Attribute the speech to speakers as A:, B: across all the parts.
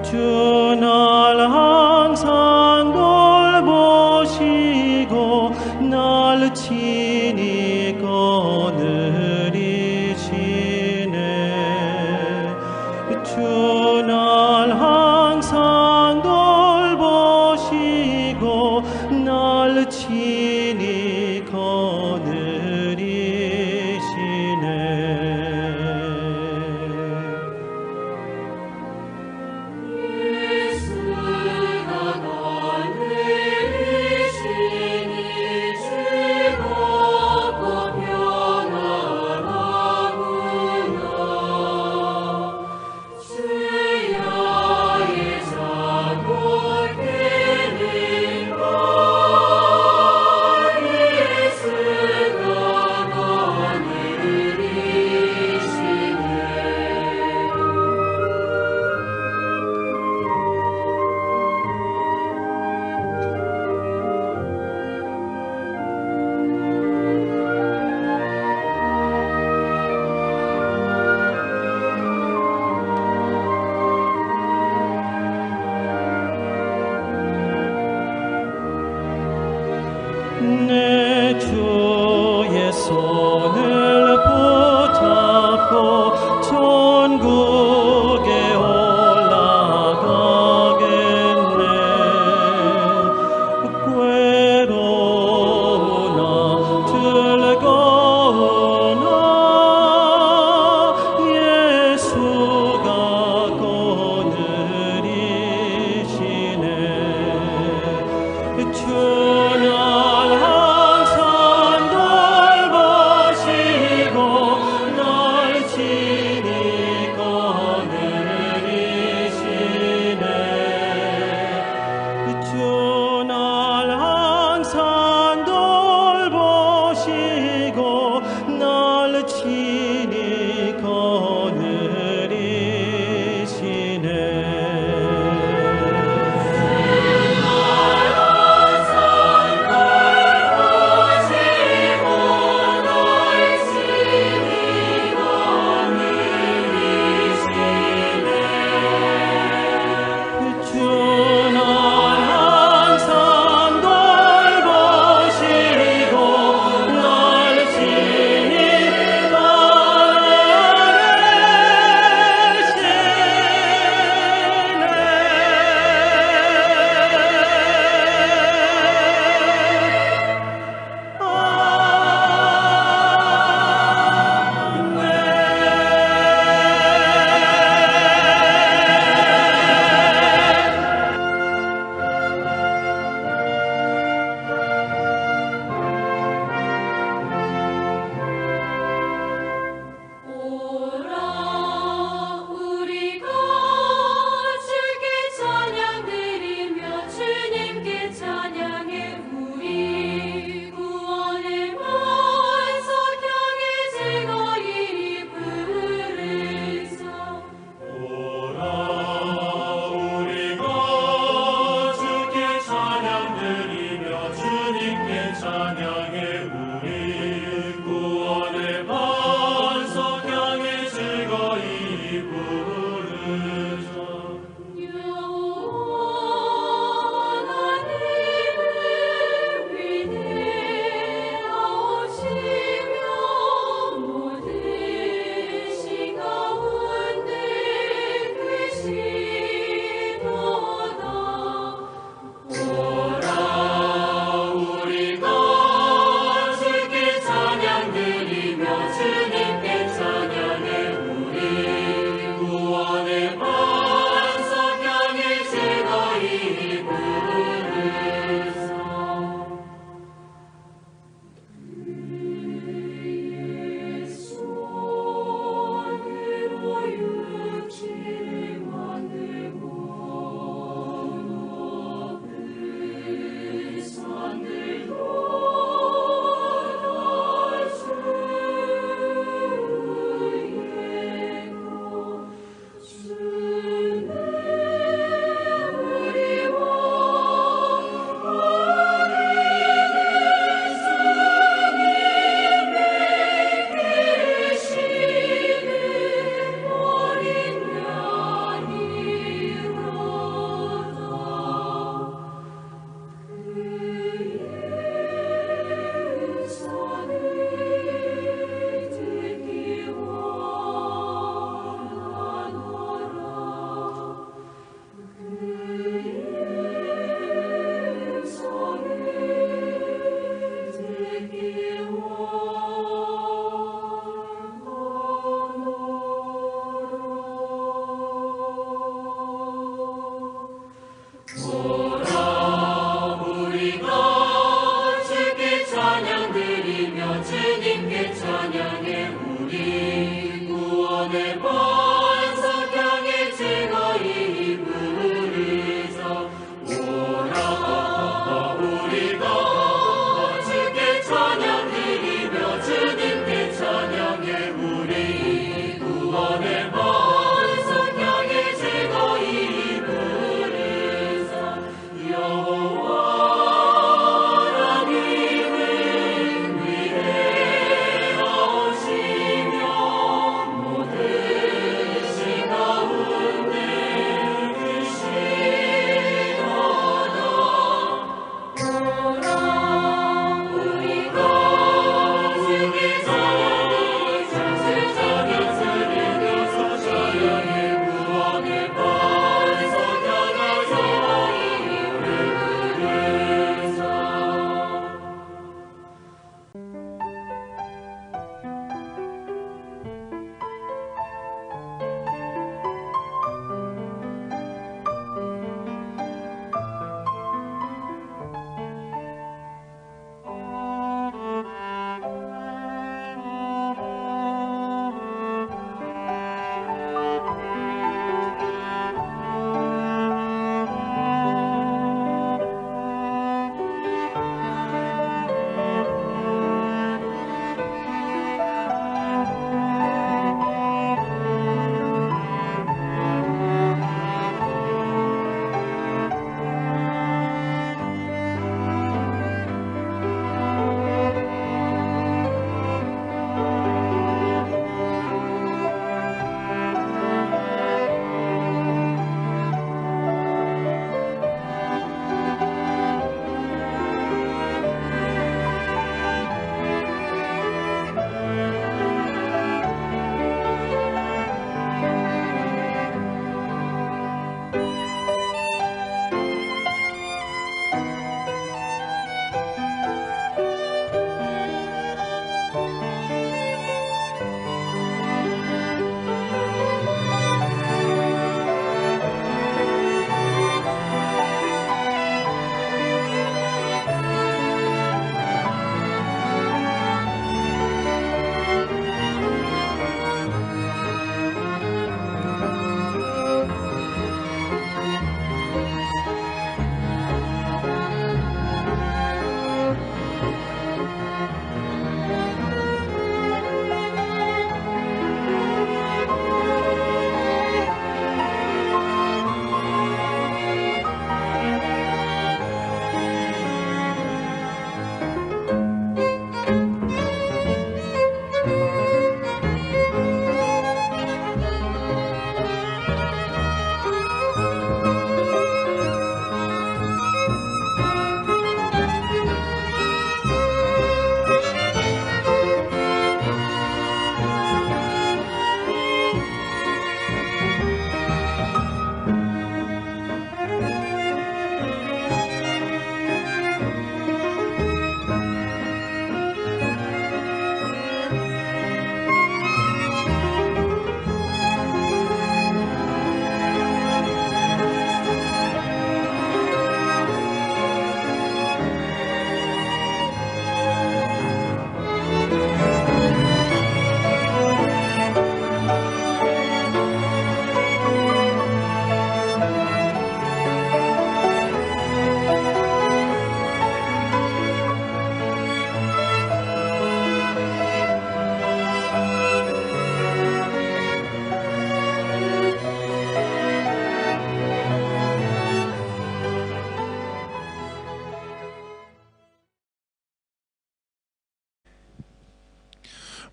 A: 주 날 항상 돌보시고 날 친히 거느리시네. 주 날 항상 돌보시고 날 친히 거느리시네.
B: 예수.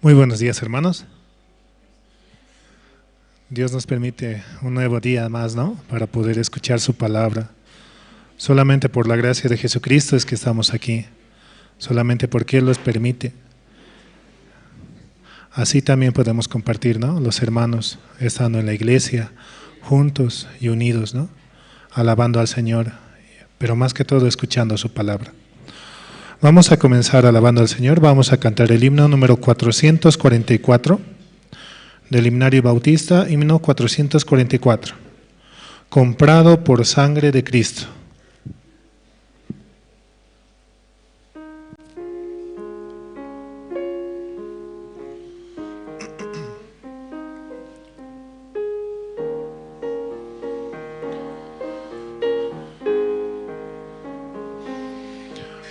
B: Muy buenos días, hermanos. Dios nos permite un nuevo día más, ¿no? Para poder escuchar su palabra. Solamente por la gracia de Jesucristo es que estamos aquí. Solamente porque Él los permite. Así también podemos compartir, ¿no? Los hermanos estando en la iglesia, juntos y unidos, ¿no? Alabando al Señor, pero más que todo escuchando su palabra. Vamos a comenzar alabando al Señor. Vamos a cantar el himno número 444 del Himnario Bautista, himno 444, comprado por sangre de Cristo.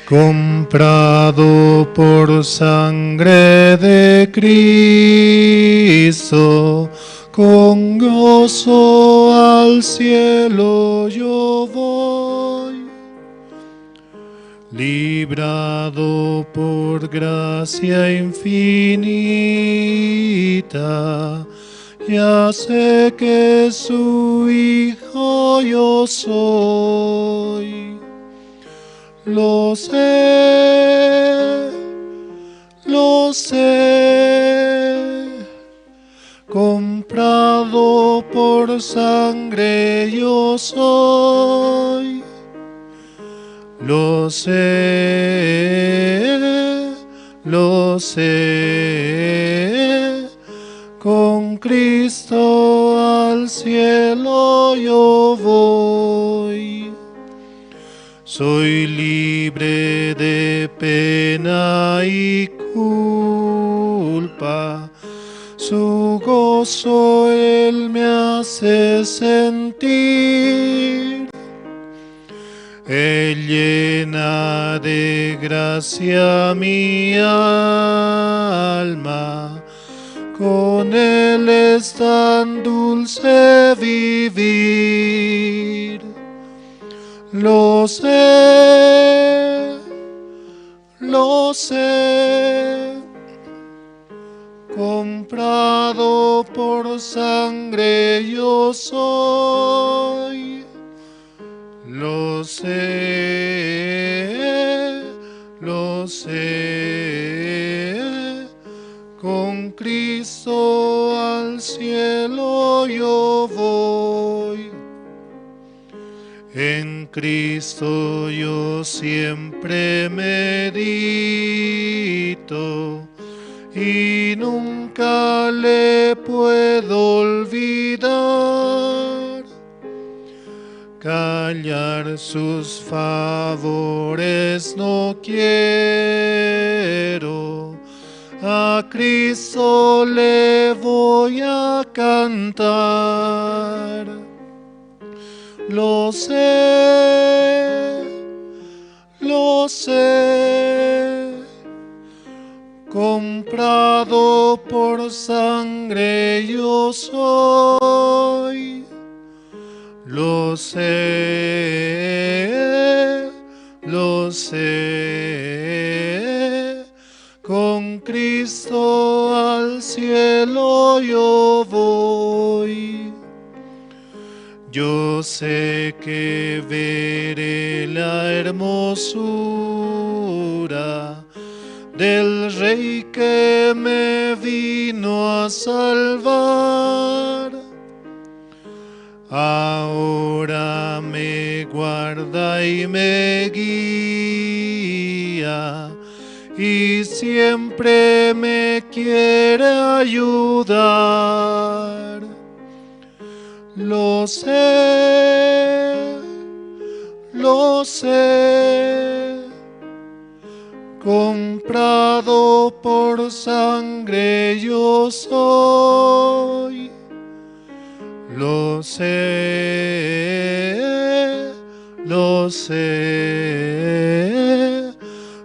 B: Comprado por sangre de Cristo, con gozo al cielo yo voy, librado por gracia infinita, ya sé que su hijo yo soy. Lo sé, comprado por sangre yo soy. Lo sé, con Cristo al cielo yo voy. Soy libre de pena y culpa, su gozo Él me hace sentir. Él llena de gracia mi alma, con Él es tan dulce vivir. Lo sé, comprado por sangre yo soy. Lo sé, con Cristo al cielo yo voy. En Cristo yo siempre medito y nunca le puedo olvidar. Callar sus favores no quiero, a Cristo le voy a cantar. Lo sé, comprado por sangre yo soy. Lo sé, con Cristo al cielo yo voy. Yo sé que veré la hermosura del Rey que me vino a salvar. Ahora me guarda y me guía y siempre me quiere ayudar. Lo sé, comprado por sangre yo soy. Lo sé,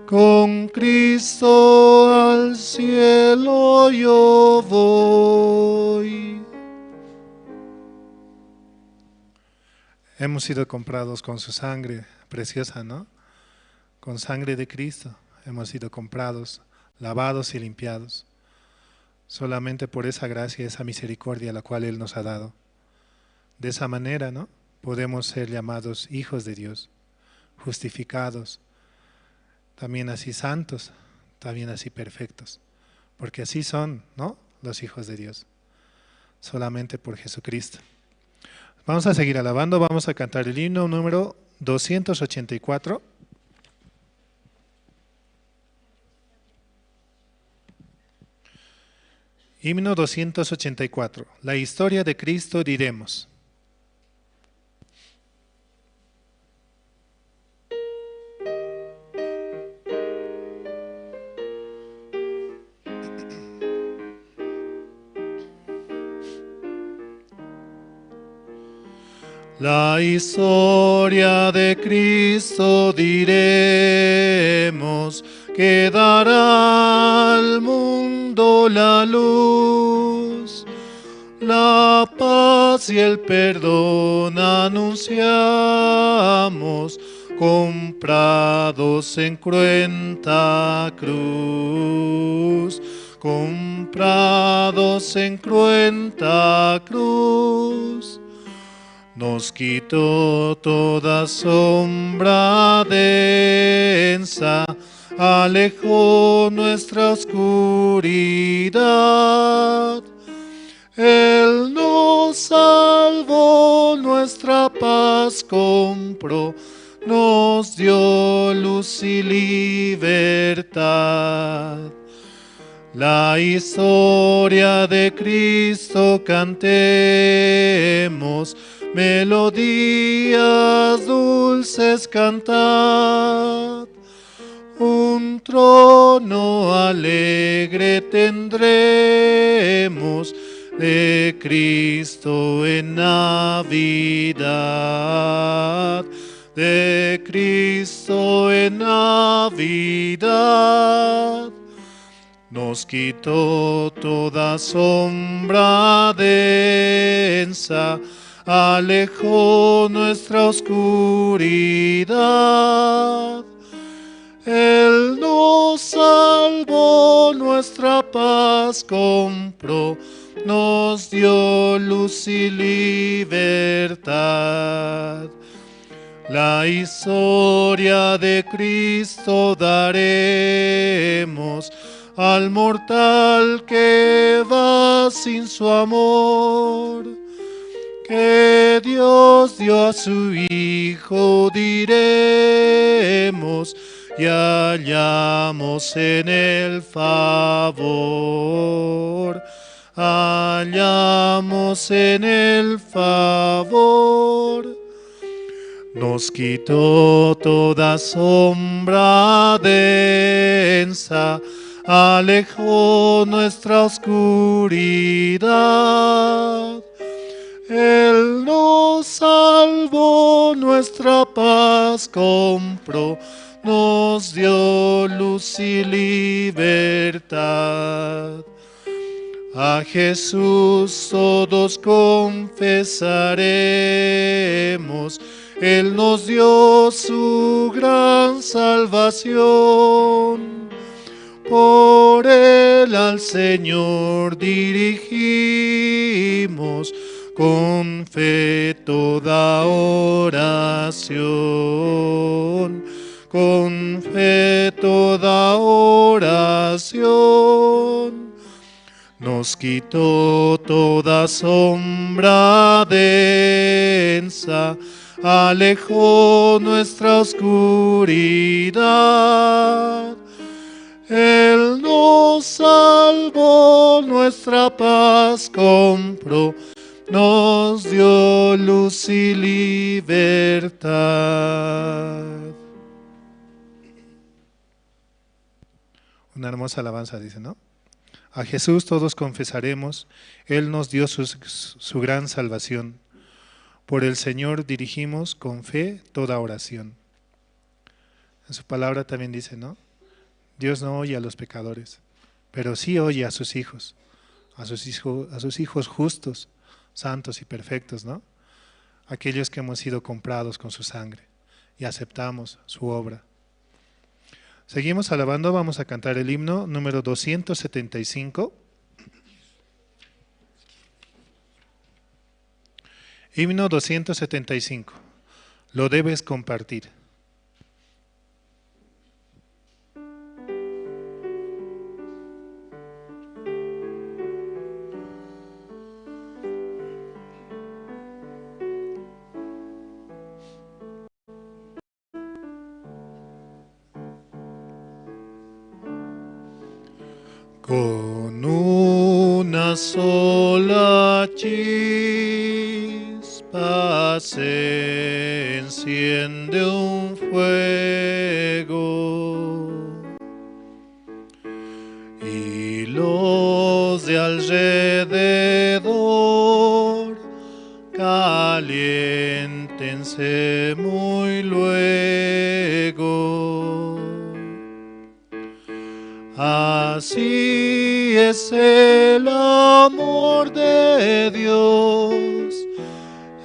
B: con Cristo al cielo yo voy. Hemos sido comprados con su sangre preciosa, ¿no? Con sangre de Cristo hemos sido comprados, lavados y limpiados. Solamente por esa gracia, esa misericordia la cual Él nos ha dado. De esa manera, ¿no?, podemos ser llamados hijos de Dios, justificados, también así santos, también así perfectos, porque así son, ¿no?, los hijos de Dios, solamente por Jesucristo. Vamos a seguir alabando, vamos a cantar el himno número 284. Himno 284, la historia de Cristo diremos. La historia de Cristo diremos, que dará al mundo la luz, la paz y el perdón anunciamos, comprados en cruenta cruz, comprados en cruenta cruz. Nos quitó toda sombra densa, alejó nuestra oscuridad. Él nos salvó, nuestra paz compró, nos dio luz y libertad. La historia de Cristo cantemos, melodías dulces cantad. Un trono alegre tendremos de Cristo en Navidad, de Cristo en Navidad. Nos quitó toda sombra densa, alejó nuestra oscuridad. Él nos salvó, nuestra paz compró, nos dio luz y libertad. La historia de Cristo daremos al mortal que va sin su amor, que Dios dio a su Hijo, diremos, y hallamos en el favor, hallamos en el favor. Nos quitó toda sombra densa, alejó nuestra oscuridad. Él nos salvó, nuestra paz compró, nos dio luz y libertad. A Jesús todos confesaremos, Él nos dio su gran salvación. Por Él al Señor dirigimos con fe toda oración, con fe toda oración. Nos quitó toda sombra densa, alejó nuestra oscuridad. Él nos salvó, nuestra paz compró, nos dio luz y libertad. Una hermosa alabanza, dice, ¿no? A Jesús todos confesaremos, Él nos dio su gran salvación. Por el Señor dirigimos con fe toda oración. En su palabra también dice, ¿no? Dios no oye a los pecadores, pero sí oye a sus hijos, a sus hijos justos, santos y perfectos, ¿no? Aquellos que hemos sido comprados con su sangre y aceptamos su obra. Seguimos alabando, vamos a cantar el himno número 275. Himno 275. Lo debes compartir. Con una sola chispa se enciende un fuego y los de alrededor caliéntense muy luego. Así es el amor de Dios,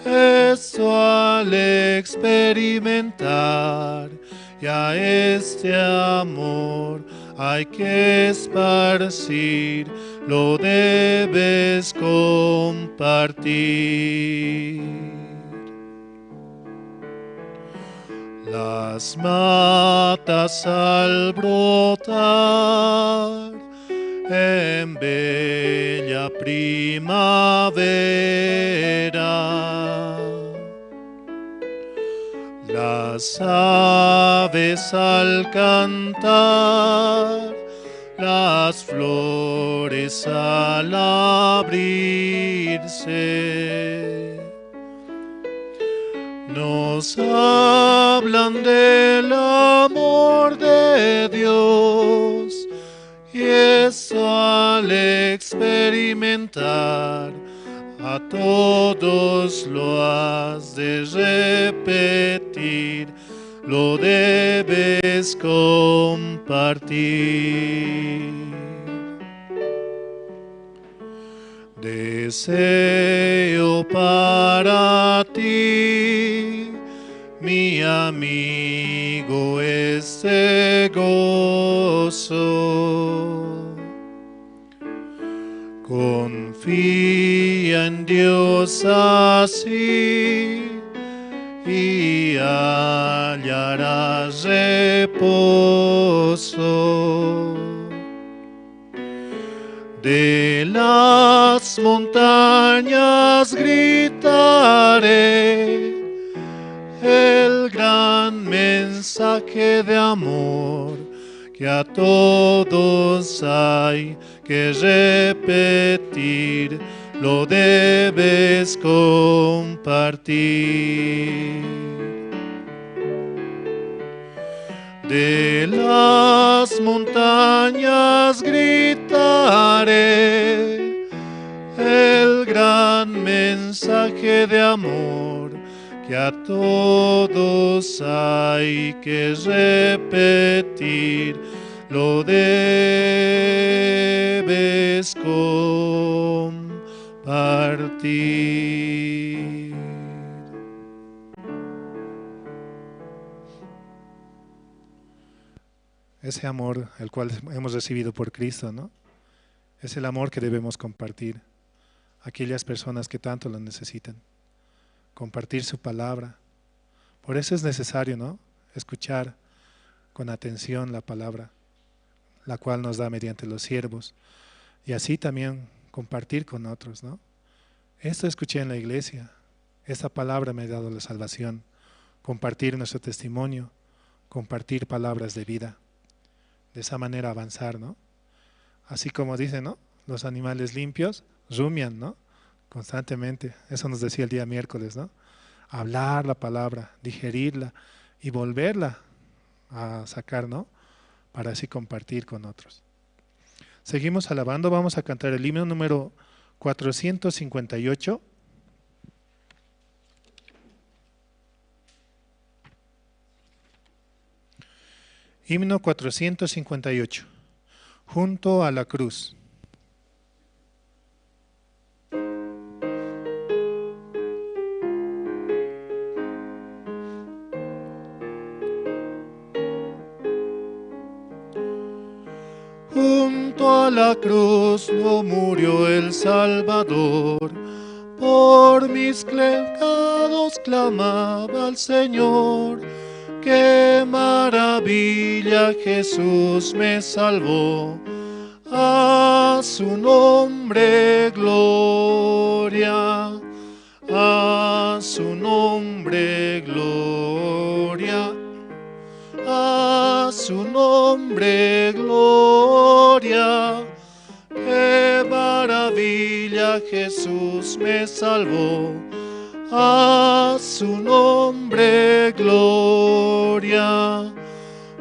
B: eso al experimentar, y a este amor hay que esparcir, lo debes compartir. Las matas al brotar en bella primavera, las aves al cantar, las flores al abrirse, nos hablan del amor de Dios, y eso al experimentar, a todos lo has de repetir, lo debes compartir. Deseo para ti, mi amigo, este gozo. Confía en Dios así y hallarás reposo. De las montañas gritaré el gran mensaje de amor que a todos hay que repetir, lo debes compartir. De las montañas gritaré el gran mensaje de amor que a todos hay que repetir, lo debes compartir. Ese amor el cual hemos recibido por Cristo, ¿no? Es el amor que debemos compartir a aquellas personas que tanto lo necesitan. Compartir su palabra. Por eso es necesario, ¿no? Escuchar con atención la palabra, la cual nos da mediante los siervos. Y así también compartir con otros, ¿no? Esto escuché en la iglesia. Esta palabra me ha dado la salvación. Compartir nuestro testimonio, compartir palabras de vida. De esa manera avanzar, ¿no? Así como dicen, ¿no? Los animales limpios rumian, ¿no? Constantemente. Eso nos decía el día miércoles, ¿no? Hablar la palabra, digerirla y volverla a sacar, ¿no? Para así compartir con otros. Seguimos alabando, vamos a cantar el himno número 458. Himno 458, junto a la cruz. Junto a la cruz no murió el Salvador,
A: Por mis pecados clamaba al Señor. Qué maravilla, Jesús me salvó. A su nombre gloria, a su nombre gloria, a su nombre gloria. Qué maravilla, Jesús me salvó. A su nombre gloria.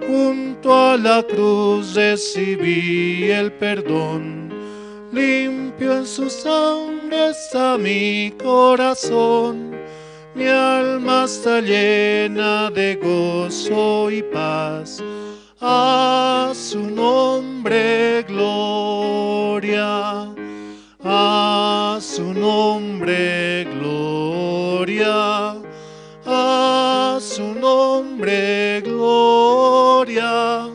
A: Junto a la cruz recibí el perdón, limpio en su sangre está mi corazón. Mi alma está llena de gozo y paz. A su nombre gloria, a su nombre gloria, a su nombre gloria.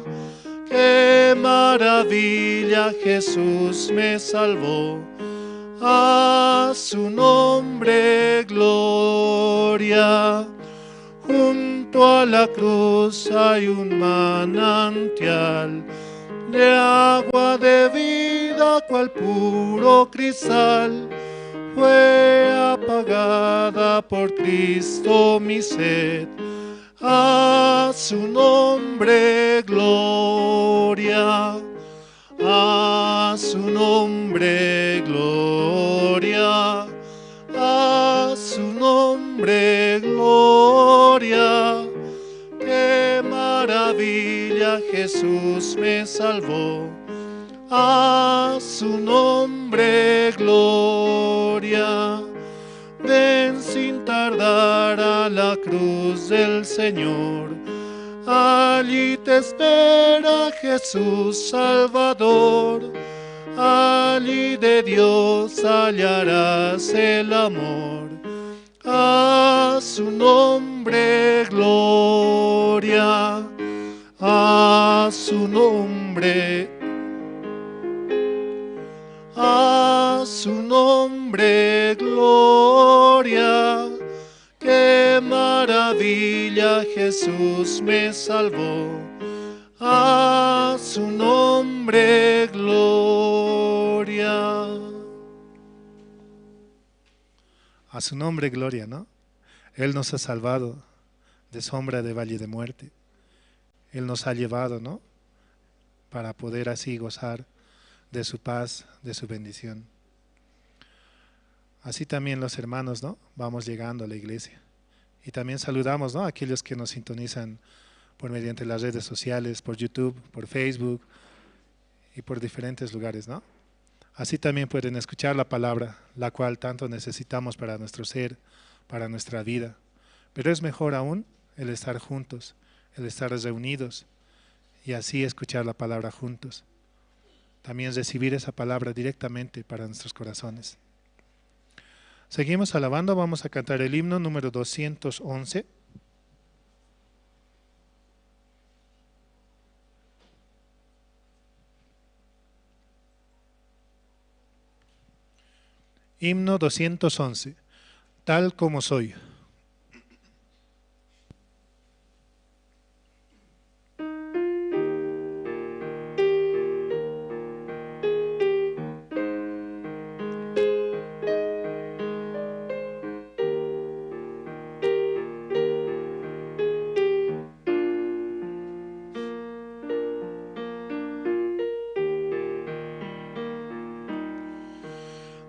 A: Qué maravilla, Jesús me salvó. A su nombre gloria. Junto a la cruz hay un manantial de agua de vida, cual puro cristal. Fue apagada por Cristo mi sed. A su nombre gloria, a su nombre gloria, a su nombre gloria. Qué maravilla, Jesús me salvó. A su nombre gloria. Ven sin tardar a la cruz del Señor. Allí te espera Jesús Salvador. Allí de Dios hallarás el amor. A su nombre gloria, a su nombre, a su nombre gloria. Qué maravilla, Jesús me salvó. A su nombre gloria.
B: A su nombre gloria, ¿no? Él nos ha salvado de sombra de valle de muerte. Él nos ha llevado, ¿no? Para poder así gozar de su paz, de su bendición. Así también los hermanos, ¿no? Vamos llegando a la iglesia. Y también saludamos, ¿no?, a aquellos que nos sintonizan por mediante las redes sociales, por YouTube, por Facebook y por diferentes lugares, ¿no? Así también pueden escuchar la palabra, la cual tanto necesitamos para nuestro ser, para nuestra vida. Pero es mejor aún el estar juntos, el estar reunidos y así escuchar la palabra juntos. También recibir esa palabra directamente para nuestros corazones. Seguimos alabando, vamos a cantar el himno número 211. Himno 211, tal como soy.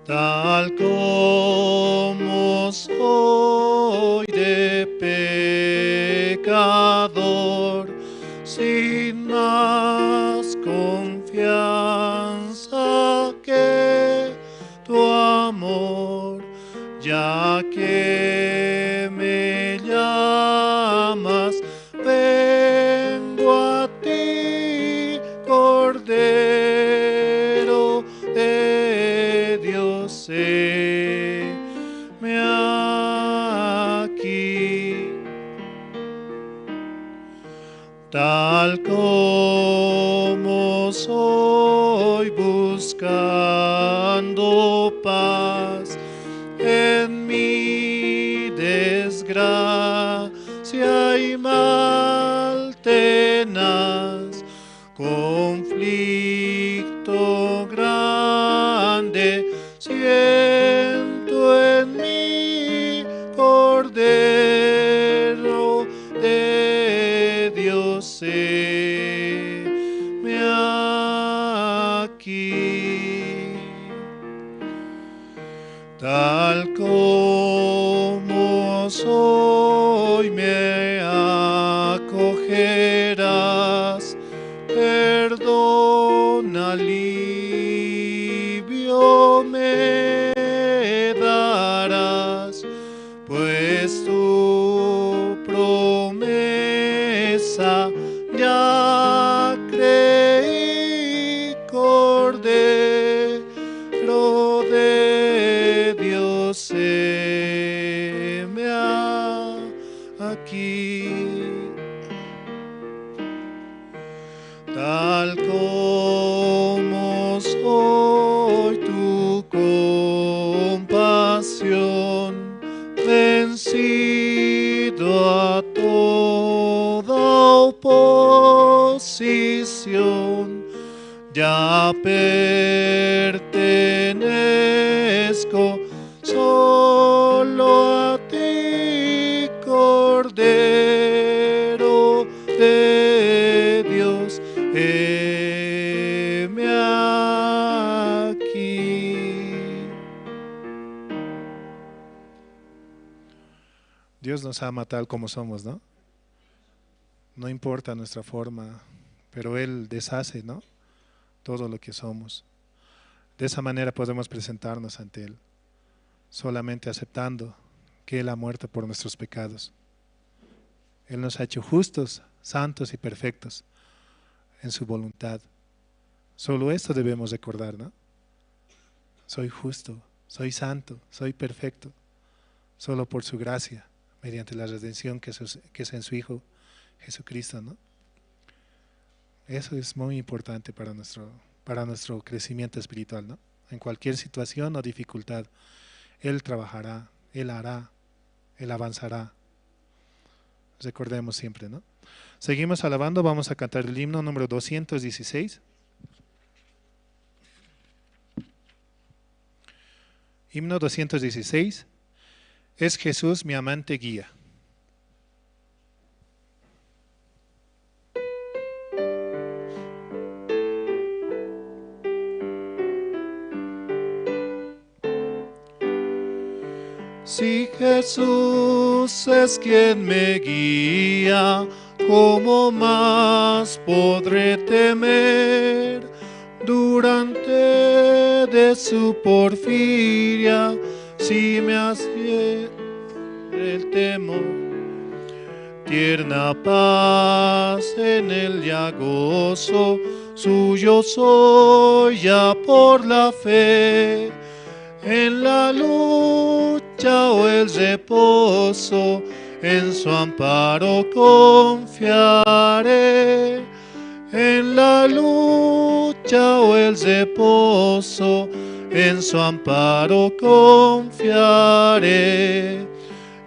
A: Tal como soy de pecador, sin más confianza que tu amor, ya que me llamas, vengo a ti, Cordero de Dios, heme aquí. Tal como soy, buscando paz, y mal tenaz, conflicto grande, siento en mí, Cordero de Dios, heme aquí. Tal como soy me acogerás, perdón, alivio me darás, pues tu promesa ya creí, Cordero de Dios, heme aquí. Tal como soy, tu compasión, vencido a toda oposición, ya pertenezco solo a ti, Cordero de Dios, heme aquí.
B: Dios nos ama tal como somos, ¿no? No importa nuestra forma, pero Él deshace, ¿no?, todo lo que somos. De esa manera podemos presentarnos ante Él, solamente aceptando que Él ha muerto por nuestros pecados. Él nos ha hecho justos, santos y perfectos en su voluntad. Solo esto debemos recordar, ¿no? Soy justo, soy santo, soy perfecto, solo por su gracia, mediante la redención que es en su Hijo Jesucristo, ¿no? Eso es muy importante para nuestro crecimiento espiritual, ¿no? En cualquier situación o dificultad, Él trabajará, Él hará, Él avanzará. Recordemos siempre, ¿no? Seguimos alabando, vamos a cantar el himno número 216. Himno 216. Es Jesús mi amante guía.
A: Si Jesús es quien me guía, ¿cómo más podré temer? Durante de su porfiria, si me hace el temor. Tierna paz en él ya gozo, suyo soy ya por la fe. En la lucha o el reposo, en su amparo confiaré. En la lucha o el reposo, en su amparo confiaré.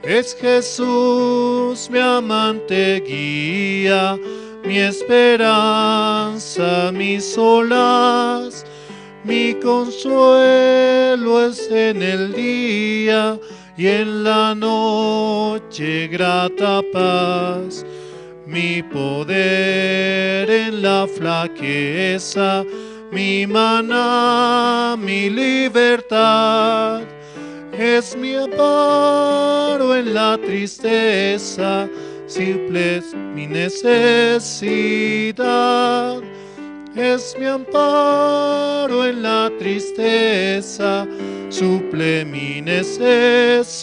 A: Es Jesús mi amante guía, mi esperanza, mi solaz. Mi consuelo es en el día y en la noche grata paz. Mi poder en la flaqueza, mi maná, mi libertad. Es mi amparo en la tristeza, simple es mi necesidad. Es mi amparo en la tristeza, suple mi necesidad.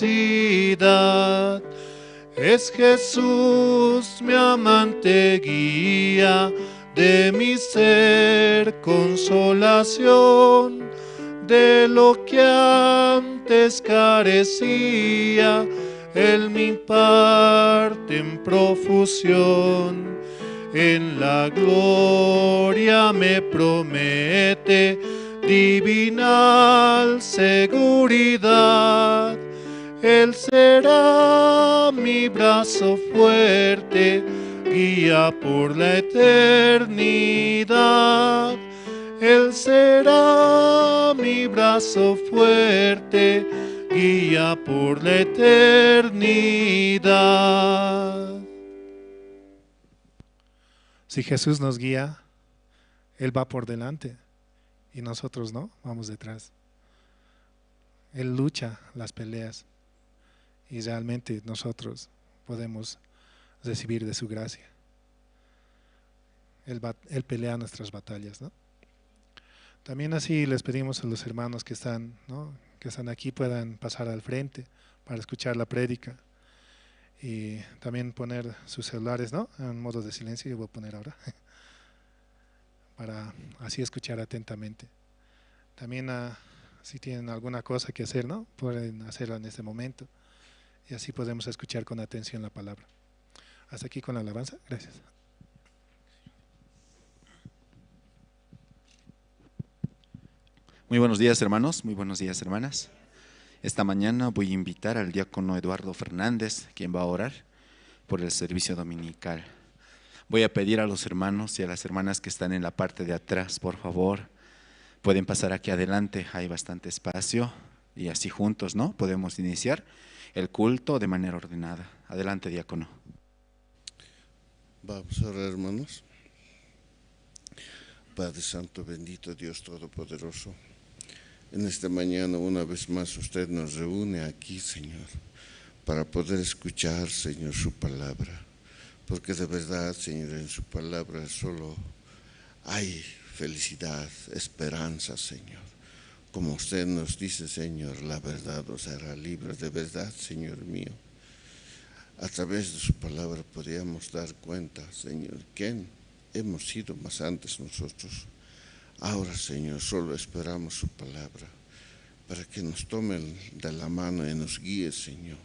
A: Es Jesús mi amante guía, de mi ser consolación, de lo que antes carecía, Él me imparte en profusión. En la gloria me promete divinal seguridad. Él será mi brazo fuerte, guía por la eternidad. Él será mi brazo fuerte, guía por la eternidad.
B: Si Jesús nos guía, Él va por delante y nosotros no, vamos detrás. Él lucha las peleas y realmente nosotros podemos recibir de su gracia. Él pelea nuestras batallas, ¿no? También así les pedimos a los hermanos que están, ¿no?, que están aquí puedan pasar al frente para escuchar la prédica y también poner sus celulares, ¿no?, en modo de silencio. Yo voy a poner ahora para así escuchar atentamente. También si tienen alguna cosa que hacer, ¿no?, pueden hacerlo en este momento y así podemos escuchar con atención la palabra. Hasta aquí con la alabanza. Gracias.
C: Muy buenos días, hermanos. Muy buenos días, hermanas. Esta mañana voy a invitar al diácono Eduardo Fernández, quien va a orar por el servicio dominical. Voy a pedir a los hermanos y a las hermanas que están en la parte de atrás, por favor, pueden pasar aquí adelante, hay bastante espacio y así juntos, ¿no?, podemos iniciar el culto de manera ordenada. Adelante, diácono.
D: Vamos a orar, hermanos. Padre Santo, bendito Dios Todopoderoso, en esta mañana una vez más usted nos reúne aquí, Señor, para poder escuchar, Señor, su palabra. Porque de verdad, Señor, en su palabra solo hay felicidad, esperanza, Señor. Como usted nos dice, Señor, la verdad os hará libres. De verdad, Señor mío, a través de su palabra podríamos dar cuenta, Señor, quién hemos sido más antes nosotros. Ahora, Señor, solo esperamos su palabra para que nos tomen de la mano y nos guíe, Señor.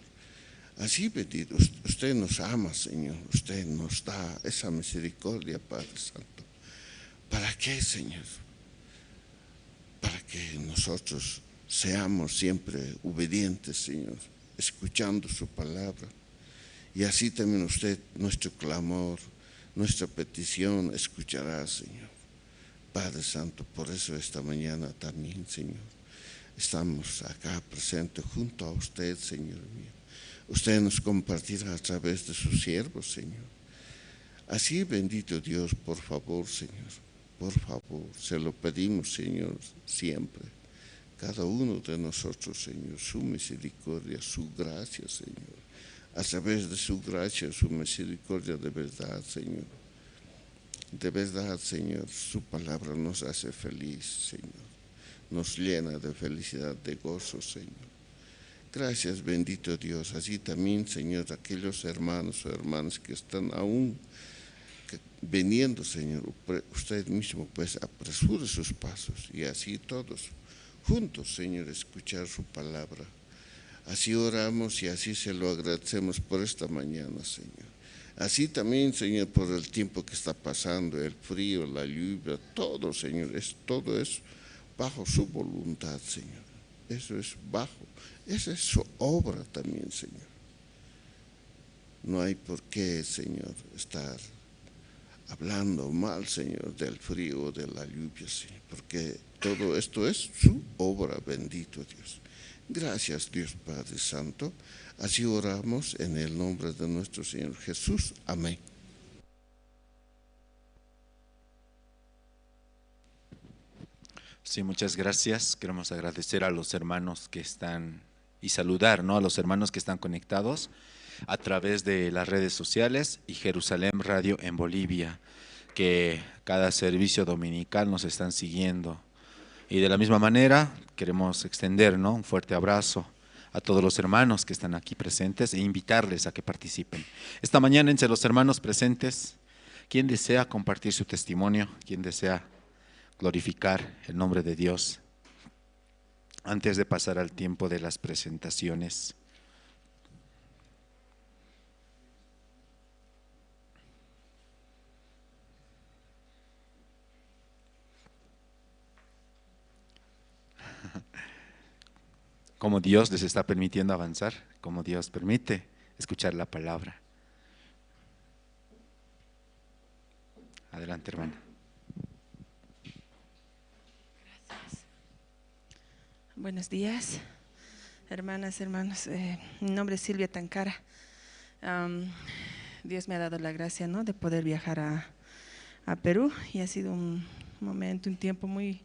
D: Así, bendito, usted nos ama, Señor. Usted nos da esa misericordia, Padre Santo. ¿Para qué, Señor? Para que nosotros seamos siempre obedientes, Señor, escuchando su palabra. Y así también usted, nuestro clamor, nuestra petición, escuchará, Señor. Padre Santo, por eso esta mañana también, Señor, estamos acá presentes junto a usted, Señor mío. Usted nos compartirá a través de sus siervos, Señor. Así, bendito Dios, por favor, Señor, por favor, se lo pedimos, Señor, siempre. Cada uno de nosotros, Señor, su misericordia, su gracia, Señor. A través de su gracia, su misericordia de verdad, Señor. De verdad, Señor, su palabra nos hace feliz, Señor. Nos llena de felicidad, de gozo, Señor. Gracias, bendito Dios. Así también, Señor, aquellos hermanos o hermanas que están aún viniendo, Señor, usted mismo, pues, apresure sus pasos y así todos juntos, Señor, escuchar su palabra. Así oramos y así se lo agradecemos por esta mañana, Señor. Así también, Señor, por el tiempo que está pasando, el frío, la lluvia, todo, Señor, todo es bajo su voluntad, Señor. Eso es bajo, esa es su obra también, Señor. No hay por qué, Señor, estar hablando mal, Señor, del frío, de la lluvia, Señor, porque todo esto es su obra, bendito Dios. Gracias, Dios Padre Santo. Así oramos en el nombre de nuestro Señor Jesús. Amén.
C: Sí, muchas gracias. Queremos agradecer a los hermanos que están y saludar, ¿no?, a los hermanos que están conectados a través de las redes sociales y Jerusalén Radio en Bolivia, que cada servicio dominical nos están siguiendo. Y de la misma manera queremos extender, ¿no?, un fuerte abrazo a todos los hermanos que están aquí presentes e invitarles a que participen. Esta mañana entre los hermanos presentes, ¿quién desea compartir su testimonio? ¿Quién desea glorificar el nombre de Dios? Antes de pasar al tiempo de las presentaciones. Cómo Dios les está permitiendo avanzar, cómo Dios permite escuchar la palabra. Adelante, hermana.
E: Gracias. Buenos días, hermanas, hermanos. Mi nombre es Silvia Tancara. Dios me ha dado la gracia, ¿no?, de poder viajar a Perú, y ha sido un momento, un tiempo muy,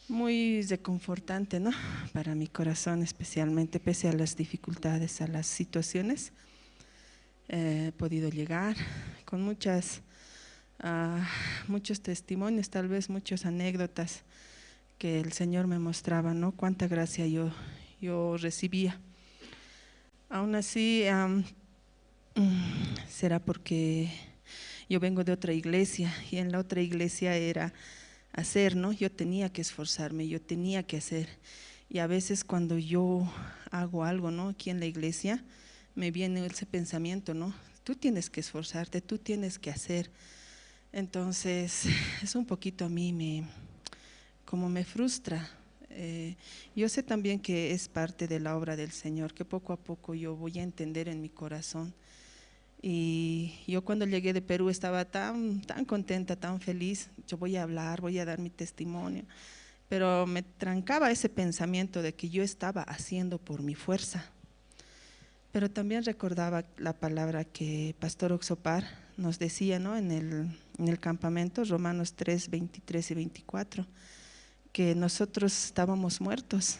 E: muy reconfortante, ¿no?, para mi corazón, especialmente pese a las dificultades, a las situaciones. He podido llegar con muchos testimonios, tal vez muchas anécdotas que el Señor me mostraba, ¿no?, cuánta gracia yo recibía. Aún así, será porque yo vengo de otra iglesia, y en la otra iglesia era hacer, ¿no? Yo tenía que esforzarme, yo tenía que hacer. Y a veces cuando yo hago algo, ¿no?, aquí en la iglesia, me viene ese pensamiento, ¿no? Tú tienes que esforzarte, tú tienes que hacer. Entonces, es un poquito a mí, como me frustra. Yo sé también que es parte de la obra del Señor, que poco a poco yo voy a entender en mi corazón. Y yo cuando llegué de Perú estaba tan contenta, tan feliz. Yo voy a hablar, voy a dar mi testimonio, pero me trancaba ese pensamiento de que yo estaba haciendo por mi fuerza. Pero también recordaba la palabra que Pastor Oxopar nos decía, ¿no?, en el campamento, Romanos 3, 23 y 24, que nosotros estábamos muertos,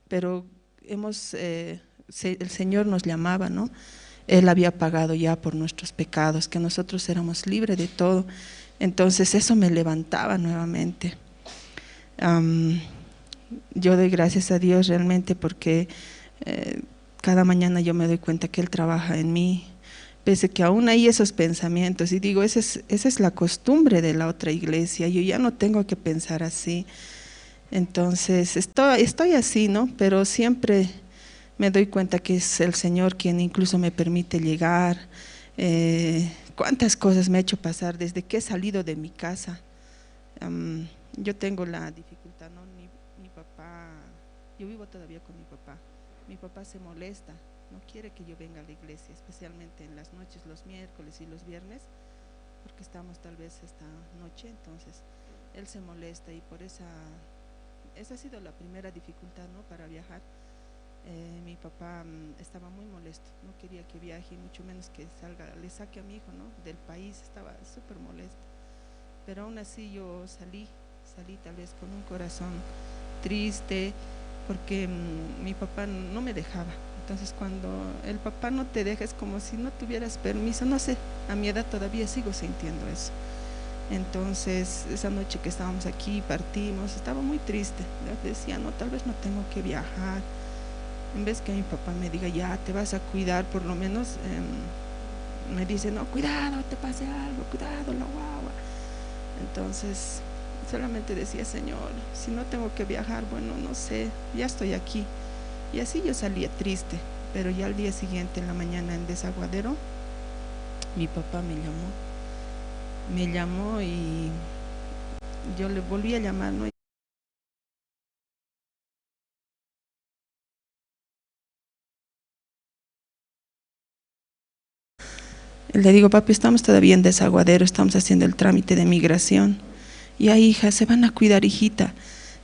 E: pero el Señor nos llamaba, ¿no? Él había pagado ya por nuestros pecados, que nosotros éramos libres de todo. Entonces eso me levantaba nuevamente. Yo doy gracias a Dios realmente porque cada mañana yo me doy cuenta que Él trabaja en mí, pese que aún hay esos pensamientos, y digo, esa es la costumbre de la otra iglesia, yo ya no tengo que pensar así. Entonces estoy así, ¿no? Pero siempre me doy cuenta que es el Señor quien incluso me permite llegar. Cuántas cosas me ha hecho pasar desde que he salido de mi casa. Yo tengo la dificultad, ¿no? Mi papá, yo vivo todavía con mi papá. Mi papá se molesta, no quiere que yo venga a la iglesia, especialmente en las noches, los miércoles y los viernes, porque estamos tal vez esta noche, entonces él se molesta, y por esa ha sido la primera dificultad, ¿no?, para viajar. Mi papá estaba muy molesto, no quería que viaje, y mucho menos que salga, le saque a mi hijo, ¿no?, del país, estaba súper molesto. Pero aún así yo salí tal vez con un corazón triste, porque mi papá no me dejaba. Entonces cuando el papá no te deja es como si no tuvieras permiso, no sé, a mi edad todavía sigo sintiendo eso. Entonces esa noche que estábamos aquí, partimos, estaba muy triste. Yo decía, no, tal vez no tengo que viajar. En vez que mi papá me diga, ya te vas a cuidar, por lo menos me dice, no, cuidado, te pase algo, cuidado, la guagua. Entonces solamente decía, Señor, si no tengo que viajar, bueno, no sé, ya estoy aquí. Y así yo salía triste, pero ya al día siguiente en la mañana en Desaguadero, mi papá me llamó y yo le volví a llamar, ¿no? Le digo, papi, estamos todavía en Desaguadero, estamos haciendo el trámite de migración. Y ahí, hija, se van a cuidar, hijita.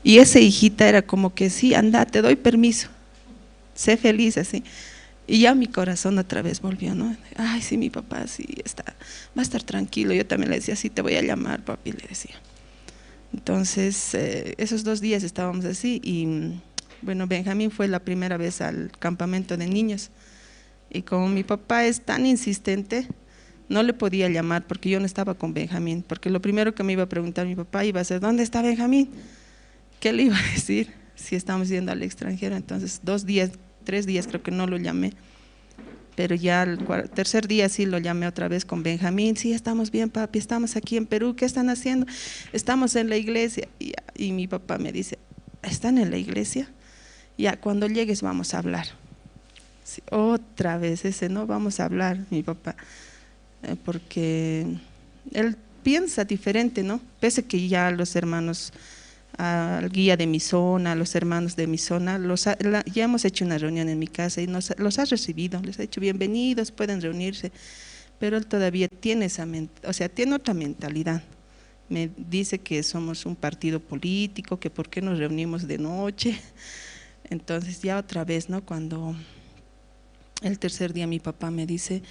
E: Y ese hijita era como que, sí, anda, te doy permiso, sé feliz, así. Y ya mi corazón otra vez volvió, ¿no? Ay, sí, mi papá, sí, está, va a estar tranquilo. Yo también le decía, sí, te voy a llamar, papi, le decía. Entonces, esos 2 días estábamos así y, bueno, Benjamín fue la primera vez al campamento de niños. Y como mi papá es tan insistente, no le podía llamar porque yo no estaba con Benjamín, porque lo primero que me iba a preguntar mi papá iba a ser, ¿dónde está Benjamín? ¿Qué le iba a decir si estamos yendo al extranjero? Entonces, 2 días, 3 días creo que no lo llamé, pero ya el tercer día sí lo llamé otra vez con Benjamín. Sí, estamos bien, papi, estamos aquí en Perú, ¿qué están haciendo? Estamos en la iglesia. Y mi papá me dice, ¿están en la iglesia? Ya, cuando llegues vamos a hablar. Sí, otra vez ese, no vamos a hablar, mi papá, porque él piensa diferente, ¿no? Pese que ya los hermanos Al guía de mi zona, a los hermanos de mi zona, ya hemos hecho una reunión en mi casa y los ha recibido, les ha dicho bienvenidos, pueden reunirse, pero él todavía tiene esa, o sea, tiene otra mentalidad. Me dice que somos un partido político, que por qué nos reunimos de noche. Entonces ya otra vez, ¿no? Cuando el tercer día mi papá me dice,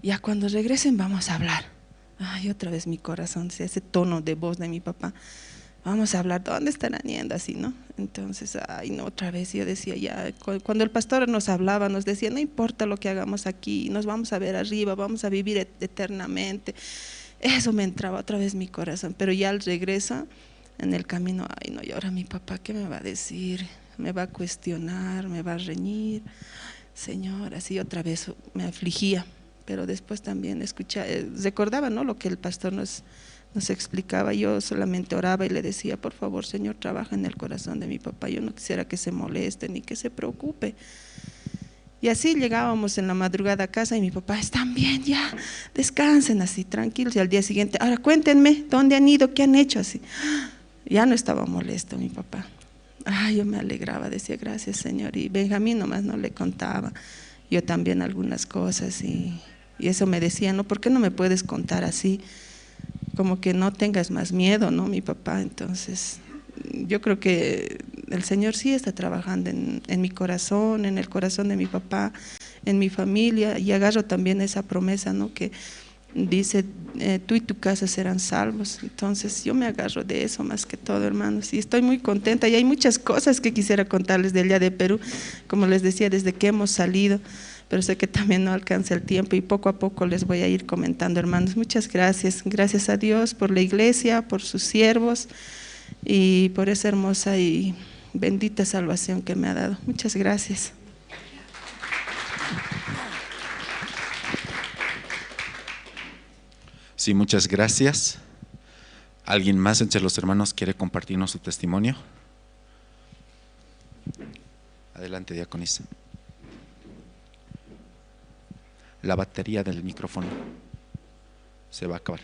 E: ya cuando regresen vamos a hablar. Ay, otra vez mi corazón, ese tono de voz de mi papá, vamos a hablar, ¿dónde estarán yendo así, no? Entonces, ay, no, otra vez yo decía, ya, cuando el pastor nos hablaba, nos decía, no importa lo que hagamos aquí, nos vamos a ver arriba, vamos a vivir eternamente. Eso me entraba otra vez mi corazón, pero ya al regreso, en el camino, ay, no, y ahora mi papá, ¿qué me va a decir? Me va a cuestionar, me va a reñir, Señor, así otra vez me afligía, pero después también escuchaba, recordaba, ¿no?, lo que el pastor nos explicaba. Yo solamente oraba y le decía, por favor, Señor, trabaja en el corazón de mi papá, yo no quisiera que se moleste ni que se preocupe. Y así llegábamos en la madrugada a casa y mi papá, están bien, ya, descansen así, tranquilos. Y al día siguiente, ahora cuéntenme, ¿dónde han ido? ¿Qué han hecho? Así, ya no estaba molesto mi papá. Ay, yo me alegraba, decía, gracias, Señor. Y Benjamín nomás no le contaba, yo también algunas cosas, y eso me decía, no, ¿por qué no me puedes contar así? Como que no tengas más miedo, ¿no?, mi papá. Entonces, yo creo que el Señor sí está trabajando en mi corazón, en el corazón de mi papá, en mi familia, y agarro también esa promesa, ¿no?, que dice, tú y tu casa serán salvos. Entonces yo me agarro de eso más que todo, hermanos, y estoy muy contenta, y hay muchas cosas que quisiera contarles de allá de Perú, como les decía, desde que hemos salido, pero sé que también no alcanza el tiempo y poco a poco les voy a ir comentando, hermanos. Muchas gracias, gracias a Dios por la iglesia, por sus siervos y por esa hermosa y bendita salvación que me ha dado. Muchas gracias.
C: Sí, muchas gracias. ¿Alguien más entre los hermanos quiere compartirnos su testimonio? Adelante, diaconisa. La batería del micrófono se va a acabar.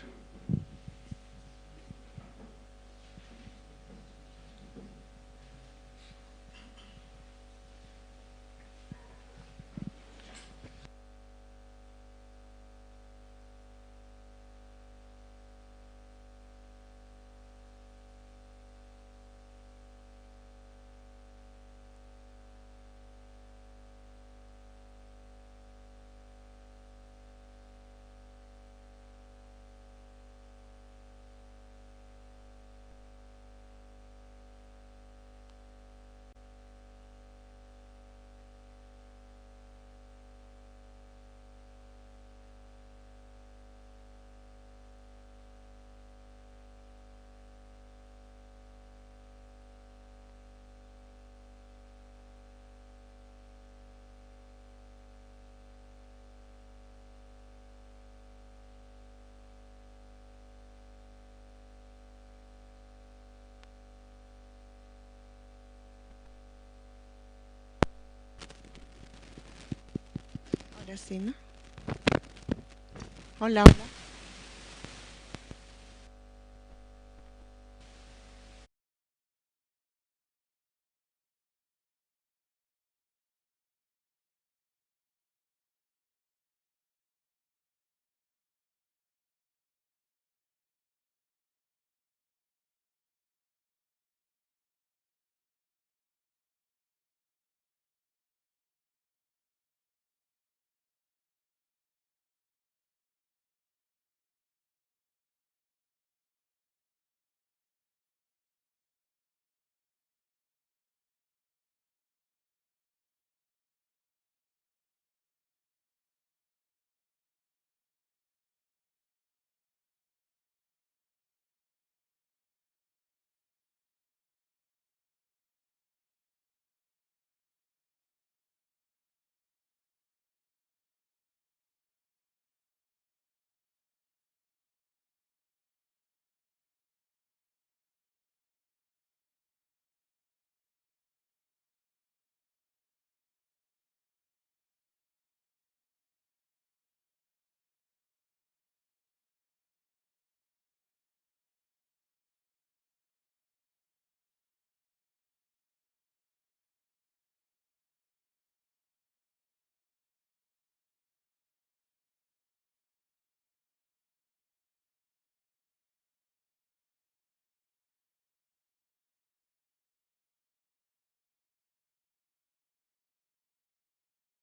F: Ahora sí, ¿no? Hola, hola.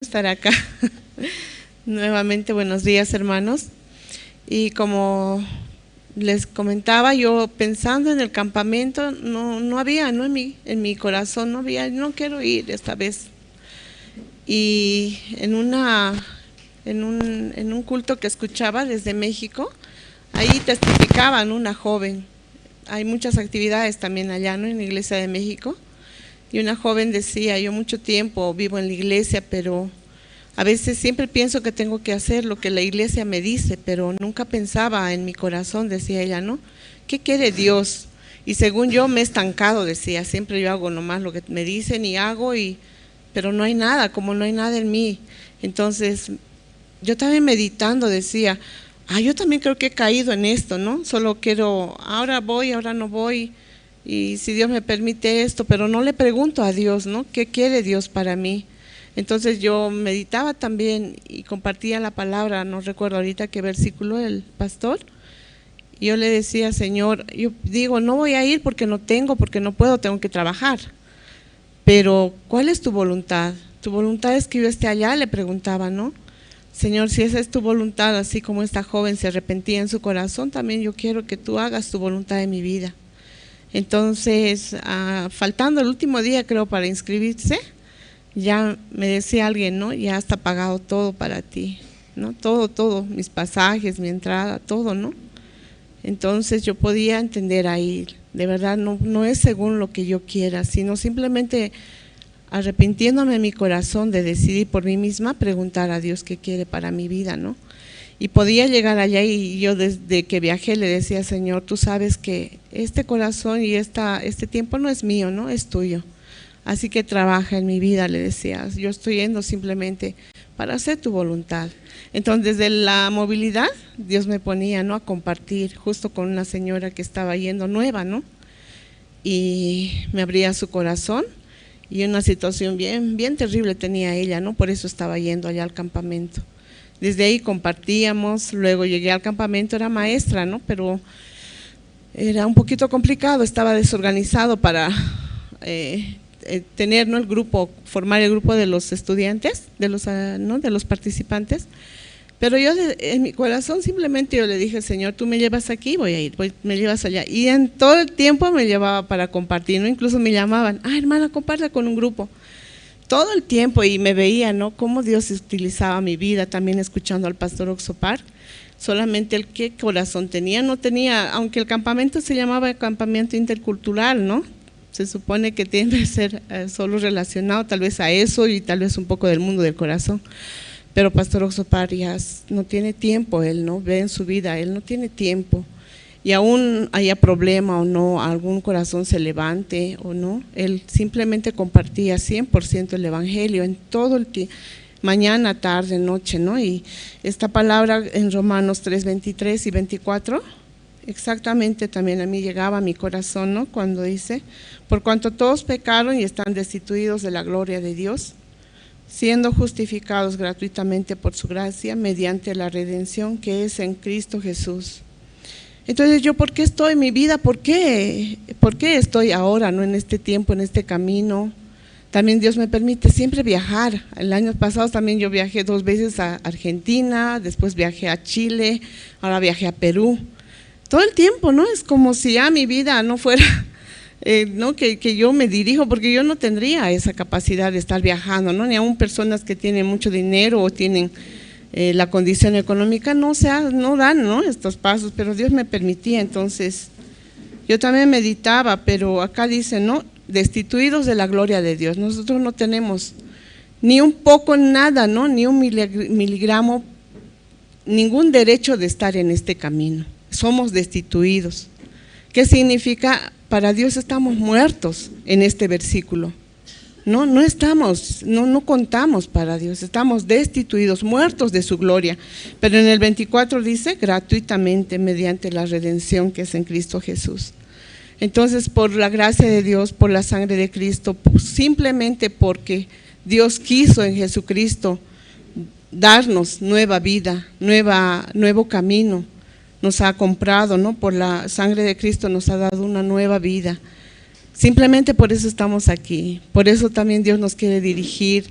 F: Estar acá. Nuevamente, buenos días, hermanos. Y como les comentaba, yo pensando en el campamento, no había, ¿no? En mi corazón no había, no quiero ir esta vez. Y en un culto que escuchaba desde México, ahí testificaban una joven. Hay muchas actividades también allá, ¿no? En la Iglesia de México. Y una joven decía, yo mucho tiempo vivo en la iglesia, pero a veces siempre pienso que tengo que hacer lo que la iglesia me dice, pero nunca pensaba en mi corazón, decía ella, ¿no? ¿Qué quiere Dios? Y según yo me he estancado, decía, siempre yo hago nomás lo que me dicen y hago, pero no hay nada, como no hay nada en mí. Entonces, yo también meditando decía, yo también creo que he caído en esto, ¿no? Solo quiero, ahora voy, ahora no voy, y si Dios me permite esto, pero no le pregunto a Dios, ¿no? ¿Qué quiere Dios para mí? Entonces yo meditaba también y compartía la palabra, no recuerdo ahorita qué versículo el pastor, y yo le decía, Señor, yo digo, no voy a ir porque no tengo, porque no puedo, tengo que trabajar, pero ¿cuál es tu voluntad? ¿Tu voluntad es que yo esté allá? Le preguntaba, ¿no? Señor, si esa es tu voluntad, así como esta joven se arrepentía en su corazón, también yo quiero que tú hagas tu voluntad en mi vida. Entonces, faltando el último día, creo, para inscribirse, ya me decía alguien, ¿no? Ya está pagado todo para ti, ¿no? Todo, todo, mis pasajes, mi entrada, todo, ¿no? Entonces yo podía entender ahí, de verdad, no es según lo que yo quiera, sino simplemente arrepintiéndome en mi corazón de decidir por mí misma, preguntar a Dios qué quiere para mi vida, ¿no? Y podía llegar allá y yo desde que viajé le decía, Señor, tú sabes que este corazón y este tiempo no es mío, ¿no? Es tuyo. Así que trabaja en mi vida, le decía, yo estoy yendo simplemente para hacer tu voluntad. Entonces, desde la movilidad, Dios me ponía, ¿no?, a compartir justo con una señora que estaba yendo nueva, ¿no? Y me abría su corazón y una situación bien, bien terrible tenía ella, ¿no? Por eso estaba yendo allá al campamento. Desde ahí compartíamos, luego llegué al campamento, era maestra, ¿no? Pero era un poquito complicado, estaba desorganizado para tener, ¿no?, el grupo, formar el grupo de los estudiantes, de los, ¿no?, de los participantes. Pero yo en mi corazón simplemente yo le dije, Señor, tú me llevas aquí, voy a ir, me llevas allá. Y en todo el tiempo me llevaba para compartir, ¿no? Incluso me llamaban, hermana, comparta con un grupo. Todo el tiempo, y me veía, ¿no?, cómo Dios utilizaba mi vida, también escuchando al pastor Oxopar. Solamente el qué corazón tenía, no tenía, aunque el campamento se llamaba campamento intercultural, ¿no? Se supone que tiene que ser solo relacionado tal vez a eso y tal vez un poco del mundo del corazón. Pero pastor Oxopar ya no tiene tiempo, él no ve en su vida, él no tiene tiempo. Y aún haya problema o no, algún corazón se levante o no, él simplemente compartía 100% el evangelio en todo el tiempo, mañana, tarde, noche, ¿no? Y esta palabra en Romanos 3, 23 y 24, exactamente también a mí llegaba a mi corazón, ¿no? Cuando dice, por cuanto todos pecaron y están destituidos de la gloria de Dios, siendo justificados gratuitamente por su gracia mediante la redención que es en Cristo Jesús. Entonces yo, ¿por qué estoy en mi vida? ¿Por qué? ¿Por qué estoy ahora, no, en este tiempo, en este camino? También Dios me permite siempre viajar. El año pasado también yo viajé 2 veces a Argentina, después viajé a Chile, ahora viajé a Perú. Todo el tiempo, ¿no? Es como si ya mi vida no fuera, ¿no? Que yo me dirijo, porque yo no tendría esa capacidad de estar viajando, ¿no? Ni aún personas que tienen mucho dinero o tienen la condición económica, no dan, ¿no?, estos pasos, pero Dios me permitía. Entonces yo también meditaba, pero acá dice, ¿no?, destituidos de la gloria de Dios. Nosotros no tenemos ni un poco nada, ¿no?, ni un miligramo, ningún derecho de estar en este camino. Somos destituidos. ¿Qué significa? Para Dios estamos muertos en este versículo. No, no estamos, no contamos para Dios, estamos destituidos, muertos de su gloria. Pero en el 24 dice, gratuitamente, mediante la redención que es en Cristo Jesús. Entonces, por la gracia de Dios, por la sangre de Cristo, simplemente porque Dios quiso en Jesucristo darnos nueva vida, nuevo camino, nos ha comprado, ¿no? Por la sangre de Cristo nos ha dado una nueva vida. Simplemente por eso estamos aquí, por eso también Dios nos quiere dirigir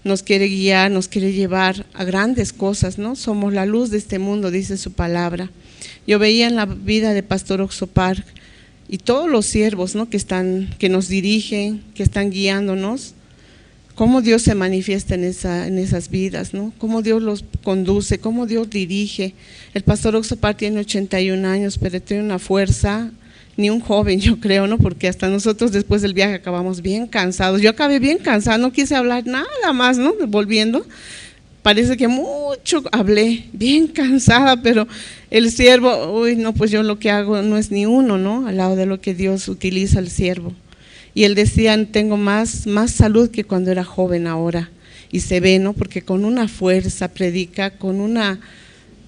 F: nos quiere guiar, nos quiere llevar a grandes cosas, ¿no? Somos la luz de este mundo, dice su palabra. Yo veía en la vida de Pastor Oxopar y todos los siervos, ¿no?, que están, que nos dirigen, que están guiándonos, cómo Dios se manifiesta en esas vidas, ¿no? Cómo Dios los conduce, cómo Dios dirige. El Pastor Oxopar tiene 81 años, pero tiene una fuerza, ni un joven, yo creo, ¿no? Porque hasta nosotros después del viaje acabamos bien cansados. Yo acabé bien cansada, no quise hablar nada más, ¿no? Volviendo, parece que mucho hablé, bien cansada, pero el siervo, uy, no, pues yo lo que hago no es ni uno, ¿no? Al lado de lo que Dios utiliza al siervo. Y él decía, tengo más salud que cuando era joven ahora. Y se ve, ¿no? Porque con una fuerza predica, con una...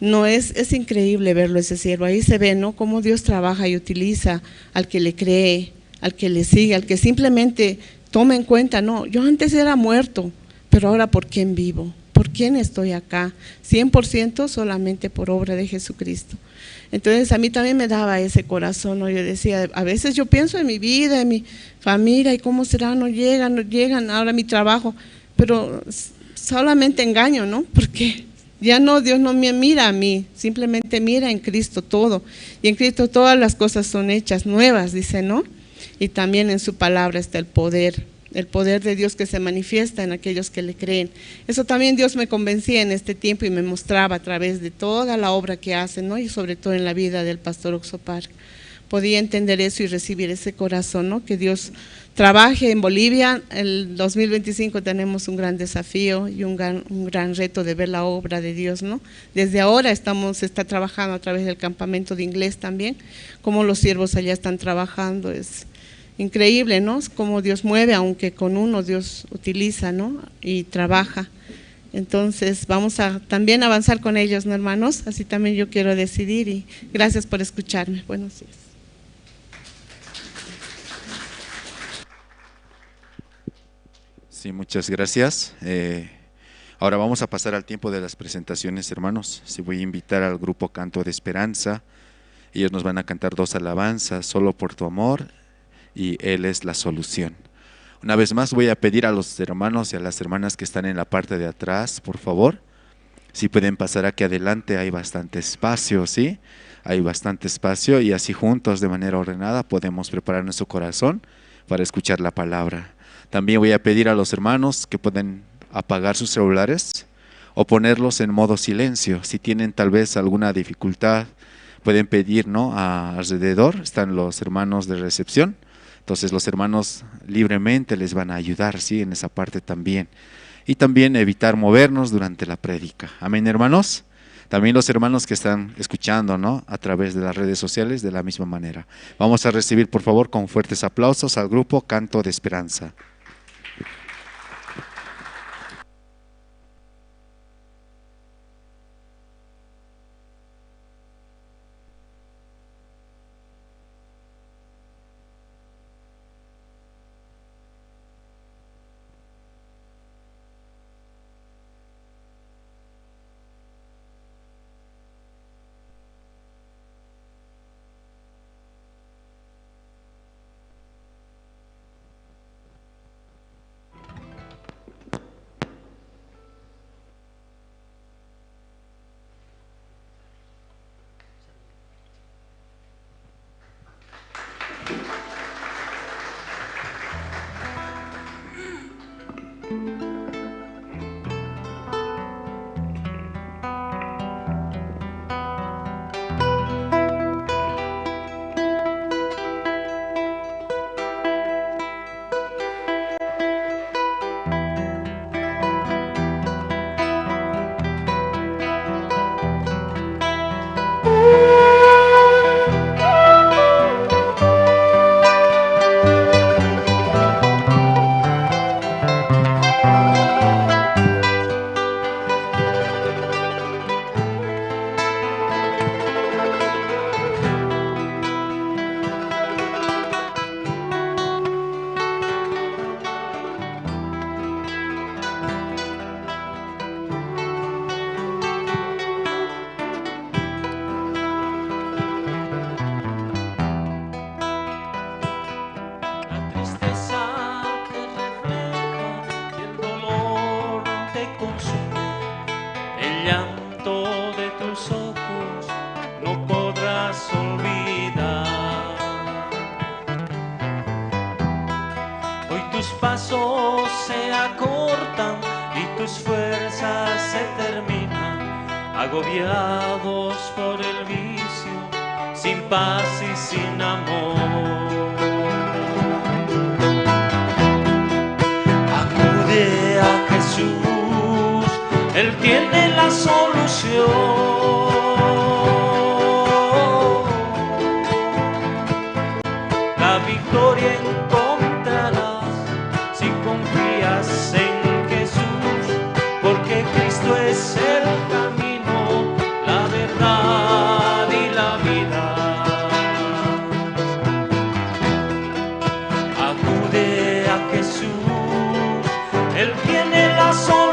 F: No, es increíble verlo ese siervo. Ahí se ve, ¿no?, cómo Dios trabaja y utiliza al que le cree, al que le sigue, al que simplemente toma en cuenta, no, yo antes era muerto, pero ahora ¿por quién vivo? ¿Por quién estoy acá? 100% solamente por obra de Jesucristo. Entonces a mí también me daba ese corazón, ¿no? Yo decía, a veces yo pienso en mi vida, en mi familia, y cómo será, no llegan, ahora mi trabajo, pero solamente engaño, ¿no? Porque ya no, Dios no me mira a mí, simplemente mira en Cristo todo. Y en Cristo todas las cosas son hechas nuevas, dice, ¿no? Y también en su palabra está el poder de Dios que se manifiesta en aquellos que le creen. Eso también Dios me convencía en este tiempo y me mostraba a través de toda la obra que hace, ¿no? Y sobre todo en la vida del Pastor Oxopar. Podía entender eso y recibir ese corazón, ¿no? Que Dios trabaje en Bolivia. El 2025 tenemos un gran desafío y un gran reto de ver la obra de Dios, ¿no? Desde ahora se está trabajando a través del campamento de inglés también, cómo los siervos allá están trabajando, es increíble, ¿no? Cómo Dios mueve, aunque con uno Dios utiliza, ¿no? Y trabaja. Entonces vamos a también avanzar con ellos, ¿no, hermanos? Así también yo quiero decidir y gracias por escucharme. Buenos días.
C: Sí, muchas gracias. Ahora vamos a pasar al tiempo de las presentaciones, hermanos. Sí, voy a invitar al grupo Canto de Esperanza. Ellos nos van a cantar dos alabanzas, Solo por tu amor y Él es la solución. Una vez más voy a pedir a los hermanos y a las hermanas que están en la parte de atrás, por favor, si pueden pasar aquí adelante, hay bastante espacio, ¿sí? Hay bastante espacio y así juntos de manera ordenada podemos preparar nuestro corazón para escuchar la palabra. También voy a pedir a los hermanos que pueden apagar sus celulares o ponerlos en modo silencio. Si tienen tal vez alguna dificultad, pueden pedir, ¿no?, alrededor están los hermanos de recepción. Entonces los hermanos libremente les van a ayudar, ¿sí?, en esa parte también. Y también evitar movernos durante la prédica. Amén, hermanos. También los hermanos que están escuchando, ¿no?, a través de las redes sociales, de la misma manera. Vamos a recibir, por favor, con fuertes aplausos al grupo Canto de Esperanza.
G: agobiados por el vicio, sin paz y sin amor. Acude a Jesús, Él tiene la solución. La victoria encontrarás si confías en Jesús, porque Cristo es el camino, la verdad y la vida. Acude a Jesús, Él tiene la solución.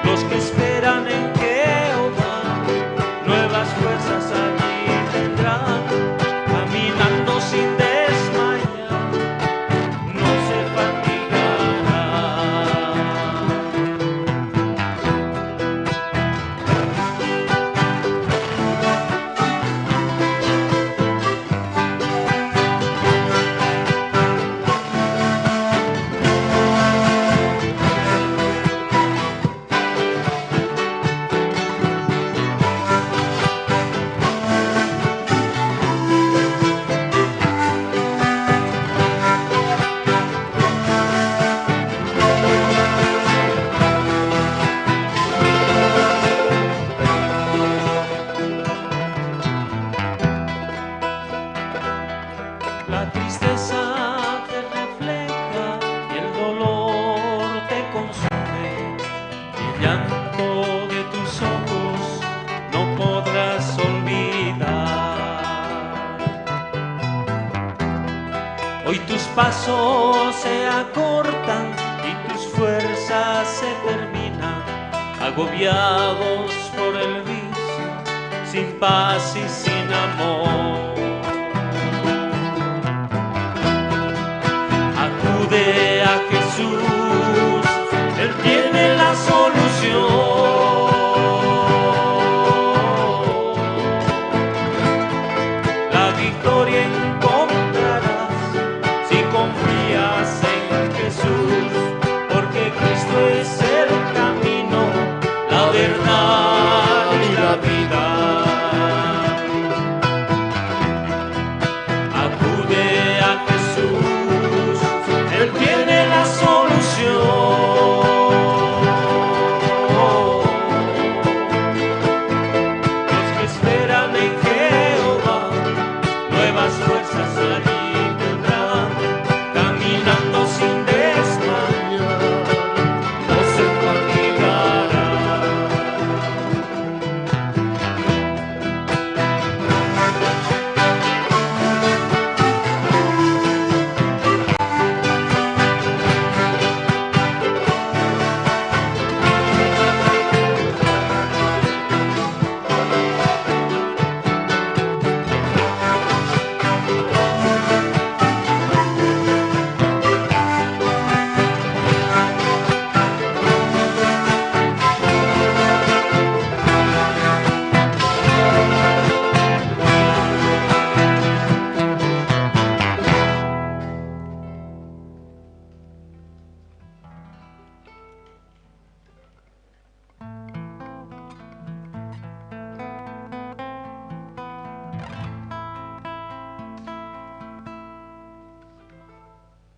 G: Los que esperan en Jehová, nuevas fuerzas allí tendrán, caminando sin desmayar, no se fatigarán. La tristeza te refleja y el dolor te consume, y el llanto de tus ojos no podrás olvidar. Hoy tus pasos se acortan y tus fuerzas se terminan, agobiados por el vicio, sin paz y sin amor. Acude a Jesús, Él tiene la solución. La victoria encontrarás si confías en Jesús, porque Cristo es el camino, la verdad y la vida. Acude a Jesús, Él tiene la solución. Los que esperan en Jehová, nuevas fuerzas allí tendrán, caminando sin desmayar, no se fatigarán.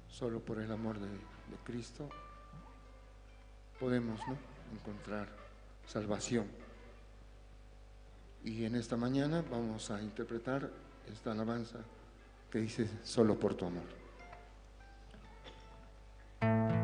H: Solo por el amor de Cristo podemos, ¿no?, encontrar salvación. Y en esta mañana vamos a interpretar esta alabanza que dice: solo por tu amor.
G: Thank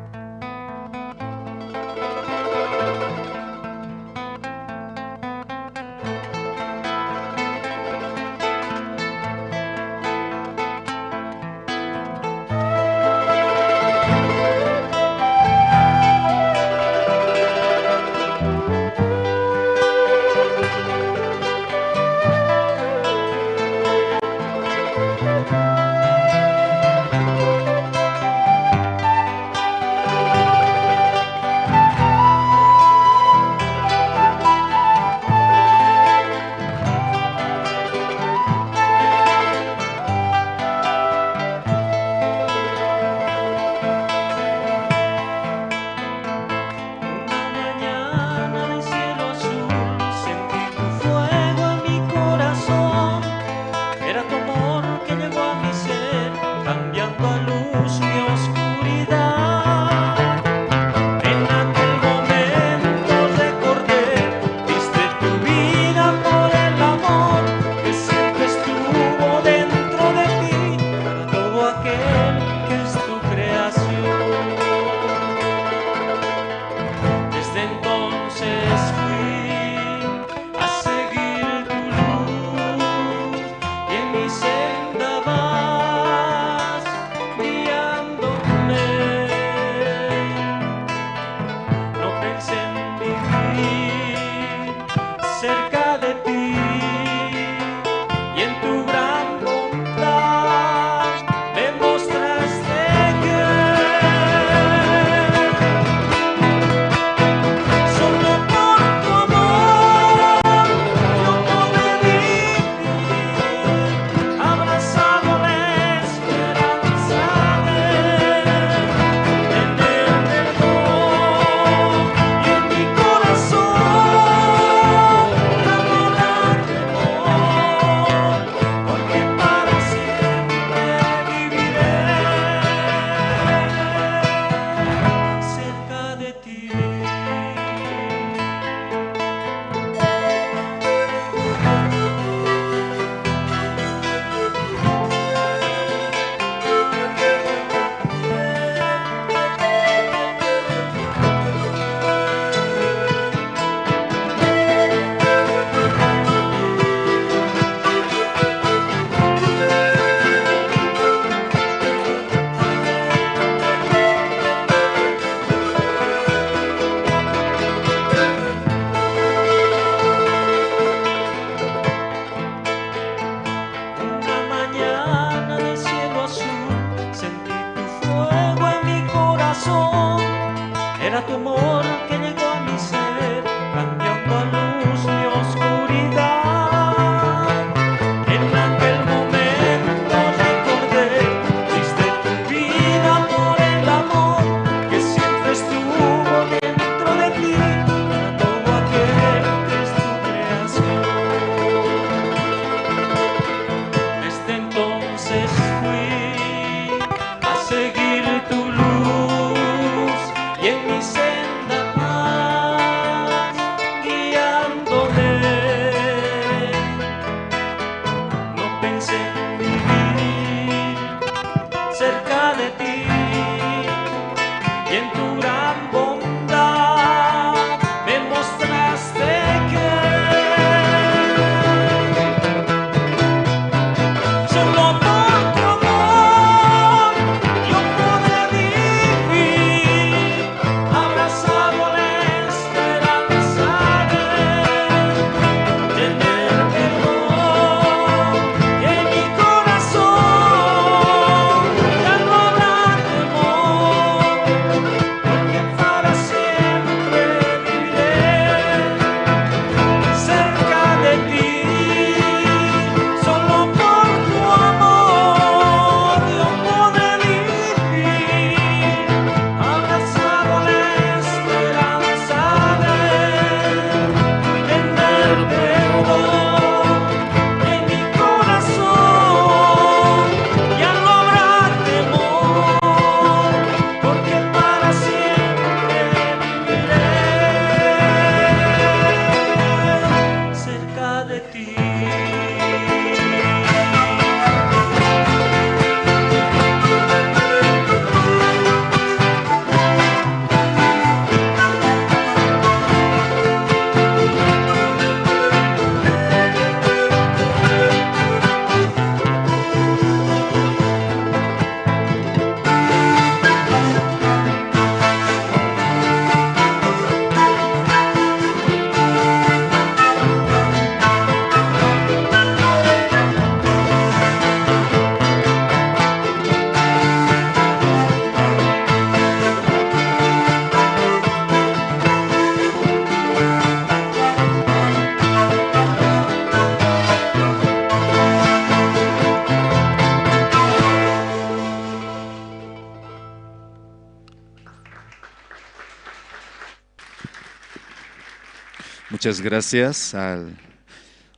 C: Muchas gracias al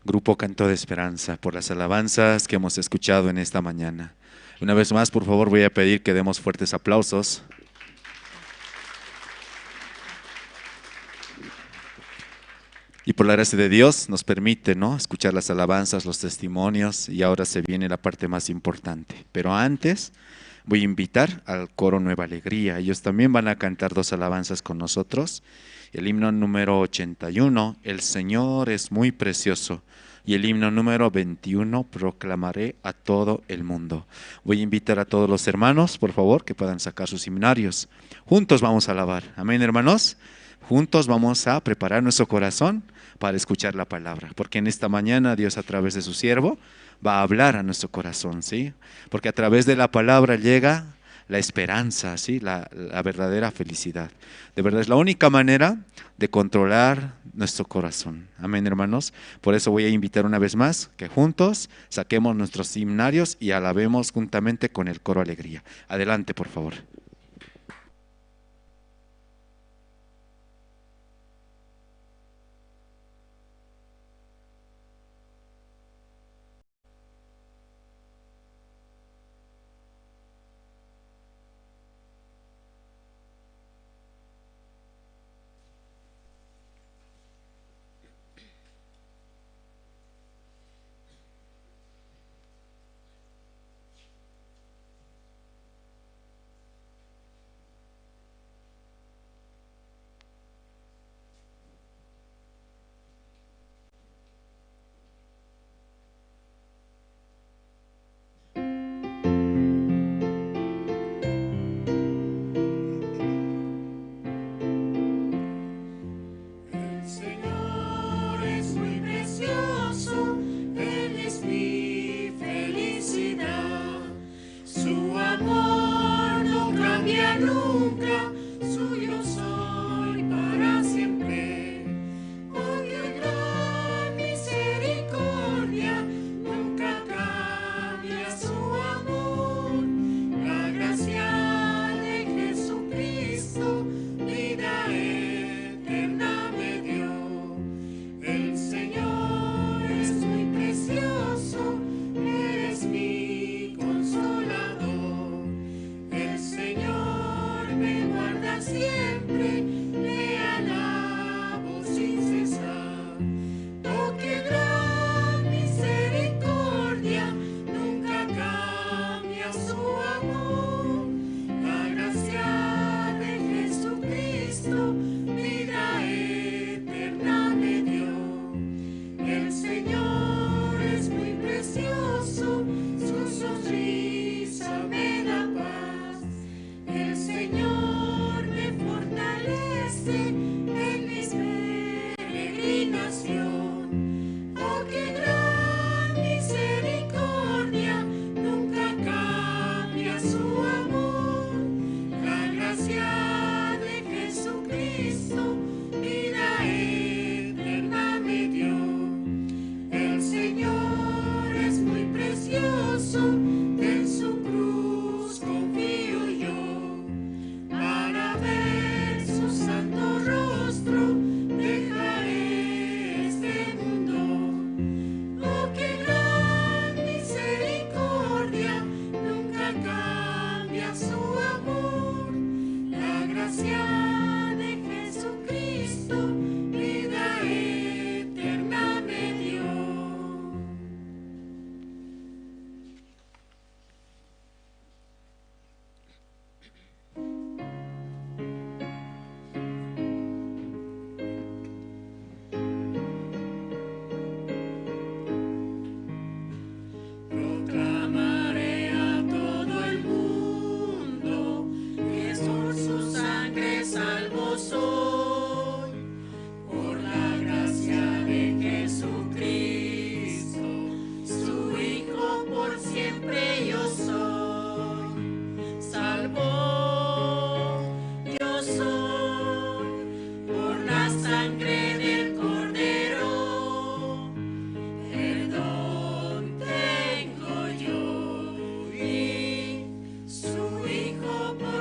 C: Grupo Canto de Esperanza por las alabanzas que hemos escuchado en esta mañana. Una vez más, por favor, voy a pedir que demos fuertes aplausos. Y por la gracia de Dios nos permite, ¿no?, escuchar las alabanzas, los testimonios, y ahora se viene la parte más importante. Pero antes voy a invitar al coro Nueva Alegría. Ellos también van a cantar dos alabanzas con nosotros. El himno número 81, El Señor es muy precioso. Y el himno número 21, Proclamaré a todo el mundo. Voy a invitar a todos los hermanos, por favor, que puedan sacar sus himnarios. Juntos vamos a alabar. Amén, hermanos. Juntos vamos a preparar nuestro corazón para escuchar la palabra, porque en esta mañana Dios, a través de su siervo, va a hablar a nuestro corazón, ¿sí? Porque a través de la palabra llega la esperanza, ¿sí? La verdadera felicidad. De verdad es la única manera de controlar nuestro corazón. Amén, hermanos. Por eso voy a invitar una vez más que juntos saquemos nuestros himnarios y alabemos juntamente con el coro Alegría. Adelante, por favor.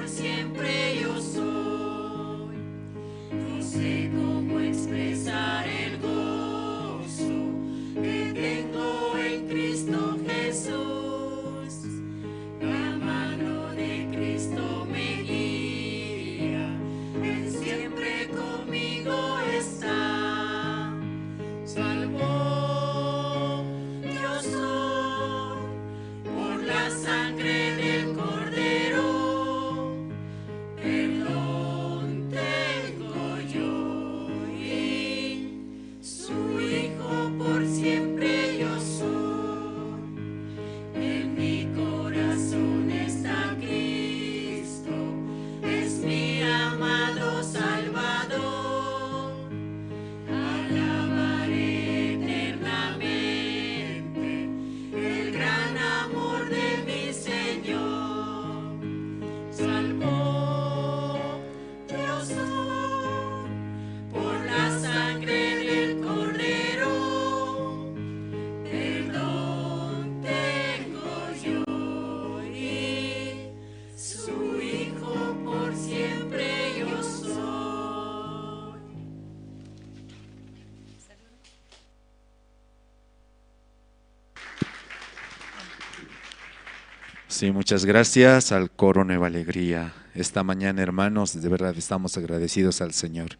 I: Siempre yo soy, no sé cómo.
G: Expresar el gozo que tengo en Cristo Jesús. La mano de Cristo me guía, Él siempre conmigo está. Salvo yo soy por la sangre del Cordero. Perdón tengo yo y su Hijo por siempre yo soy. En mi corazón está Cristo, es mi amado Salvador. Alabaré eternamente el gran amor de mi Señor. Salvo yo soy por la sangre del Cordero. Perdón tengo yo y su Hijo por siempre yo soy.
C: Sí, muchas gracias al coro Nueva Alegría. Esta mañana, hermanos, de verdad estamos agradecidos al Señor.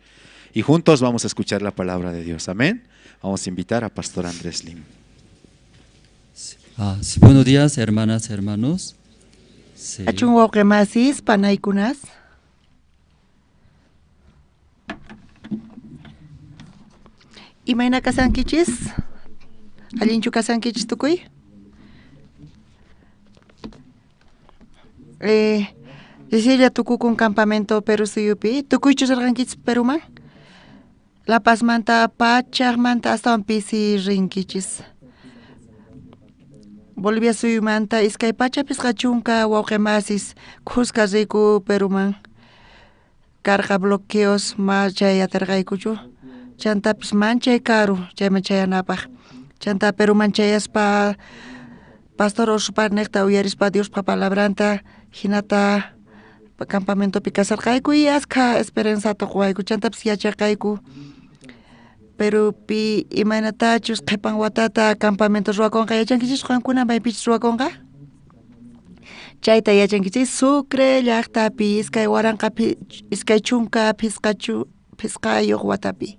C: Y juntos vamos a escuchar la palabra de Dios. Amén. Vamos a invitar a Pastor Andrés Lim.
I: Ah, sí, buenos días, hermanas, hermanos. Sí.
J: Achun wawqimasis panaykunas. Imayna kasankichis? Allinchu kasankichis tukuy? Cecilia tukukun campamento Perú suyupi. Tukuychus rirqankichis Peruman? La Pazmanta pachaqmanta astawan pisi rinkichis. Bolivia suyumanta iskay pacha pisqa chunka wawqimasis khuska riku Peruman. Karqa bloqueos ma chay atirqaykuchu. Chantapis manchay karu chayman chayanapaq. Chanta Peruman chayaspa Pastor Osuparnejta uyarispa Diospa palabranta hinata campamentopi kasarqayku y askha esperanzata quwayku chantapis yacharqayku. Perupi imaynatachus qhipan watata campamento ruwakunqa yachankichis qankuna maypichus ruwakunqa? Chayta yachankichis Sucre llaqtapi 2025 watapi.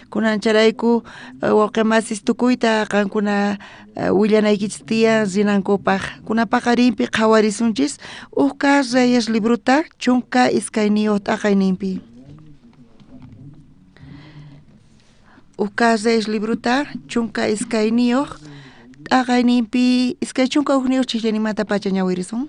J: Kunan charayku wawqimasis tukuyta qankuna willanaykichis tiyan rinankupaq. Kunan paqarinpi qhawarisunchis huk kaq Reyes libruta 12 t'aqayninpi. Huk kaq Reyes libruta 12 t'aqayninpi 21 chikllaninmanta pacha ñawirisun.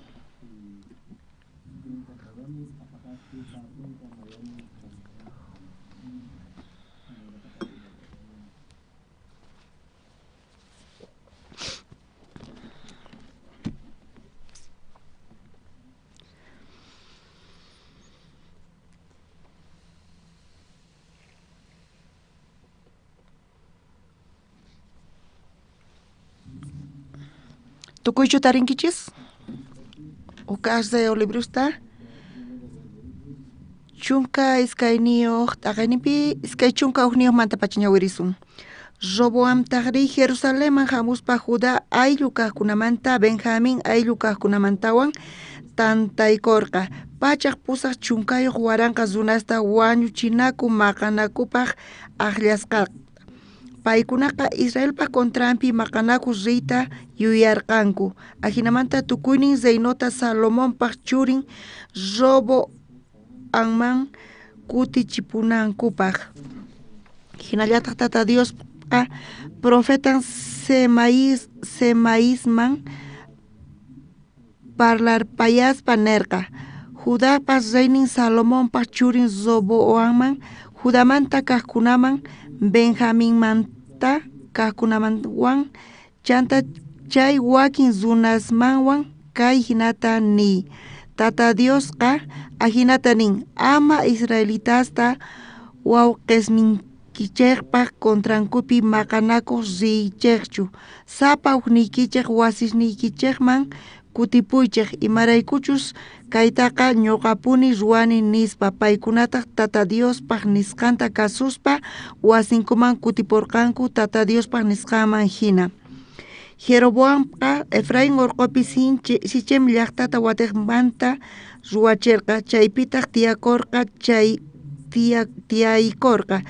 J: Tukuychu tarinkichis? Huk kaq Reyes librusta 12 t'aqayninpi 21 manta pacha ñawirisun. Roboamtajri Jerusalenman hamuspa Judá ayllu kaqkunamanta Benjamín ayllu kaqkunamantawan tantaykurqa. 880 waranqa runasta wañuchinaku maqanakupaq aqllasqa. Paykunaqa Israelpa contranpi maqanaku riyta yuyarqanku. Ajinamanta tukuynin reinota Salomonpaq churin Roboamman kutichipunankupaq. Hinallataq Tata Diosqa profetan Semaísman parlarpayaspa nerqa. Judapa reynin Salomonpaq churin Roboamman, Judamanta kaqkunaman, Benjaminmanta kaqkunamanwan, chanta chay wakin runasmanwan kay hinata niy. Tata Diosqa ajinata nin, ama israelitasta wawqisninkichejpaj contrankupi maqanakuq riychejchu. Sapa ujniykichej wasisniykichejman kutipuychej imaraykuchus Kaytaqa ñuqapuni ruwani nispa. Paykunataq Tata Diospaj nisqanta kasuspa wasinkuman kutiporqanku Tata Diospaj nisqanman hina. Jeroboamqa Efraín orqopi Sichem llaqtata watejmanta ruwacherqa, chaypitaq tiyakorqa chay tiyaykorqa.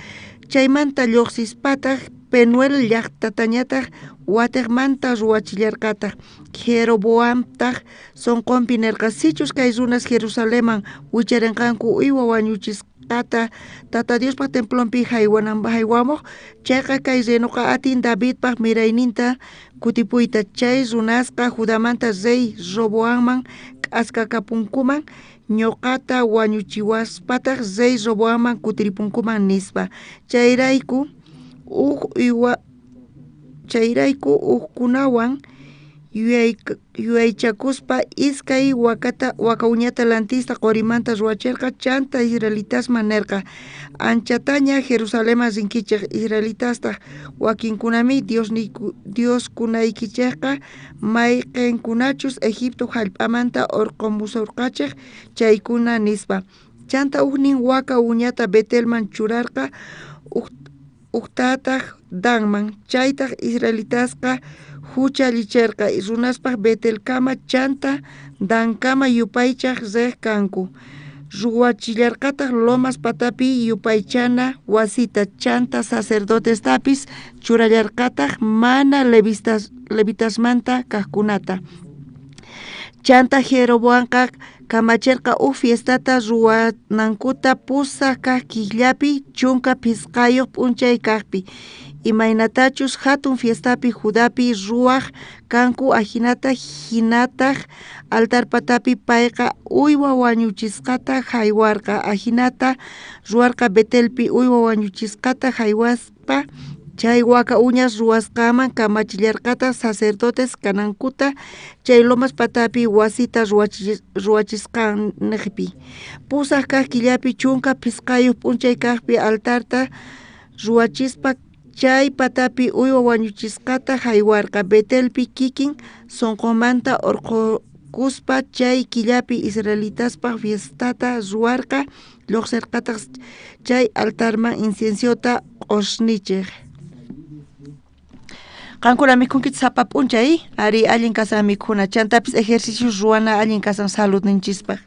J: Chaymanta lluqsispataq Penuel llaqtatañataq watejmanta ruwachillarqataq. Jeroboamtaq sonqonpi nerqa, sichus kay runas Jerusalenman wicharenqanku uywa wañuchisqata Tata Diospaj templonpi haywamoj, chayqa kay reinoqa atin Davidpaj mirayninta kutipuyta. Chay runasqa Judamanta rey Roboamman k'askakapunkuman, ñuqata wañuchiwaspataq rey Roboamman kutiripunkuman nispa. Chayrayku ujkunawan yuyaychakuspa iskay waka uñata lantista qorimanta ruwacherqa. Chanta israelitasman nerqa, anchataña Jerusalenman rinkichej, israelitastaq wakinkunami dioskunaykichejqa mayqenkunachus Egipto jallp'amanta orqhomusorqachej chaykuna nispa. Chanta ujnin waka uñata Betelman churarqa, ujtataq Danman. Chaytaq israelitasqa juchallicherqa, runaspaj Betelkama chanta Dankama yupaychaj rej kanku. Ruwachillarqataq lomas patapi yupaychana wasita, chanta sacerdotestapis churallarqataq mana levitasmanta kajkunata. Chanta Jeroboamqa kamacherqa uj fiestata ruwanankuta pusaj kaj killapi 15 p'unchay kajpi, imaynatachus jatun fiestapi Judapi ruwaj kanku ajinata. Jinataj altar patapi payqa uywa wañuchisqata jaywarqa. Ajinata ruwarqa Betelpi uywa wañuchisqata jaywaspa. Chay waka uñas ruwasqanman kamachillarqataq sacerdotes kanankuta chay lomas patapi wasita ruwachisqanejpi. 8 kaj killapi 15 p'unchay kajpi altarta ruwachispa chay patapi uywa wañuchisqata jaywarqa. Betelpi kikin sonqomanta orqhokuspa chay killapi israelitaspaj fiestata ruwarqa. Lluqsirqataq chay altarman inciensiota q'osnichej. Qankuna mikhunkichis sapa p'unchay, ari allin kasan mikhuna, chantapis ejercicio ruwana allin kasan saludninchispaj.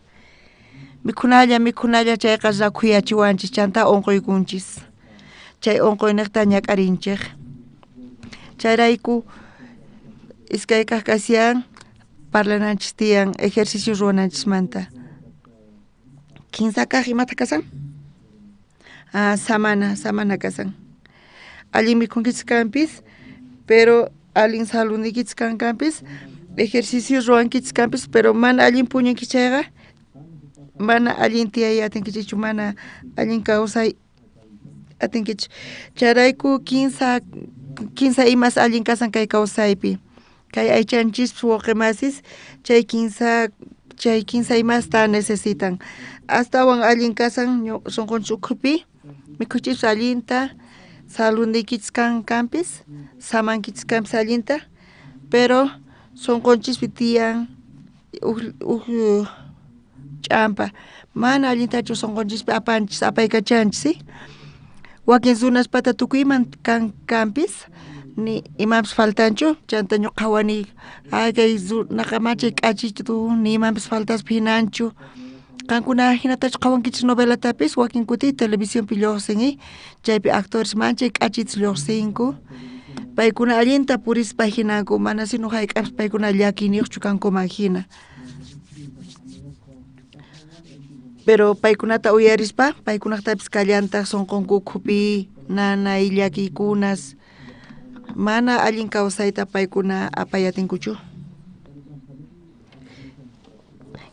J: Mikhunalla mikhunalla chayqa rakhuyachiwanchis, chanta unquykunchis. Chay unquynejta ñak'arinchej. Chayrayku iskay kaj kasian parlananchis tiyan ejercicio ruwananchismanta. 3 kaj imata kasan? Ah, samana kasan. Allin mikhunkichis kanpis, pero allin saludniykichis kan kanpis, ejercicio ruwankichis kanpis, pero mana allin puñunkichis chayqa mana allin tiyay atinkichikchu, mana allin kawsay atinkichik. Chayrayku kinsa imas allin kasan kay kawsaypi. Kay aychanchispis wawqimasis chay kinsa imasta necesitan. Astawan allin kasan sunqunchis ukhupi, mikhuchis allinta, saludniykichis kan kanpis, samankichis kanpis allinta, pero sunqunchispi tiyan uj ch'ampa, mana allintachu sunqunchispi apanchis, apaykachanchis. Wakin runaspata tukuyman kan kanpis, ni imampis faltanchu, chanta ñuqa qhawani, ay kay runaqa machay k'achitu, ni imampis faltaspa hinanchu. Qankuna hinatachu qhawankichis novelatapis, wakin kuti televisionpi lluqsin, chaypi actores manchay k'achitus lluqsinku. Paykuna allinta purispa hinanku, mana sino hayk'apis paykuna llakiyniyuqchu kankuman hina. Pero paykunata uyarispa, paykunaqtapis kallantaq sunqunku ukhupi nanay llakiykunas, mana allin kawsayta paykuna apayatinkuchu.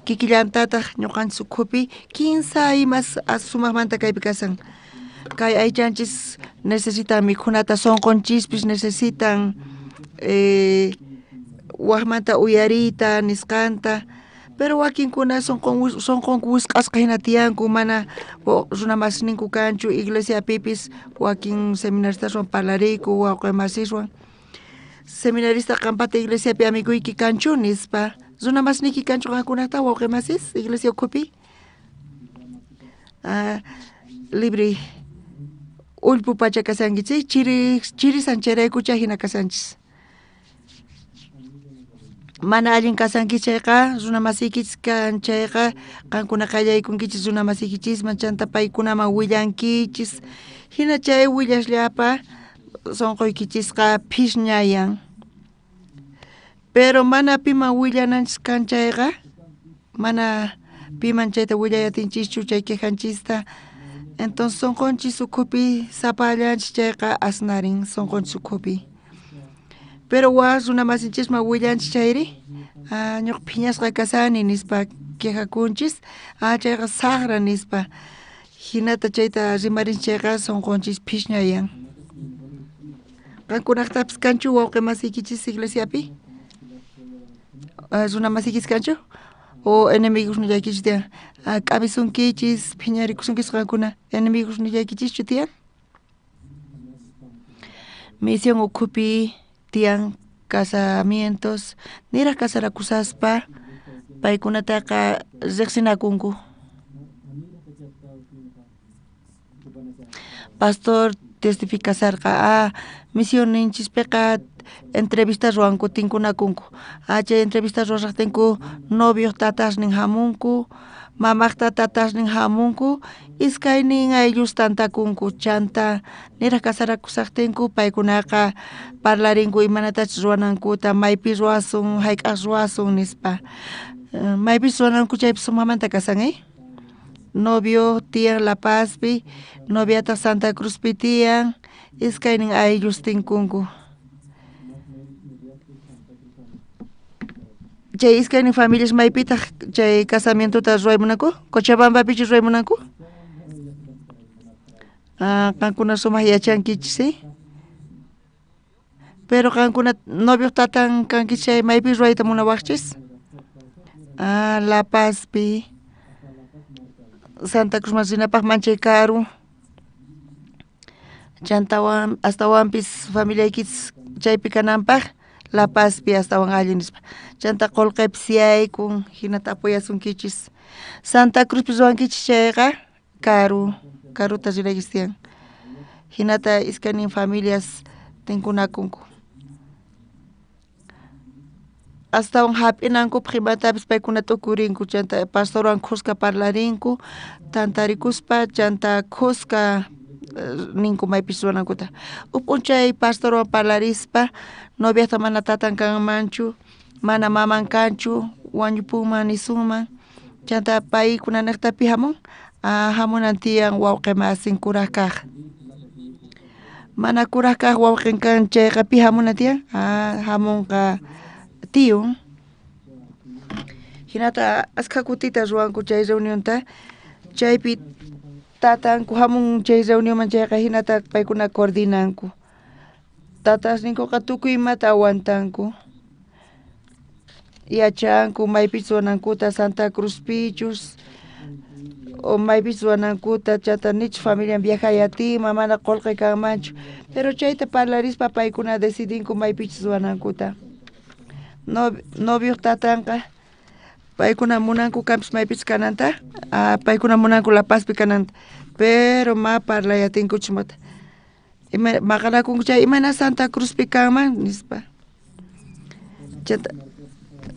J: Kikillantataq ñuqanchis ukhupi kinsa imas sumaqmanta kaypi kasan. Kay aychanchis necesitan mikhunata, sunqunchispis necesitan wajmanta uyariyta nisqanta, pero wakinkuna sunqunku wisq'asqa hina tiyanku, mana runa masninku kanchu. Iglesiapipis wakin seminaristaswan parlariyku, wawqi masiswan. Seminarista qampata iglesiapi amiguyki kanchu nispa, Runa masniyki kanchu qankunata wawqi masis iglesia ukhupi? Libre ullpu pacha kashankichis, chiri chirisan chayraykucha hina kashanchis. Mana allin kashanki chayqa runa masiykichis kan chayqa qankuna qallaykunkichis runa masiykichisman chanta paykunaman willankichis hina chay willasllapa sunquykichisqa phisñayan. Pero mana piman willananchis kan chayqa mana piman chayta willay atinchischu chay quejanchista entonces sunqunchis ukhupi sapallanchis chayqa asnarin sunqunchis ukhupi. Pero waj runa masinchisman willanchis chayri ñuqa phiñasqa kashani nispa quejakunchis chayqa saqra nispa hinata chayta rimarinchis chayqa sunqunchis phisñayan. Qankunaqtapis kanchu wawqi masiykichis iglesiapi? Runa masiykichis kanchu? O enemigos nillaykichis tiyan? K'amisunkichis phiñarikusunkichis qankuna enemigos nillaykichischu tiyan? Misión ukhupi tiyan casamientos niraj casarakusaspa paykunataqa riqsinakunku. Pastor testificasarqa misión ninchispiqa entrevista ruwanku tinkunakunku chay entrevista ruwashaqtinku novioq tatasnin hamunku mamaqta tatasnin hamunku iskaynin ayllus tantakunku chanta niraj casarakushaqtinku paykunaqa parlarinku imanatachus ruwanankuta maypi ruwasun hayk'aq ruwasun nispa maypis ruwananku chaypis sumaqmanta kashan novio tiyan La Pazpi noviataq Santa Cruzpi tiyan iskaynin ayllus tinkunku. Chay iskaynin familias maypitaq chay casamientota ruway munanku? Cochabambapichu ruway munanku? Qankuna sumaq yachankichis Pero qankuna novioq tatan kankichis chay maypi ruwayta munawaqchis? La Pazpi Santa Cruzman rinapaq manchay karu chantawan astawanpis familiaykichis chaypi kananpaq La Pazpi astawan allin nispa chanta qullqipis yaykun hinata apoyasunkichis Santa Cruzpi ruwankichis chayqa karu karuta rinaykichis tiyan hinata iskaynin familias tinkunakunku. Astawan hap'inankupaq imatapis paykuna t'ukurinku chanta pastorwan khuska parlarinku tantarikuspa chanta khuska ninku maypis ruwanankuta. Huk p'unchay pastorwan parlarispa noviata mana tatan kanmanchu mana maman kanchu wañupunman nisunman chanta paykunanejta pi hamun hamunan tiyan wawqi masin kuraj kaq mana kuraj kaq wawqin kan chayqa pi hamunan tiyan hamunqa tiyun. Hinata askha kutita ruwanku chay reunionta chaypi tatanku hamun chay reunionman chayqa hinata paykuna coordinanku tatasninkuqa tukuy imata aguantanku yachanku maypichus ruwanankuta Santa Cruzpichus o maypichus ruwanankuta chanta nichus familian viajay atinman mana qullqi kanmanchu pero chayta parlarispa paykuna decidinku maypichus ruwanankuta. Novioq tatanqa paykuna munanku kanpis maypichus kananta paykuna munanku La Pazpi kananta pero ma parlay atinkuchu mata ima maqanakunku chay imayna Santa Cruzpi kanman nispa chanta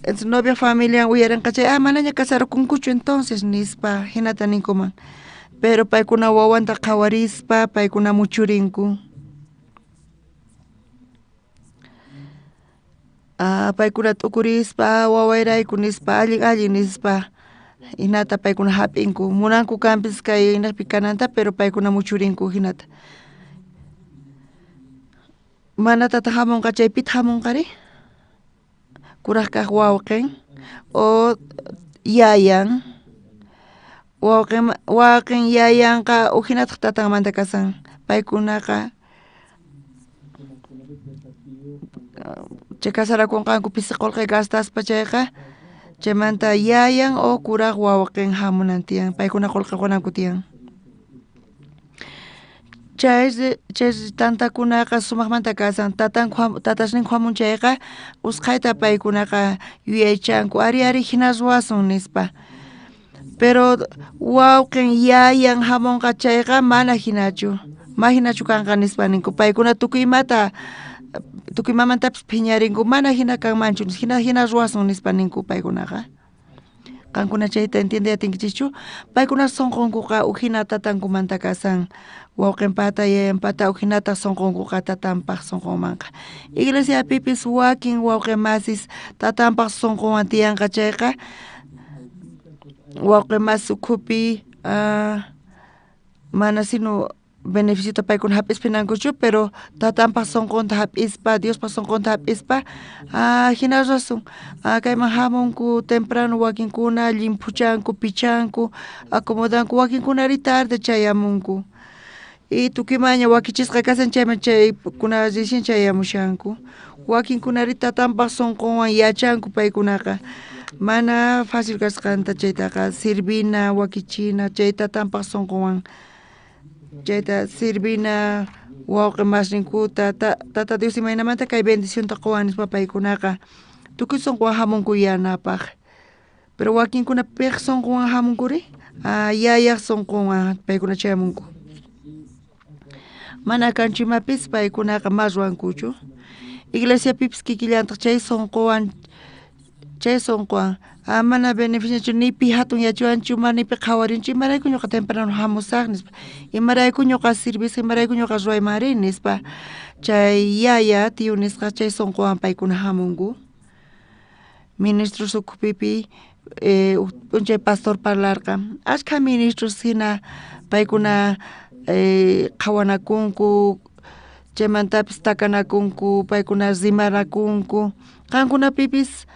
J: entonces novioq familian uyarinqa chay manaña casarakunkuchu entonces nispa hinata ninkuman pero paykuna wawanta qhawarispa paykuna muchurinku. Paykuna t'ukurispa wawayrayku nispa allin allin nispa hinata paykuna hap'inku munanku kanpis kay naqpi kananta pero paykuna muchurinku hinata. Manatataq hamunqa chay pitaq hamunqari? Kuraj kaq wawqin o yayan wawqin yayanqa ujinataq tatanmanta kasan paykunaqa chay casarakunqanku pisi qullqi gastaspa chayqa chaymanta yayan o kuraj wawqin hamunan tiyan paykuna qullqi qunanku tiyan. Chay chay tantakunaqa sumaqmanta kasan tatanku tatasninku hamun chayqa usqhayta paykunaqa yuyaychanku ari ari hina ruwasun nispa. Pero wawqin yayan hamunqa chayqa mana hinachu ma hinachu kanqa nispa ninku paykuna tukuy imata tukuy imamantapis phiñarinku mana hina kanmanchu hina hina ruwasun nispa ninku paykunaqa. Qankuna chayta entiende atinkichischu paykuna sunqunkuqa ujina tatankumanta kasan wawqinpata yayanpata ujinata sunqunkuqa tatanpaq sunqunmanqa. Iglesiapipis wakin wawqi masis tatanpaq sunqunwan tiyanqa chayqa wawqi masi ukhupi mana sino beneficiota paykuna hap'ispa hinankuchu pero tatanpaq sunqunta hap'ispa Diospaq sunqunta hap'ispa hina ruwasun kayman hamunku temprano wakinkuna llimphuchanku pichanku acomodanku wakinkunari tarde chayamunku. Y tukuymaña wakichisqa kashan chayman chaykuna recién chayamushanku. Wakinkunari tatanpaq sunqunwan yachanku paykunaqa. Mana fácil kasqanta chaytaqa sirvina wakichina chay tatanpaq sunqunwan chayta sirvina wawqi masninkuta tata Dios imaynamanta kay bendicionta quwan nispa paykunaqa tukuy sunquwan hamunku yanapaq. Pero wakinkuna piq sunquwan hamunkuri yayaq sunqunwan paykuna chayamunku. Mana kanchu imapis paykunaqa ma ruwankuchu. Iglesiapipis kikillantaq chay sunquwan mana beneficiachu ni pi hatun yachawanchu mana ni pi qhawarinchu imarayku ñuqa temprano hamusaq nispa imarayku ñuqa sirvisaq imarayku ñuqa ruwayman rini nispa. Chay yaya tío nisqa chay sunquwan paykuna hamunku. Ministros ukhupipi p'unchay pastor parlarqa. Ashkha ministros hina paykuna qhawanakunku chaymantapis takanakunku paykuna rimanakunku. Qankunapipis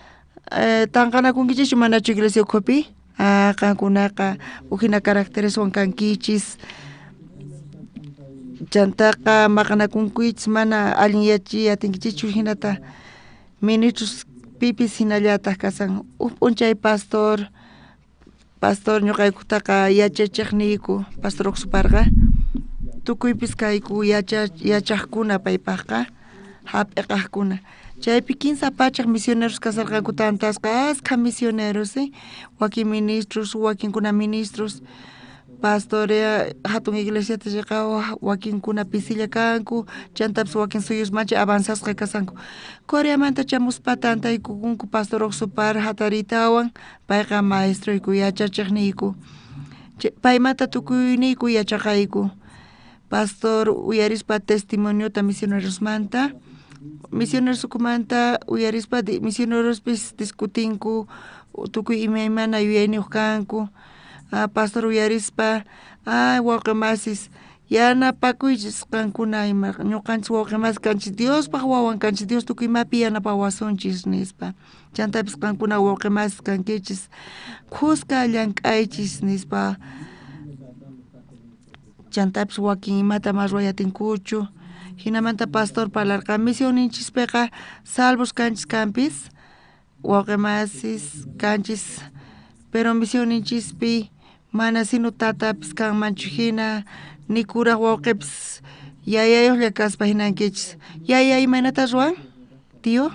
J: tanqanakunkichischu manachu iglesia ukhupi qankunaqa ujina caractereswan kankichis. Chantaqa maqanakunkichis mana allin yachiy atinkichischu hinata ministros pipis hinallataq kasan. Uj p'unchay pastor pastor ñuqaykutaqa yachachiqniyku pastor Oxuparqa tukuypis kayku yachaqkuna paypaqqa hap'iqaqkuna. Chaypi 300 misioneros kasarqanku tantasqa askha misioneros wakin ministros wakinkuna ministros pastorea hatun iglesiata riqa wakinkuna pisilla kanku chantapis wakin suyus manchay avanzasqa kasanku. Coreamanta chamuspa tantaykukunku pastor Oxupar hataritawan payqa maestroyku yachachiqniyku. Paymanta tukuyniyku yachaqayku. Pastor uyarispa testimoniota misionerosmanta misioneros ukhumanta uyarispa misionerospis discutinku tukuy imaymana yuyayniyuq kanku. Pastor uyarispa ay wawqi masis yanapakuychis qankuna ima ñuqanchis wawqi masis kanchis Diospaq wawan kanchis Dios tukuy imapi yanapawasunchis nispa. Chantapis qankuna wawqi masis kankichis khuska llank'aychis nispa. Chantapis wakin imata ma ruway atinkuchu. Hinamanta pastor parlarqa misionninchispiqa salvos kanchis kanpis wawqi masis kanchis pero misionninchispi mana sino tatapis kanmanchu hina ni kuraq wawqipis yayayuqlla kaspa hinankichis. Yaya imaynata ruwan tío?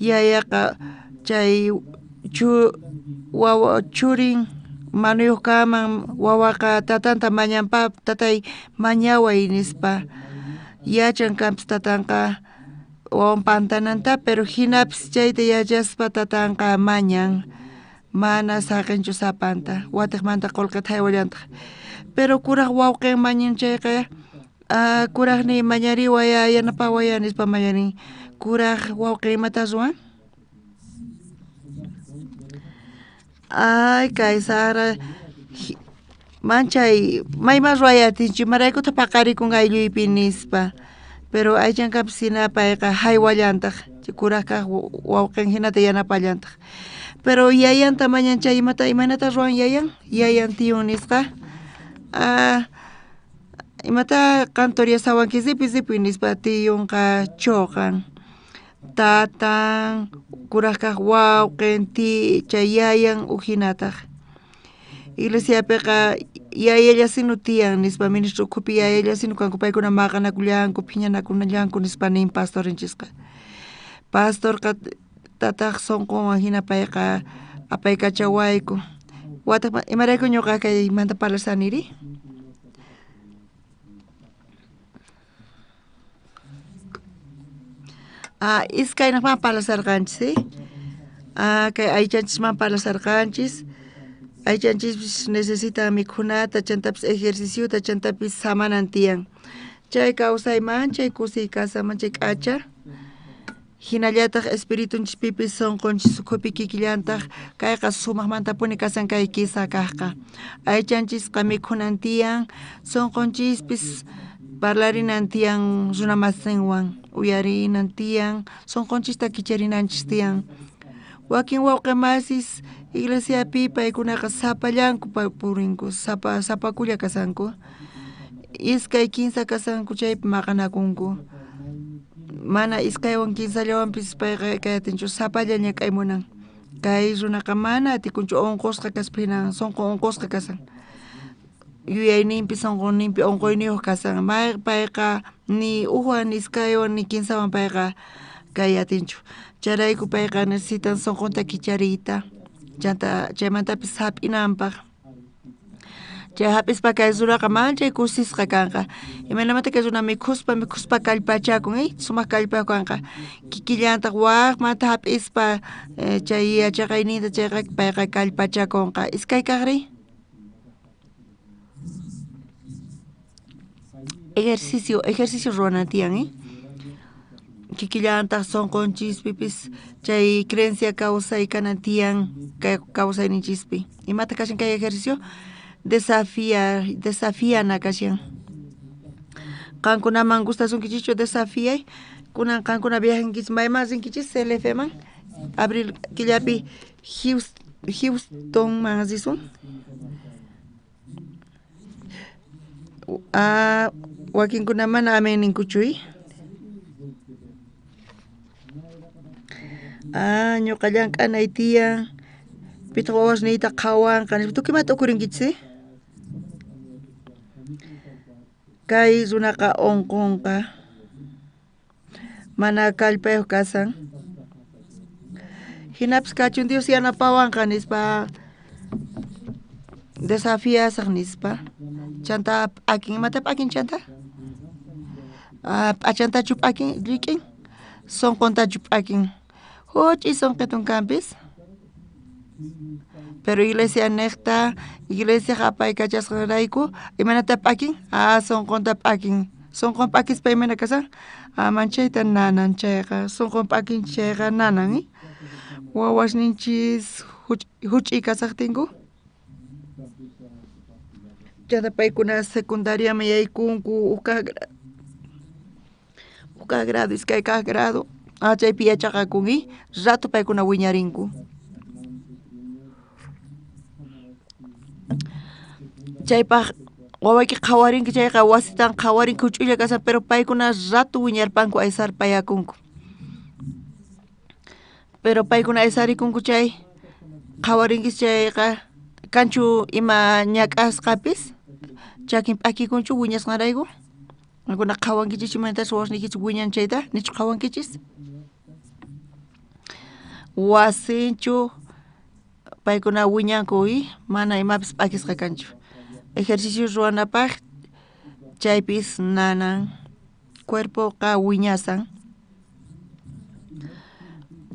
J: Yayaqa chay wawa churin manuyuq kaman wawaqa tatanta mañanpa tatay mañaway nispa. Yachan kanpis tatanqa wawan pantananta pero hinapis chayta yachaspa tatanqa mañan mana saqinchu sapanta watiqmanta qullqita haywallantaq. Pero kuraq wawqin mañan chayqa kuraqniy mañariway yanapaway nispa mañarin. Kuraq wawqin imata ruwan? Ay kay Sara manchay mayman ruway atinchu imaraykutaq paqarikun aylluypi nispa. Pero aychankapis hina payqa haywallantaq kuraq kaq wawqin hinata yanapallantaq. Pero yayanta mañan chay imata imaynata ruwan yayan? Yayan tiyun nisqa imata qan toriasawanki ripuy ripuy nispa tiyunqa chuqan. Tatan kuraq kaq wawqin chay yayan ujinataq. Iglesiapiqa yayallasinu tiyan nispa, ministro ukhupi yayallasinu kanku, paykuna maqanakullanku, phiñanakunallanku nispa nin pastorninchisqa. Pastorqa tataq sunqunwan hina payqa apaykachawayku. Wataq imarayku ñuqa kaymanta parlashaniri? Iskaynaqman parlasharqanchis, kay aychanchisman parlasharqanchis. Aychanchispis necesitan mikhunata, chantapis ejerciciota, chantapis samanan tiyan. Chay kawsay manchay kusiy kashan, manchay k'acha. Hinallataq espiritunchispipis sunqunchis ukhupi kikillantaq kayqa sumaqmantapuni kashan kay kisa kaqqa. Aychanchisqa mikhunan tiyan, sunqunchispis parlarinan tiyan runa masinwan, uyarinan tiyan, sunqunchista kicharinanchis tiyan. Wakin wawqi masis iglesiapi paykunaqa sapallanku purinku, sapakulla kashanku. Iskay kinsa kashanku chaypi maqanakunku. Mana iskaywan kinsallawanpis payqa kayatinchu, sapalla ñak'ay munan. Kay runaqa mana atikunchu, unqusqa kaspa hina sunqu unqusqa kashan. Yuyayninpi sunqunninpi unquyniyuq kashan. Payqa ni ujwan ni iskaywan ni kinsawan payqa kay atinchu. Chayrayku payqa necesitan sunqunta kichariyta, chanta chaymantapis hap'inanpaq. Chay hap'ispa kay runaqa manchay kusisqa kanqa. Imaynamanta kay runa mikhuspa mikhuspa kallpachakun, sumaq kallpayuq kanqa. Kikillantaq waqmanta hap'ispa chay yachaqayninta chayqa payqa kallpachakunqa. Iskay kaqri? Ejercicio, ejercicio ruwanan tiyan, Kikillantaq sunqunchispipis chay creencia kawsay kanan tiyan kay kawsayninchispi. Imata kashan kay ejercicio? Desafiana kashan. Qankunaman gustasunkichikchu desafiay? Kunan qankuna viajankichis mayman rinkichis CLFman? Abril killapi Houstonman risun. Wakinkuna mana amen ninkuchu, ñuqa llank'anay tiyan, pitaq wawasniyta qhawanqa nispa, tukuy imata ukurinkichis, Kay runaqa unqunqa, mana kallpayuq kashan. Hinapis kachun Dios yanapawanqa nispa, desafiasaq nispa. Chanta p'akin, imata p'akin chanta? P'achantachu p'akin llik'in, sunquntachu p'akin. Huch'uy sunqitun kanpis. Pero iglesia niqta, iglesiaq apaykachasqanrayku imaynata p'akin? Sunqunta p'akin. Sunqun p'akispa imayna kashan? Manchayta nanan chayqa, sunqun p'akin chayqa nanan, Wawasninchis huch'uy kashaqtinku. Chanta paykuna secundariaman yaykunku, uj kaq grado, iskay kaq grado, chaypi yachaqakun, rato paykuna wiñarinku. Chaypaq wawayki qhawarinki chayqa wasitan qhawarinki huch'uylla kashan, pero paykuna rato wiñarpanku aysarpayakunku. Pero paykuna aysarikunku chay qhawarinki chayqa kanchu ima ñak'asqapis, chakin p'akikunchu wiñasqanrayku. Qankuna qhawankichis imaynatas wawasniykichis wiñan chayta, nichu qhawankichis? Wasinchu paykuna wiñanku, mana imapis p'akisqa kanchu. Ejercicio ruwanapaq chaypis nanan, cuerpoqa wiñasan.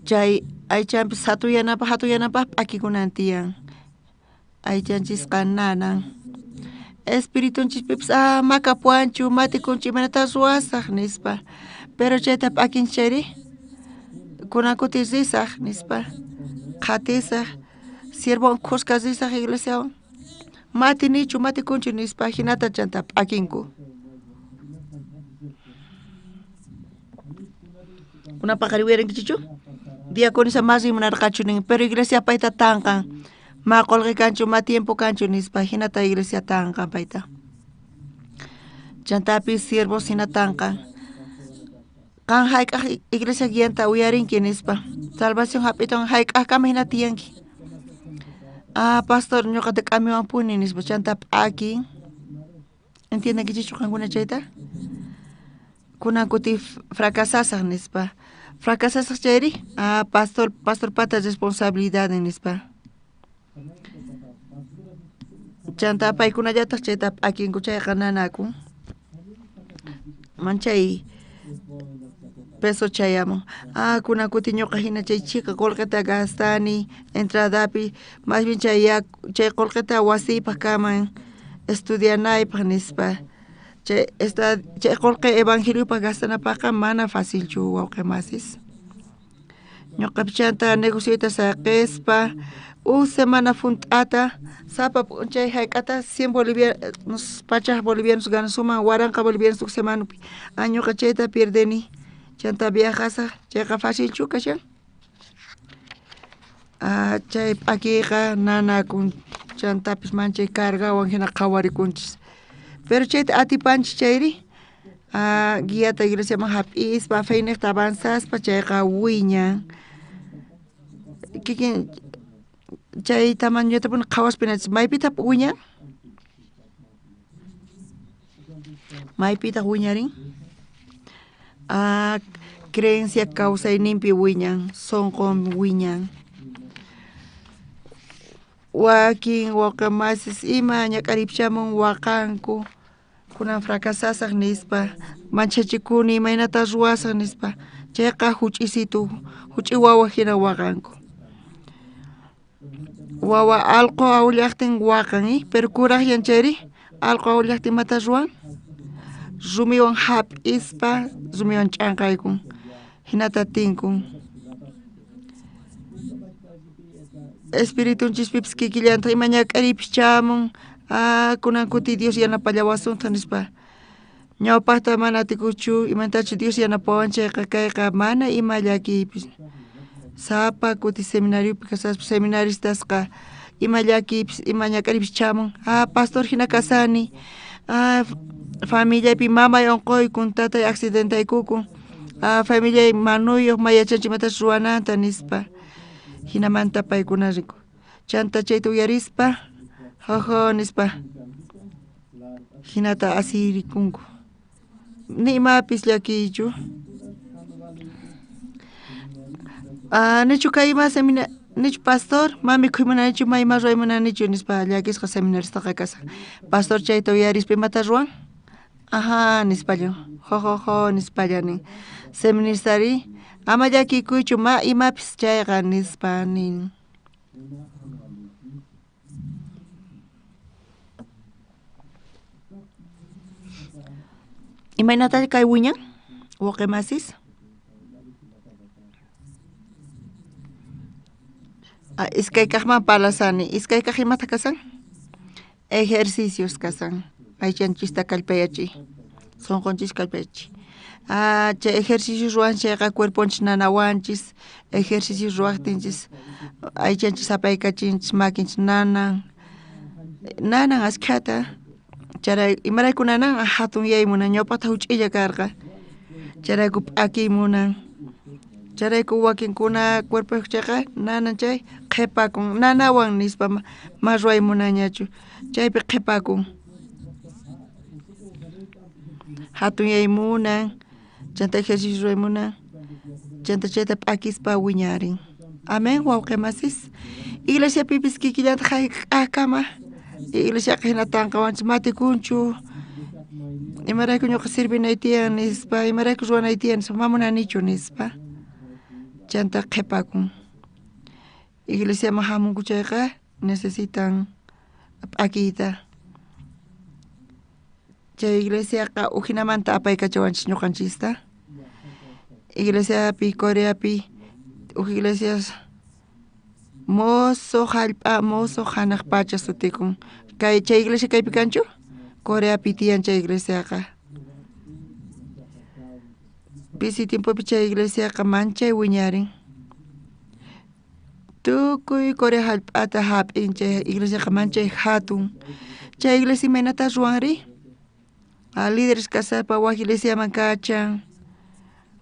J: Chay aychanpis hatuyanapaq p'akikunan tiyan. Aychanchisqa nanan. Espiritunchispipis makapuwanchu, matikunchu, imaynata ruwasaq nispa. Pero chayta p'akinchis chayri, kunan kuti risaq nispa, qhatisaq, siervowan khuska risaq iglesiawan. Matinichu, matikunchu nispa, hinata chanta p'akinku. Kunan paqari uyarinkichikchu? Diaconisa mas rimunarqachu nin, pero iglesia payta tanqan. Ma qolqe kanchu, ma tiempo kanchu nispa, hinata iglesia tanqan payta. Chantapis siervos hina tanqan. Qan hayk'aq iglesia guianta uyarinki nispa. Salvación hap'iton hayk'aqkama hina tiyanki. Ah, pastor ñuqata k'amiwanpuni nispa chanta p'akin. Entiendenkichikchu qankuna chayta? Kunan kuti fracasasaj nispa. Fracasasaj chayri? Ah, pastorpata responsabilidad nispa. Chanta paykunallataj chayta p'akinku chayqa nanakun. Manchay peso chayamun. Ah, kunan kuti ñuqa hina chay chhika qullqita gastani entradapi, más bien chay chay qullqita wasiypaq kaman estudianaypaq nispa. Chay chay qullqi evangeliopaq gastanapaqqa mana facilchu wawqi masis. Ñuqapi chanta negocioyta saqispa uj semana junt'ata sapa p'unchay hayk'ata 100 bolivianos pachaj bolivianos ganasuman 1000 bolivianos uj semanapi. Ah, ñuqa chayta pierdeni. Chanta viajasaj chayqa facilchu kashan. Ah, chay p'akiyqa nanakun chantapis manchay cargawan hina qhawarikunchis. Pero chayta atipanchis chayri ah, guiata iglesiaman hap'ispa feyniqta avanzaspa chayqa wiñan. Kikin chay tamañotapuni qhawaspa hinachis maypitaq wiñan? Maypitaq wiñarin? Ah, creencia kawsayninpi wiñan, sunqun wiñan. Wakin wawqimasis ima ñak'ariypi waqanku, kunan fracasasaj nispa, manchachikuni imaynata ruwasaj nispa, chayqa huch'isitu, huch'i wawa hina waqanku. Wawa allqu awllaqtin waqan, pero kuraqyan chayri allqu awllaqtin imata ruwan? Rumiwan hap'ispa rumiwan ch'anqaykun, hinata tinkun. Espiritunchispipis kikillantaq ima ñak'ariypis chamun, ah, kunan kuti Dios yanapallawasuntaq nispa. Ñawpaqta mana atikuchu imantachu Dios yanapawan chayqa kayqa mana ima llakiypis. Sapa kuti seminariopi kasaspa seminaristasqa ima llakiypis ima ñak'ariypis chamun, ah, pastor hina kasani, ah, familiaypi mamay unquykun, tatay accidentaykukun, ah, familiay manuyuq may yachanchu imatachus ruwananta nispa. Hinamanta paykuna rinku. Chanta chayta uyarispa jojo nispa hinata asirikunku. Ni imapis llakiychu. Ah, nichu kay ima semina nichu pastor ma mikhuy munanichu ma ima ruway munanichu nispa llakisqa seminaristaqa kashan. Pastor chayta uyarispa imata ruwan? Ajá nispalla jojojo nispalla nin. Seminaristari ama llakikuychu ma imapis chayqa nispa nin. Imaynata kay wiñan wawqi masis? Ah, iskay kaqman parlasani. Iskay kaq imata kasan? Ejercicios kasan. Aychanchista kallpayachiy, sunqunchis kallpayachiy. Ah, chay ejercicios ruwan chayqa cuerponchis nanawanchis, ejercicios ruwaqtinchis aychanchis apaykachinchis, makinchis nanan, nanan askhata. Charay imarayku nanan hatunyay munan, ñawpaqta huch'iylla karqa. Chayrayku p'akiy munan. Chayrayku wakinkuna cuerpoyuq chayqa nanan chay qhipakun, nanawan nispa ma ruway munanñachu, chaypi qhipakun. Hatunyay munan, chanta ejercicio ruway munan, chanta chayta p'akispa wiñarin. Amén, wawqi masis. Iglesiapipis kikillantaq hayk'aqkama iglesiaqa hina tanqawanchis matikunchu. Imarayku ñuqa sirvinay tiyan nispa, imarayku ruwanay tiyan nispa, ma munanichu nispa. Chanta qhipakun. Iglesiaman hamunku chayqa necesitan p'akiyta. Chay iglesiaqa ujinamanta apaykachawanchis ñuqanchista. Iglesiapi, Coreapi, uj iglesias mozo hallp'a, mozo hanaq pacha sutikun. Kay chay iglesia kaypi kanchu? Coreapi tiyan chay iglesiaqa. Pisi tiempopi chay iglesiaqa manchay wiñarin. Tukuy Corea hallp'ata hap'in chay iglesiaqa manchay hatun. Chay iglesia imaynata ruwanri? Ah, líderes kasapa wak iglesiaman kachan.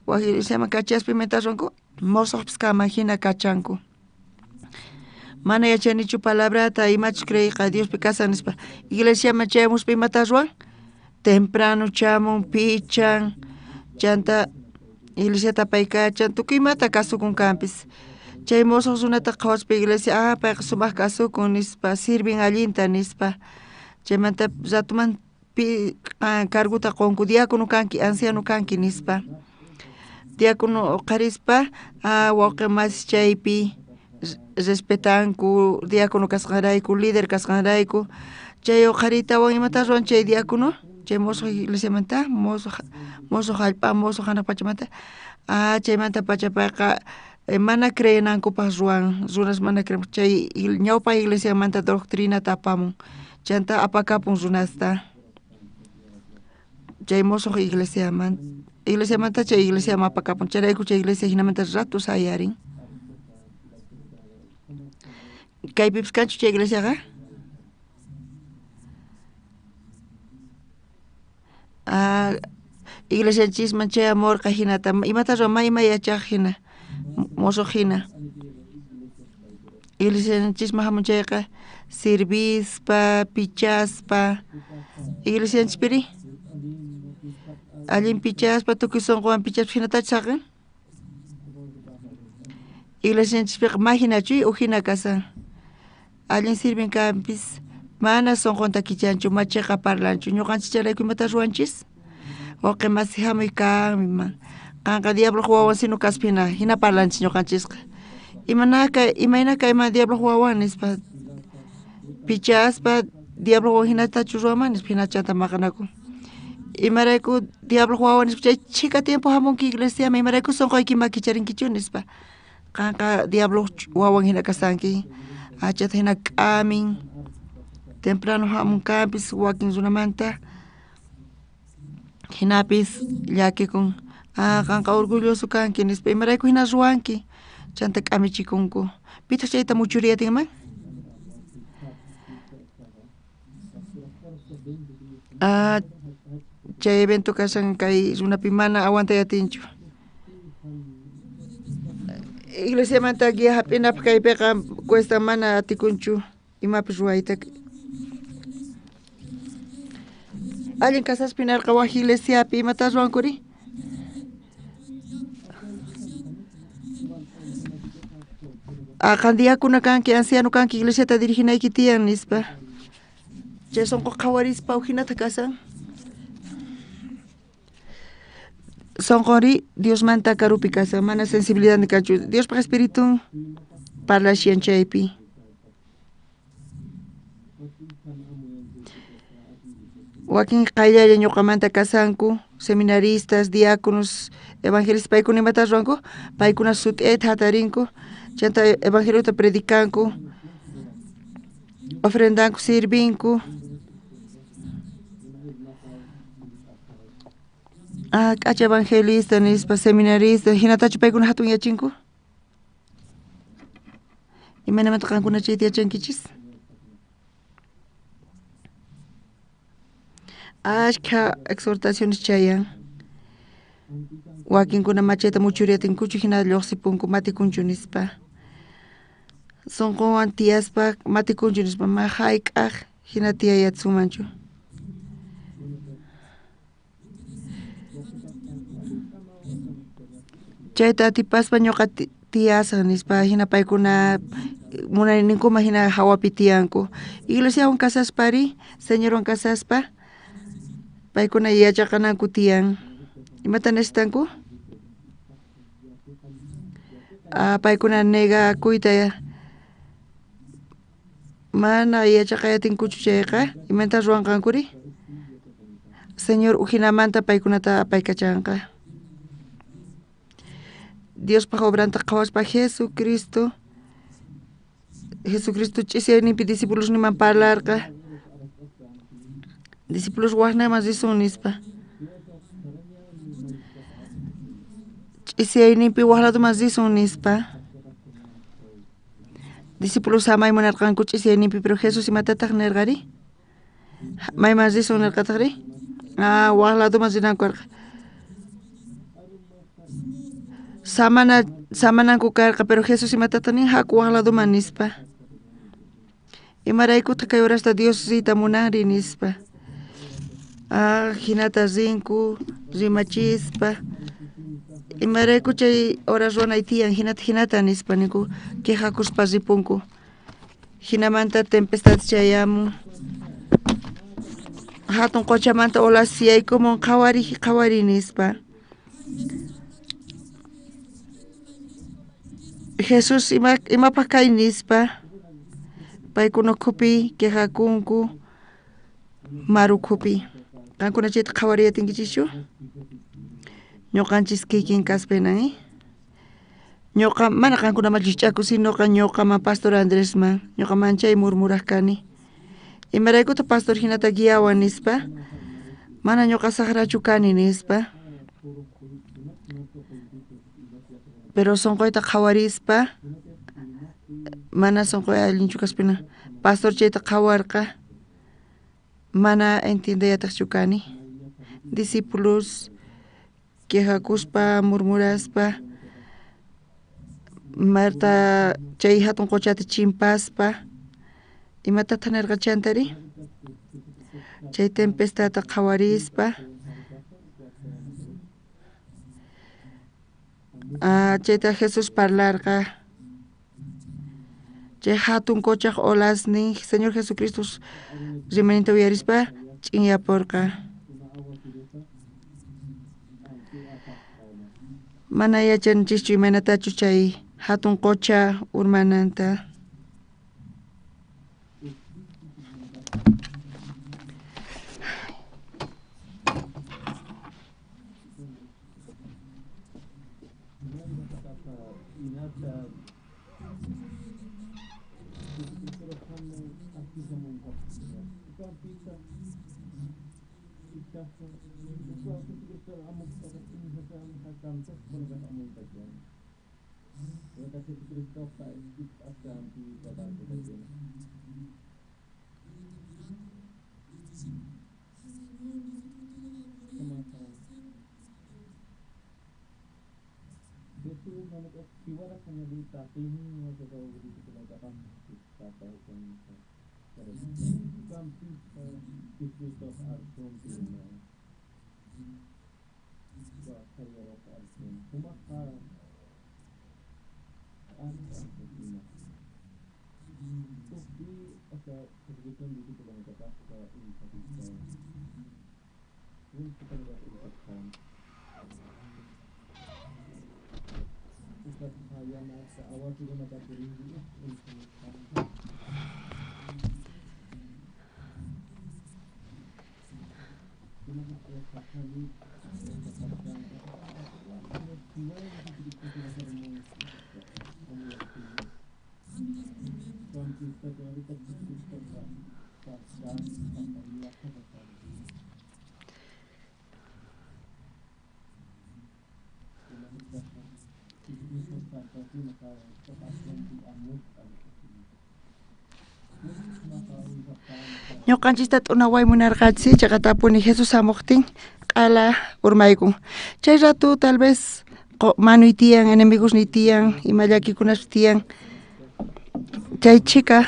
J: Wak iglesiaman kachaspa imaynata ruwanku? Mozoqpis kaman hina kachanku. Mana yachanichu palabrata imachus creeyqa Diospi kasan nispa. Iglesiaman chayamuspa imata ruwan? Temprano chamun, pichan, chanta iglesiata apaykachan, tukuy imata kasukun kanpis. Chay musuq runata qhawaspa iglesia, ah, payqa sumaq kasukun nispa, sirvin allinta nispa. Chaymanta ratuman pi carguta qonku, diácono kanki, anciano kanki nispa. Diácono uqharispa, ah, wawqi masi chaypi respetanku diácono kasqanrayku, líder kasqanrayku. Chay uqhariytawan imata ruwan chay diácono? Chay musuq iglesiamanta, musuq jallp'a, musuq janaq pachamanta. Ah, chaymanta pacha payqa mana creenankupaq ruwan, runas mana creen, chay ñawpa iglesiamanta doctrinata apamun, chanta apakapun runasta. Chay musuq iglesiaman, iglesiamanta chay iglesiaman apakapun, chayrayku chay iglesia jinamanta rato sayarin. Kaypipis kanchu chay iglesiaqa? Ah, iglesianchisman chayamurqa hinata, imata ruwan may may yachaq hina, musuq hina. Iglesianchisman hamun chayqa sirvispa, pichaspa. Iglesianchispiri allin pichaspa, tukuy sunquwan pichaspa hinatachu saqin? Iglesianchispiqa ma hinachu ujina kasan. Allin sirvin kanpis, mana sunqunta kichanchu, machiqa parlanchu. Ñuqanchis chayrayku imata ruwanchis? Wawqi masi hamuy kanman. Qanqa diabloq wawan sino kaspa hina, hina parlanchis ñuqanchisqa. Imanaka, imayna kayman diabloq wawan nispa. Pichaspa diabloq wawan hinatachu ruwanman nispa hina chanta maqanakun. Imarayku diabloq wawan nispa chay chhika tiempo hamunki iglesiaman, imarayku sunquyki makicharinkichu nispa. Qanqa diabloq wawan hina kasanki. Achata hina k'amin, temprano hamun kanpis wakin runamanta. Hinapis llakikun, ah, qanqa orgulloso kanki nispa, imarayku hina ruwanki, chanta k'amichikunku. Pitaq chayta muchuriyatinman? Ah, chay evento kashan kay runapi mana aguantay atinchu. Iglesiamanta guía hap'inapaq kaypiqa cuesta mana atikunchu imapis ruwayta. Allin kasaspa hinarqa waj iglesiapi imata ruwankuri? Ah, qan diácono kanki, anciano kanki, iglesiata diriginayki tiyan nispa. Chay sunqu qhawarispa ujinata kasan. Sunqunri Diosmanta karupi kasan, mana sensibilidad kanchu. Diospaq espiritun parlashan chaypi. Wakin qayllalla ñuqamanta kasanku, seminaristas, diáconos, evangelistas, paykuna imata ruwanku? Paykuna sut'iyta hatarinku, chanta evangeliota predicanku, ofrendanku, sirvinku. Ah, k'acha evangelista nispa, seminarista, hinatachu paykuna hatun yachinku? Imaynamanta qankuna chayta yachankichis? Ashkha exhortaciones chayan. Wakinkuna machayta muchuriyatinkuchu hina lluqsipunku matikunchu nispa. Sunqunwan tiyaspa matikunchu nispa, ma hayk'aq hina tiyayatsunmanchu. Chayta atipaspa ñuqa tiyasaq nispa, hina paykuna munayninkuman hina hawapi tiyanku. Iglesiawan kasaspari, Señorwan kasaspa, paykuna yachaqananku tiyan. Imata necesitanku? Ah, paykuna negakuyta mana yachaqayatinkuchu chayqa, imata ruwanqankuri? Señor ujinamanta paykunata apaykachanqa. Diospaq obranta qhawaspa Jesucristo, Jesucristo ch'isiyayninpi discipulosninman parlarqa. Discípulos wajnaman risun nispa. Ch'isiyayninpi waj ladoman risun nispa. Discípulos samay munarqanku ch'isiyayninpi, pero Jesús imatataq nirqari? Mayman risun nirqataqri? Ah, waj ladoman rinanku karqa. Samananku karqa, pero Jesús imatataq nin? Haku waj ladoman nispa. Imaraykutaq kay horasta Dios riyta munanri nispa. Jinata rinku rimachispa. Imarayku chay horas ruwanay tiyan jinata jinata nispa ninku quejakuspa ripunku. Jinamanta tempestad chayamun. Hatun qochamanta olas yaykumun qhawari qhawari nispa. Jesús imapaq kay nispa paykuna ukhupi quejakunku mar ukhupi. Qankuna chayta qhawariyatinkichikchu? Ñuqanchis kikin kaspa hinan, Ñuqa mana qankunaman lluch'aku sinoqa ñuqaman Pastor Andresman ñuqa manchay murmuraq kani. Imaraykutaq pastor hinata guiawan nispa? Mana ñuqa saqrachu kani nispa. Pero sunquyta qhawarispa mana sunquy allinchu kaspina pastor chayta qhawarqa mana entiendeyataqchu kani. Discípulos quejakuspa murmuraspa Marta chay hatun qochata chimpaspa imatataq nirqa chantari? Chay tempestadta qhawarispa chayta Jesús parlarqa chay hatun qochaj olasnin Señor Jesucristo rimayninta uyarispa ch'inyaporqa. Mana yachanchischu imaynatachus chay hatun qocha urmananta. Ñuqanchista t'unaway munarqanchis chaqatapuni Jesús hamuqtin q'ala urmaykun. Chay rato tal vez manuy tiyan, enemigos ni tiyan, ima llakikunas tiyan. Chay chika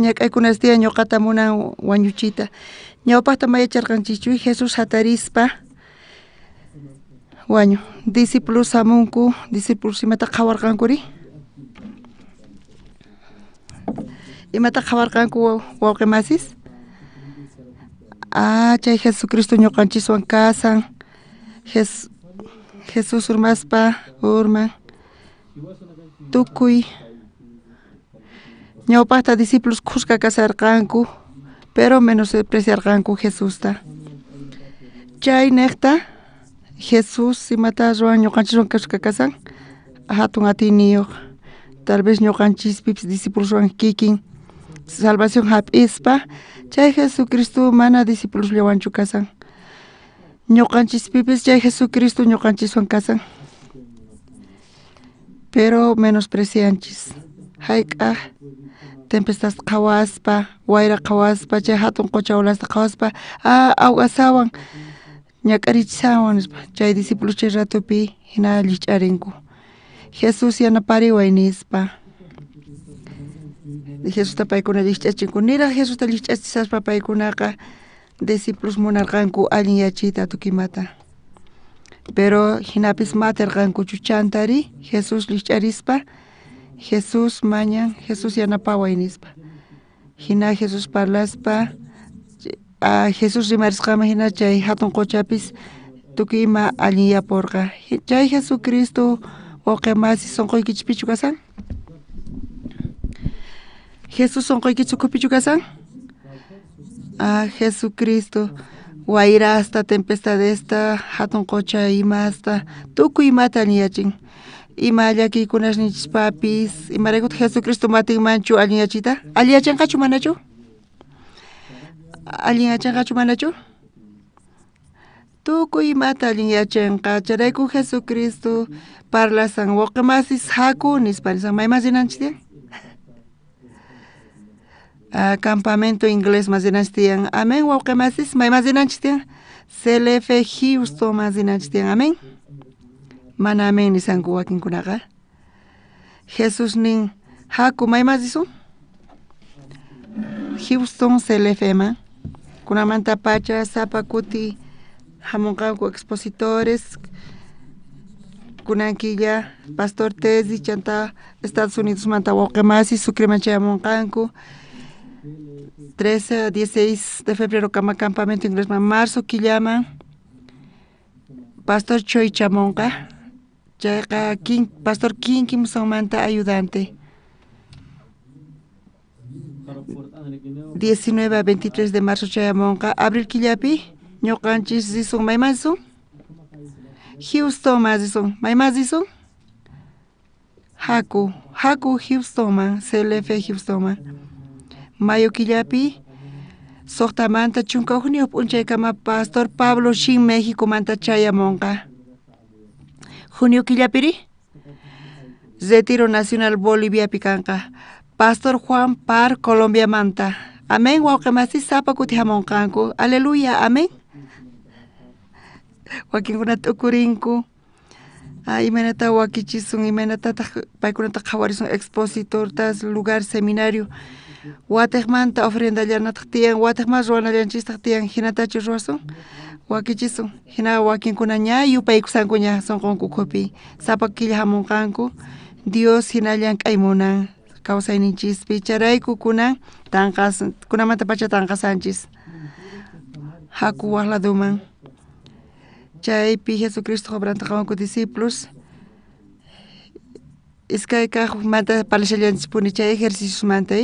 J: ñak'aykunas tiyan ñuqata munan wañuchita. Ñawpaqta mayacharqanchischu Jesús hatarispa wañu. Discípulos hamunku, discípulos imata qhawarqankuri? Imata qhawarqanku wawqi masis? Chay Jesucristo ñuqanchiswan kasan. Jesús urmaspa urman. Tukuy ñawpaqta discípulos khuska kasarqanku, pero menospreciarqanku Jesusta. Chay niqta Jesús imata ruwan ñuqanchiswan khuska kasan hatun atiyniyuq. Tal vez ñuqanchispipis discipuloswan kikin salvación hap'ispa chay Jesucristo mana discipulosllawanchu kasan. Ñuqanchispipis chay Jesucristo ñuqanchiswan kasan. Pero menosprecianchis. Hayk'aq tempestad qhawaspa, wayra qhawaspa, chay hatun qocha olasta qhawaspa, awqasawan ñak'arichisawan nispa chay discípulos chay ratopi hina lluch'arinku. Jesús yanapariway nispa. Jesusta paykuna llikch'achinku. Niraj Jesusta llikch'achisaspa paykunaqa discípulos munarqanku allinyachiyta tukimata. Pero hinapis materqankuchu chantari Jesús llikch'arispa Jesús mañan, Jesús yanapaway nispa. Hina Jesús parlaspa Jesús rimarisqaman hina chay hatun qochapis tukuy ima allinyaporqa. Chay Jesucristo wawqi masi sunquykichikpichu kasan? Jesús sunquykichik ukhupichu kasan? Jesucristo wayrasta, tempestadesta, hatun qocha imasta, tukuy imata allinyachin. Ima llakiykunasninchispapis, imaraykutaq Jesucristo matinmanchu allinyachiyta? Allinyachinqachu manachu? Allinyachinqachu manachu? Tukuy imata allinyachinqa. Chayrayku Jesucristo parlasan wawqi masis haku nispa nisan. Mayman rinanchik tiyan? Campamento inglés man rinanchik tiyan. Amén wawqi masis, mayman rinanchik tiyan? CLF Houston man rinanchik tiyan. Amén. Mana amén nisanku wakinkunaqa. Jesús nin haku mayman risun? Houston CLF man. Kunamanta pacha sapa kuti hamunqanku expositores kunan killa Pastor Tesi chanta Estados Unidos manta wawqi masi Sucreman chayamunqanku 13 a 16 de febrero kama campamento inglés man marzo killaman Pastor Choi chamunqa chayqa Pastor King Kimsonmanta ayudante 19 a 23 de marzo chayamunqa abril killapi ñuqanchis risun mayman risun? Houston man risun mayman risun? Haku haku Houston man CLF Houston man mayo killapi suqtamanta 11 p'unchaykama Pastor Pablo Shin México manta chayamunqa junio killapiri Retiro Nacional Boliviapi kanqa Pastor Juan Par Colombia manta. Amén wawqi masis sapa kuti hamunqanku. Aleluya, amén. Wakinkuna t'ukurinku. Imaynata wakichisun, imaynatataq paykunata qhawarisun expositortas, lugar, seminario. Watiqmanta ofrendallanataq tiyan, watiqman ruwanallanchistaq tiyan, hinatachu ruwasun? Wakichisun. Hina wakinkuna ña yupaykusankuña sunqunku ukhupi. Sapa killa hamunqanku. Dios hina llank'ay munan kawsayninchispi. Chayrayku kunan tanqas kunamanta pacha tanqasanchis. Haku waq laduman. Chaypi Jesucristo obranta qhawanku discípulos. Iskay kaqmanta parlashallanchispuni chay ejerciciosmanta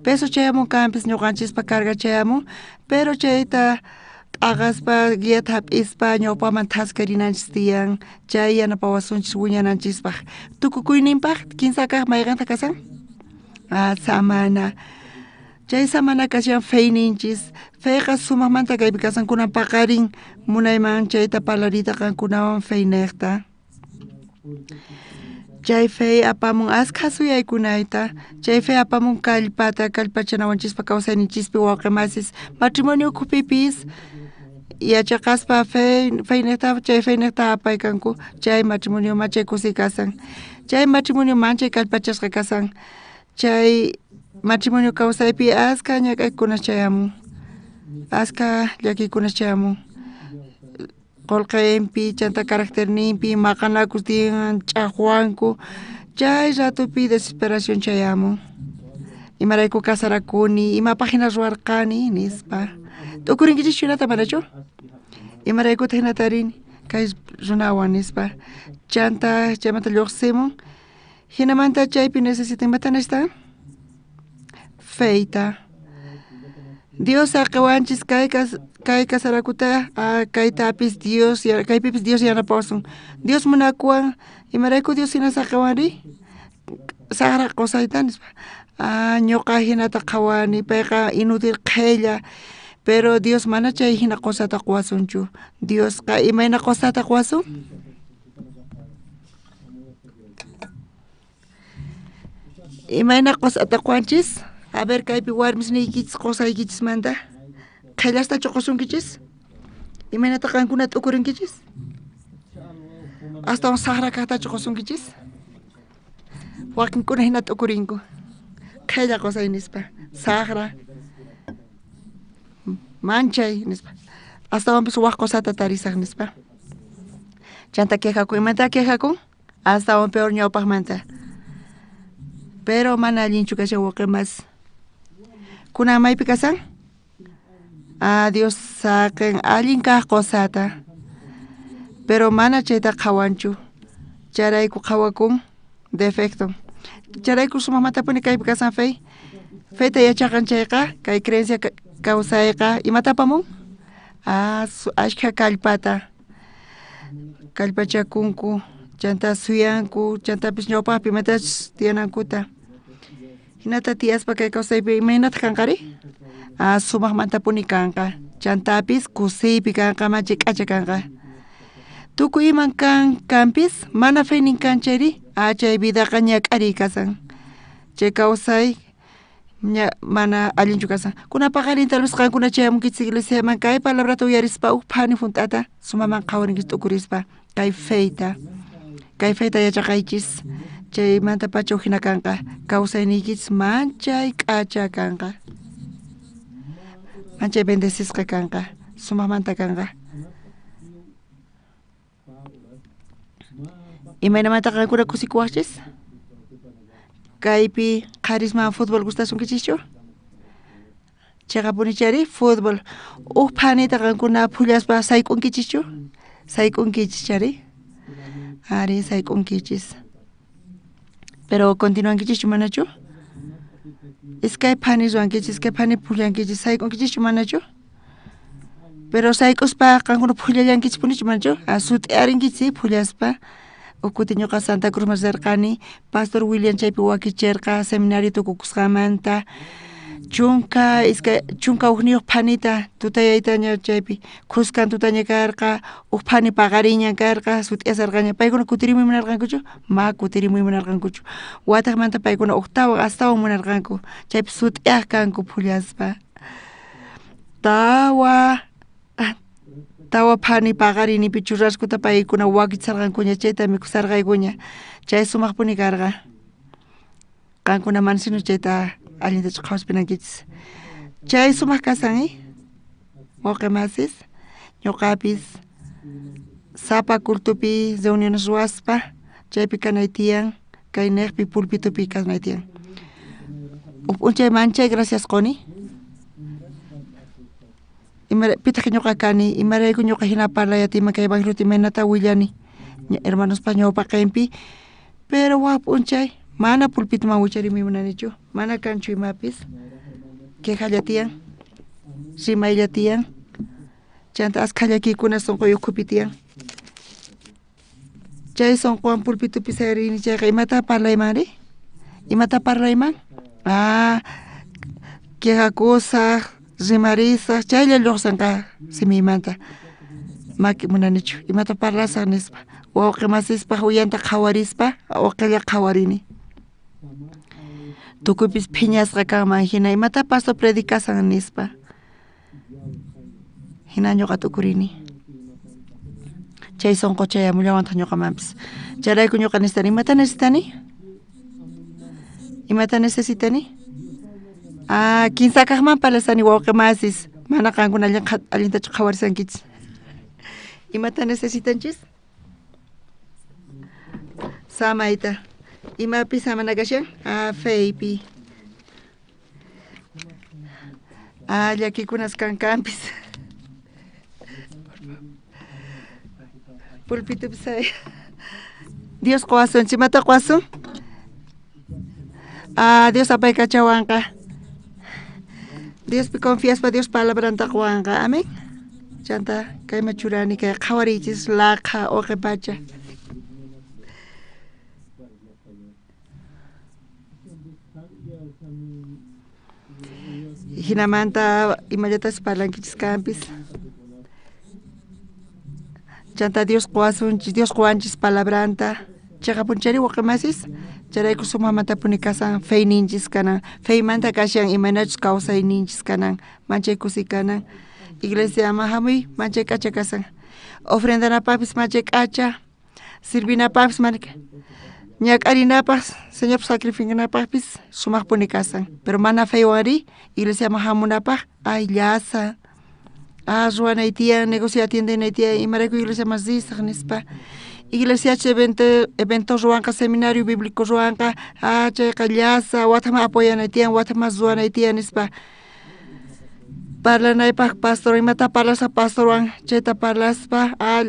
J: peso chayamun kanpis ñuqanchispa carga chayamun, pero chayta t'aqaspa guiata hap'ispa ñawpaman thaskarinanchis tiyan, chay yanapawasunchis wiñananchispaq. Tukukuyninpaq kinsa kaq mayqanta kasan? Samana. Chay samana kashan feyninchis. Feyqa sumaqmanta kaypi kasan kunan paqarin munayman chayta parlariyta qankunawan feyniqta. Chay fey apamun askha suyaykunayta, chay fey apamun kallpata, kallpachanawanchispa kawsayninchispi wawqi masis, matrimonio ukhupipis yachaqaspa feyniqta chay feyniqta apaykanku, chay matrimonio manchay kusi kasan, chay matrimonio manchay kallpachasqa kasan, chay matrimonio kawsaypi askha ñak'aykuna chayamun, askha llakiykuna chayamun. Qolqenpi, chanta caracterninpi, maqanakus tiyan, ch'aqwanku, chay ratupi desesperación chayamun. Imarayku kasarakuni, imapaq hina ruwarqani nispa. T'ukurinkichis hinata manachu? Imaraykutaq hinata rini kay runawan nispa. Chanta chaymanta lluqsimun, hinamanta chaypi necesitan imata necesitan? Feyta. Dios saqiwanchis kay kasarakuta kaytapis Dios kaypipis Dios yanapawasun. Dios munakuwan, imarayku Dios hina saqiwanri? Saqra qusayta nispa. Ñuqa hinata qhawani, payqa inútil qhella, pero Dios mana chay hina qusata quwasunchu. Diosqa imayna qusata quwasun? Imayna qusata quwanchis? A ver, kaypi warmis niykichis qusaykichismanta. Qhellastachu qusunkichis? Imaynata qankuna t'ukurinkichis? Astawan saqra kaqtachu qusunkichis? Wakinkuna hina t'ukurinku. Qhella qosay nispa, sajra, manchay nispa. Astawanpis waj qosata tarisaj nispa. Chanta quejakun, imanta quejakun? Astawan peor ñawpajmanta. Pero mana allinchu kashan wawqimas. Kunan maypi kasan? Ah, Dios saqen allin kaj qosata. Pero mana chayta qhawanchu. Chayrayku qhawakun defecto. Chayrayku sumaqmantapuni kaypi kasan fe. Feta yachaqan chayqa, kay creencia kawsayqa imata apamun? Ah, ashkha kallpata. Kallpachakunku, chanta suyanku, chantapis ñawpaqpi imatachus tiyanankuta. Hinata tiyaspa kay kawsaypi imaynataq kanqari? Ah, sumaqmantapuni kanqa. Chantapis kusiypi kanqa, manchay k'acha kanqa. Tukuy iman kan kanpis, mana feynin kan chayri, ah, chay vidaqa ñak'ariy kasan. Chay kawsay ña mana allinchu kasan. Kunan paqarin tal vez qankuna chayamunkichis iglesiaman kay palabrata uyarispa uj phani junt'ata sumaman qhawarinkichis t'ukurispa kay feyta. Kay feyta yachaqaychis chaymanta pacha uj hina kanqa. Kawsayniykichis manchay k'acha kanqa. Manchay bendecisqa kanqa, sumaqmanta kanqa. Imaynamanta qankuna kusikuwaqchis? Kaypi qharisman fútbol gustasunkichischu? Cheqapuni chayri fútbol. Uj phanita qankuna phullaspa sayk'unkichischu? Sayk'unkichis chayri? Ari, sayk'unkichis. Pero continuankichischu manachu? Iskay phani ruwankichis, iskay phani phullankichis, sayk'unkichischu manachu? Pero sayk'uspa qankuna phullallankichispunichu manachu? Ah, sut'iarinkichis phullaspa. Uj kuti ñuqa Santa Cruzman rirqani, Pastor William chaypi wakicherqa seminario tukukusqanmanta 11 phanita tutayaytaña chaypi khuskan tutaña karqa, uj phani paqariña karqa, sut'iasarqaña. Paykuna kutirimuy munarqankuchu? Ma kutirimuy munarqankuchu. Wataqmanta paykuna ujtawan astawan munarqanku, chaypi sut'iaq kanku phullaspa. Tawa phani paqarinipi churraskuta paykuna wakicharqankuña, chayta mikhusarqaykuña. Chay sumaqpuni karqa. Qankuna manasinu chayta allintachu qhawaspinankichis. Chay sumaq kasan, wawqi masis, ñuqapis sapa cultopi reuniones ruwaspa chaypi kanay tiyan, kay neqpi pulpitupi kanay tiyan. Uj p'unchay manchay gracias quni. Pitaq ñuqa kani, imarayku ñuqa hina parlay atiyman kay evangelio imaynata willani hermanospa ñawpaqinpi, pero waj p'unchay mana pulpituman wicharimuy munanichu, mana kanchu imapis, quejalla tiyan, rimaylla tiyan, chanta askha llakiykuna sunquy ukhupi tiyan. Chay sunquwan pulpitupi sayarini chayqa imata parlaymanri? Imata parlayman? Ah, quejakusaj, rimarisaj, chaylla lluqsinqa simiymanta. Maki munanichu, imata parlasaj nispa. Wawqi masispaj uyanta qhawarispa, wawqilla qhawarini. Tukuypis phiñasqa kanman hina, imata pastor predicasan nispa. Hina ñuqa t'ukurini. Chay sunqu chayamullawantaq ñuqamanpis. Chayrayku ñuqa necesitani, imata necesitani? Imata necesitani? Ah, kinsa kaqman parlasani wawqi masis, mana qankuna allintachu qhawarisankichis. Imata necesitanchis? Samayta. Imapi samana kashan? Ah, feypi. Ah, llakikunas kankanpis. Pulpitupi say. Dios qowasunchis, imata qowasun? Ah, Dios apaykachawanqa. Diospi confiaspa Dios palabranta qowanqa. Amén. Chanta kayman churani kay qhawariychis laqha uqi pacha. Hinamanta imallatas parlankichis kanpis. Chanta Dios qowasunchis, Dios qowanchis palabranta. Cheqapunchari wawqi masis, chayrayku sumaqmantapuni kasan feyninchis kanan, feymanta kashan imaynachus kawsayninchis kanan, manchay kusi kanan. Iglesiaman hamuy manchay k'acha kasan. Ofrendanapaqpis manchay k'acha, sirvinapaqpis Ñak'arinapaj Señorpaj sacrificanapajpis sumajpuni kasan. Pero mana feywan iglesiaman hamunapaj ay llasa. Ah, ruwanay tiyan, negocio atiendenay tiyan, imarayku iglesiaman risaj nispa. Iglesiacha evento ruwanqa, seminario bíblico ruwanqa, ah, chayqa llasa, wataman apoyanay tiyan, wataman ruwanay tiyan nispa. Parlanaypaj pastor, imata parlasaj pastorwan, chayta parlaspa, ah,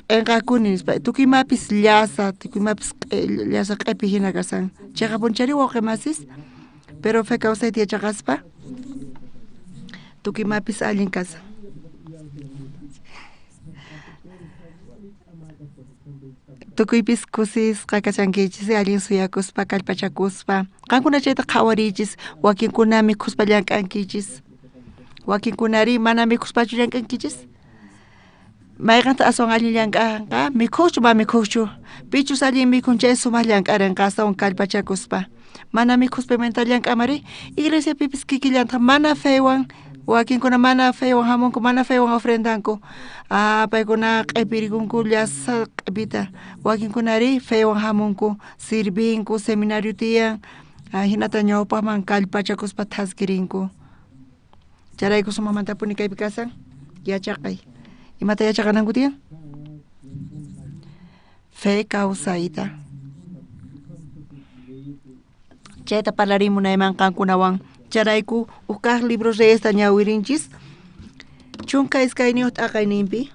J: p'enqakuni nispa. Tukuy imapis llasa, tukuy imapis llasa q'epi hina kasan. Chayqa wawqi masis, pero fe kawsayta yachaqaspa, tukuy imapis allin kasan. Tukuypis kusisqa kashankichis, allin suyakuspa, kallpachakuspa. Qankuna chayta qhawariychis, wakinkuna mikhuspa llank'ankichis. Wakinkunari mana mikhuspachu llank'ankichis. Mayqanta aswan allin llank'anqa, mikhujchu ma mikhujchu. Pichus allin mikhun chay sumaq llank'arinqa astawan kallpachakuspa. Mana mikhuspa imanta llank'amari, iglesiapipis kikillantaq mana fewan, wakinkuna mana fewan hamunku, mana fewan ofrendanku. Ah, paykuna q'ipirikunku llasa q'ipita. Wakinkunari fewan hamunku, sirvinku, seminario tiyan, hinata ñawpaqman kallpachakuspa thaskirinku. Chayrayku sumaqmantapuni kaypi kasan, yachaqay. Imata yachaqananku tiyan? Fe kawsayta. Chayta parlarimunayman qankunawan. Chayrayku huk kaq libro Reyesta ñawirinchis. 12 t'aqayninpi.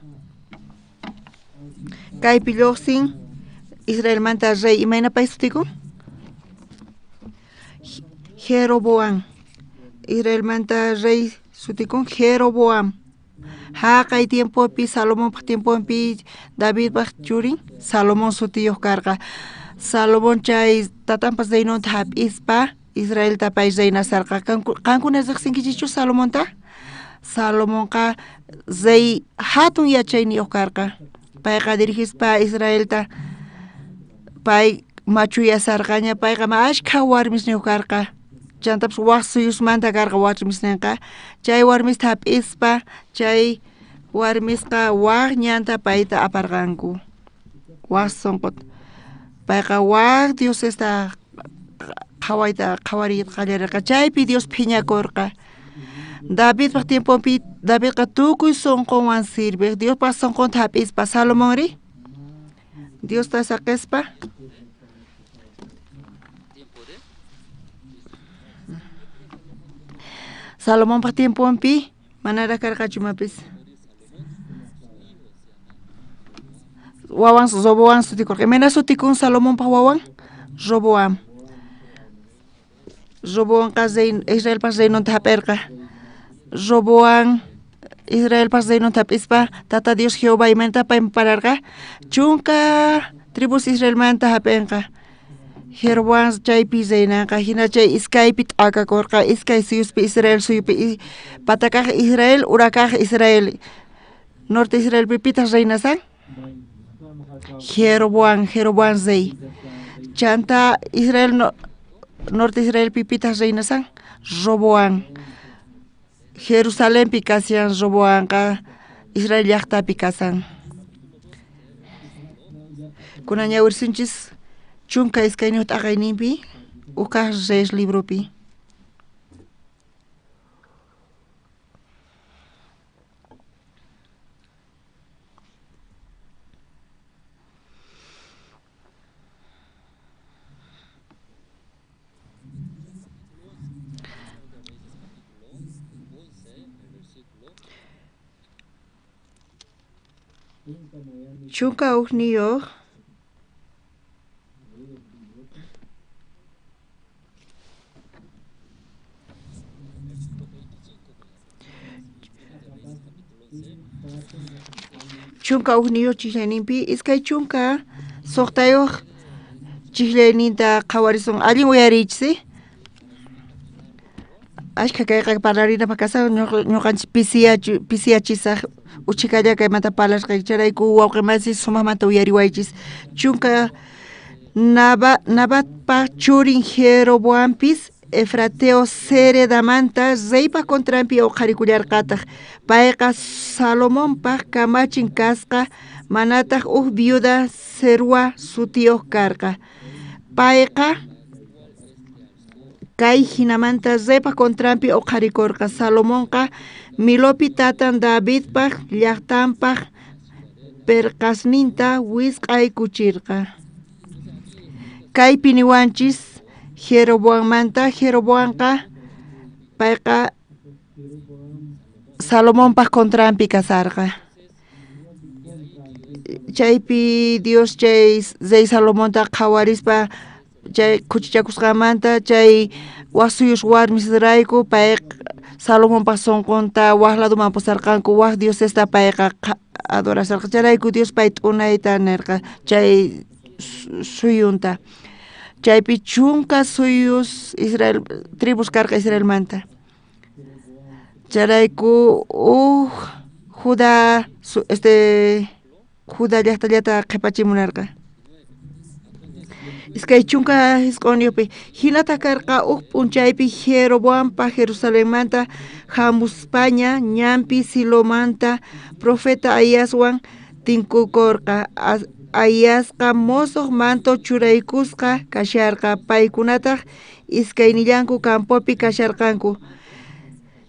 J: Kaypi lluqsin Israelmanta rey, imayna pay sutikun? Jeroboam. Israelmanta rey sutikun Jeroboam. Haqay tiempopi, Salomonpaj tiemponpi, Davidpaj churin Salomón sutiyuq karqa. Salomón chay tatanpas reinonta hap'ispa Israelta pay reinasarqa. Qankuna riqsinkichikchu Salomonta? Salomonqa rey hatun yachayniyuq karqa. Payqa dirigispa Israelta, pay machuyasarqaña, payqa ma ashkha warmisniyuq karqa. Chantapis waq suyusmanta karqa warmisninqa. Chay warmista hap'ispa, chay warmisqa waq ñanta payta aparqanku. Waq sunquta. Payqa waq diosesta qhawayta qhawariyta qallarirqa. Chaypi Dios phiñakurqa. Davidpaj tiemponpi Davidqa tukuy sunqunwan sirviq, Diospaj sunqunta hap'ispa. Salomonri Diosta saqispa Salomonpaj tiemponpi manaraq karqachu imapis. Wawan Roboam sutikurqa. Imayna sutikun Salomonpaj wawan? Roboam. Roboamqa Israelpaj reinonta hap'irqa. Roboam Israelpaj reinonta hap'ispa Tata Dios Jehová imaynata payman pararqa? 10 tribus Israelmanta hap'inqa. Jeroboam chaypi reinanqa, hina chay iskaypi t'akakurqa, iskay suyuspi Israel suyupi, patakaq Israel, urakaq Israel. Norte Israelpi pitaq reinasan? Jeroboam, Jeroboam rey. Chanta Israel no, Norte Israelpi pitaq reinasan? Roboam. Jerusalenpi kashan Roboamqa, Israel llaqtapi kasan. Kunan ñawirsinchis 12 t'aqayninpi, huk kaq Reyes libropi. 11 11 chijlayninpi, 26 chijlayninta qhawarisun. Allin uyariychis, Ashkha kayqa parlarinapaj kasan, ñuqanchis pisiyachisaj uchikalla kaymanta parlasqayki. Chayrayku wawqi masis sumaqmanta uyariwaychis. 10 Nabatpaj churin Jeroboampis Efrateo Seredamanta reypaj contranpi uqharikullarqataq. Payqa Salomonpaj kamachin kasqa, manataq uj viuda Zerua sutiyuq karqa. Payqa kay jinamanta reypaj contranpi oqharikorqa. Salomonqa Milopi tatan Davidpaj llajtanpaj perqasninta wisq'aykucherqa. Kaypi niwanchis Jeroboammanta. Jeroboamqa payqa Salomonpaj contranpi kasarqa. Chaypi Dios chay rey Salomonta qhawarispa chay khuchichakusqanmanta chay waj suyus warmisrayku pay Salomonpaj sonqonta waj ladoman pusarqanku, waj diosesta payqa adorasharqa. Chayrayku Dios pay t'unayta nerqa chay suyunta. Chaypi 10 suyus Israel tribus karqa Israelmanta. Chayrayku uj Judá Judá llajtallata qhepachimunarqa. 29 Jinataj karqa uj p'unchaypi Jeroboampa Jerusalenmanta jamuspaña ñanpi Silomanta profeta Ahiaswan tinkukorqa. Ahiasqa mosoj manto churaykusqa kasharqa, paykunataj iskaynillanku campopi kasharqanku.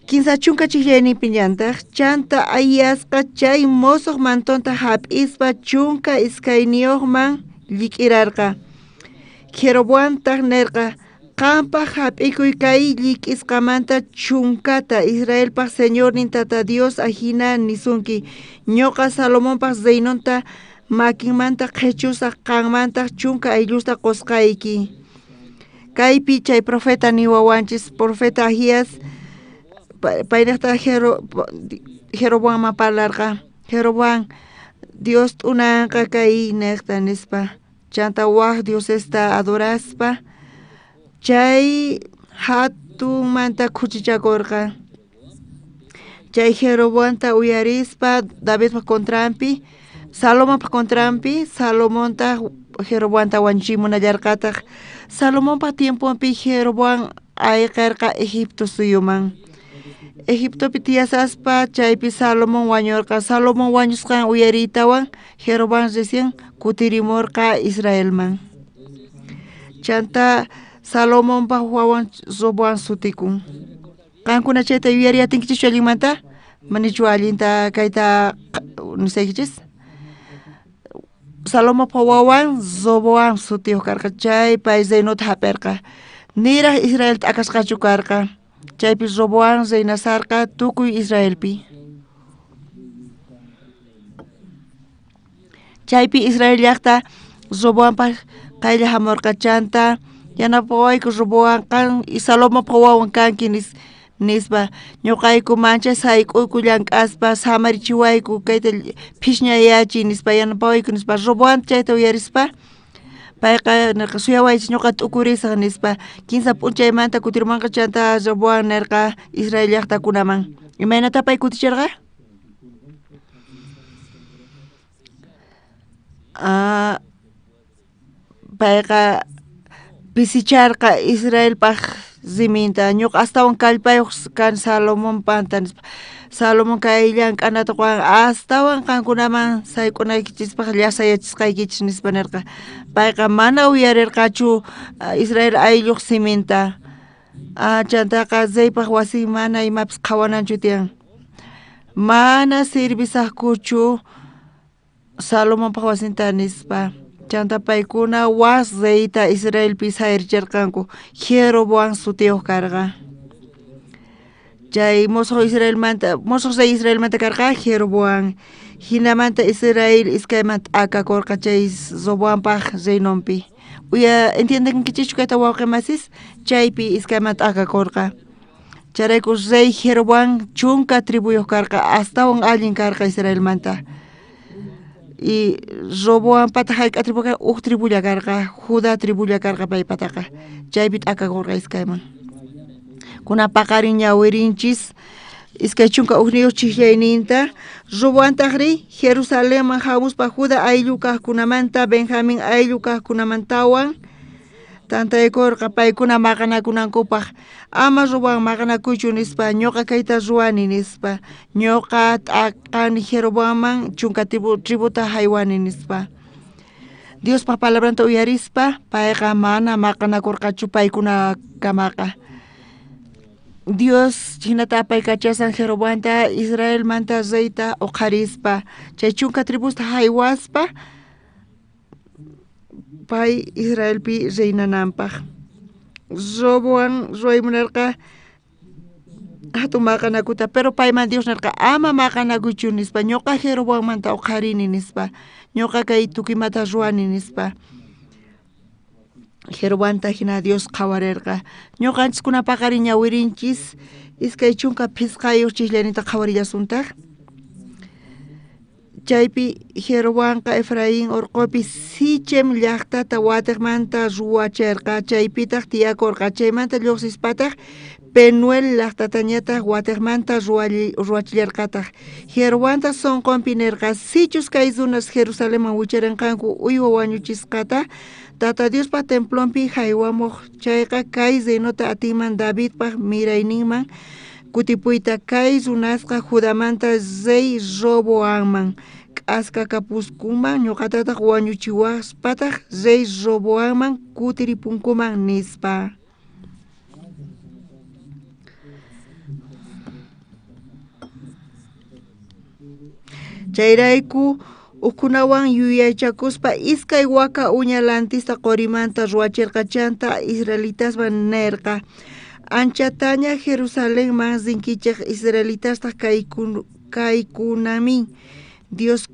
J: 30 chijllayninpiñantaj chanta Ahiasqa chay mosoj mantonta jap'ispa 12man llik'irarqa. Jeroboamtaj nerqa: Qanpaj jap'ikuy kay llik'isqamanta 10ta, Israelpaj Señornin Tata Dios ajina nisunki: Ñoqa Salomonpaj reinonta makinmanta qhechusaj, qanmantaj 10 ayllusta qosqayki. Kaypi chay profeta niwawanchis, profeta Ahías paynejta Jeroboamman parlarqa. Jeroboam, Dios t'unanqa kay nejta nispa. Chanta waj diosesta adoraspa chay jatunmanta khuchichakorqa. Chay Jeroboamta uyarispa Davidpaj contranpi, Salomonpaj contranpi, Salomontaj Jeroboamta wañuchimunallarqataj. Salomonpaj tiemponpi Jeroboam ayqerqa Egipto suyuman. Egiptopi tiyasaspa chaypi Salomón wañorqa. Salomón wañusqan uyariytawan Jeroboam recién kutirimorqa Israelman. Chanta Salomonpaj wawan Roboam sutikun. Qankuna chayta yuyariyatinkichis allinmanta? Manichu allinta kayta nisaykichis? Salomonpaj wawan Roboam sutiyuq karqa, chay pay reinota jap'erqa. Niraj Israel t'akasqachu karqa. Chaypi Roboam reinasarqa tukuy Israelpi. Chaypi Israel llajta Roboampaj qaylla jamorqa. Chanta yanapawayku Roboam, qan Salomonpaj wawan kanki nispa. Ñuqayku manchay sayk'uyku llank'aspa samarichiwayku kayta phishñayachiy nispa, yanapawayku nispa. Roboam chayta uyarispa payqa nerqa: suyawaychis, ñuqa t'ukurisaj nispa. 3 p'unchaymanta kutirimonqa. Chanta Roboam nerqa Israel llajtakunaman. Imaynata pay kuticherqa? Payqa pisicharqa Israelpaj riminta. Ñuqa astawan kallpayuq kan Salomonpanta nispa. Salomón kay llank'anata qowan, astawan qankunaman sayk'unaykichispaj llasayachisqaykichis nispa nerqa. Payqa mana uyarerqachu Israel aylluj siminta. Chantaqa reypaj wasin mana imapis qhawananchu tiyan. Mana sirvisajkuchu Salomonpaj wasinta nispa. Chanta paykuna waj reyta Israelpi sayaricherqanku. Jeroboam sutiyuq karqa. Chay mosoj Israelmanta, mosoj rey Israelmanta karqa Jeroboam. Jinamanta Israel iskayman t'akakorqa chay Roboampaj reinonpi. Uya entiendenkichischu kayta wawqi masis? Chaypi iskayman t'akakorqa. Chayrayku rey Jeroboam 10 tribuyuq karqa, astawan allin karqa Israelmanta. Y Roboampata jayk'a tribu karqa? Uj tribulla karqa, Judá tribulla karqa paypataqa. Chaypi t'akakorqa iskayman. Kuna paqarin ñawirinchis 21 chijllayninta. Roboamtajri Jerusalenman jamuspa Judá ayllu kajkunamanta, Benjamín ayllu kajkunamantawan tantaykorqa paykuna maqanakunankupaj. Ama Roboam maqanakuychu nispa, ñuqa kayta ruwani nispa. Ñuqa t'aqani Jeroboamman 10 tributa jaywani nispa. Diospaj palabranta uyarispa payqa mana maqanakurqachu paykunakamaqa. Dios hinata apaykachasan Jeroboamta Israelmanta reyta uqharispa chay 10 tribusta haywaspa pay Israelpi reinananpaj. Roboam ruway munarqa hatun maqanakuta, pero payman Dios nerqa ama maqanakuchu nispa, ñuqa Jeroboammanta uqharini nispa, ñuqa kay tukuymata ruwani nispa. Jeroboamta hina Dios qhawarerqa. Ñuqanchiskuna paqarin ñawirinchis 25 chisllanita qhawarillasuntaq. Chaypi Jeroboamqa Efraín orqopi Sichem llaqtata watiqmanta ruwacherqa, chaypitaq tiyakurqa. Chaymanta lluqsispataq Penuel llaqtatañataq watiqmanta ruwachillarqataq. Jeroboamta sunqunpi nirqa, sichus kay runas Jerusalenman wicharinqanku uywa wañuchisqata Tata Diospa templonpi haywamuq chayqa kay reinota atinman Davidpaj mirayninman kutipuyta. Kay runasqa Judamanta rey Roboamman k'askakapuskuman, ñuqatataq wañuchiwaspataq rey Roboamman kutiripunkuman nispa. Chayrayku ukhunawan yuyaychakuspa 2 waka uña lantista qorimanta ruwachirqa. Chanta israelitasman nerqa, anchataña Jerusalenman rinkichej, israelitastaq kaykunamin Dios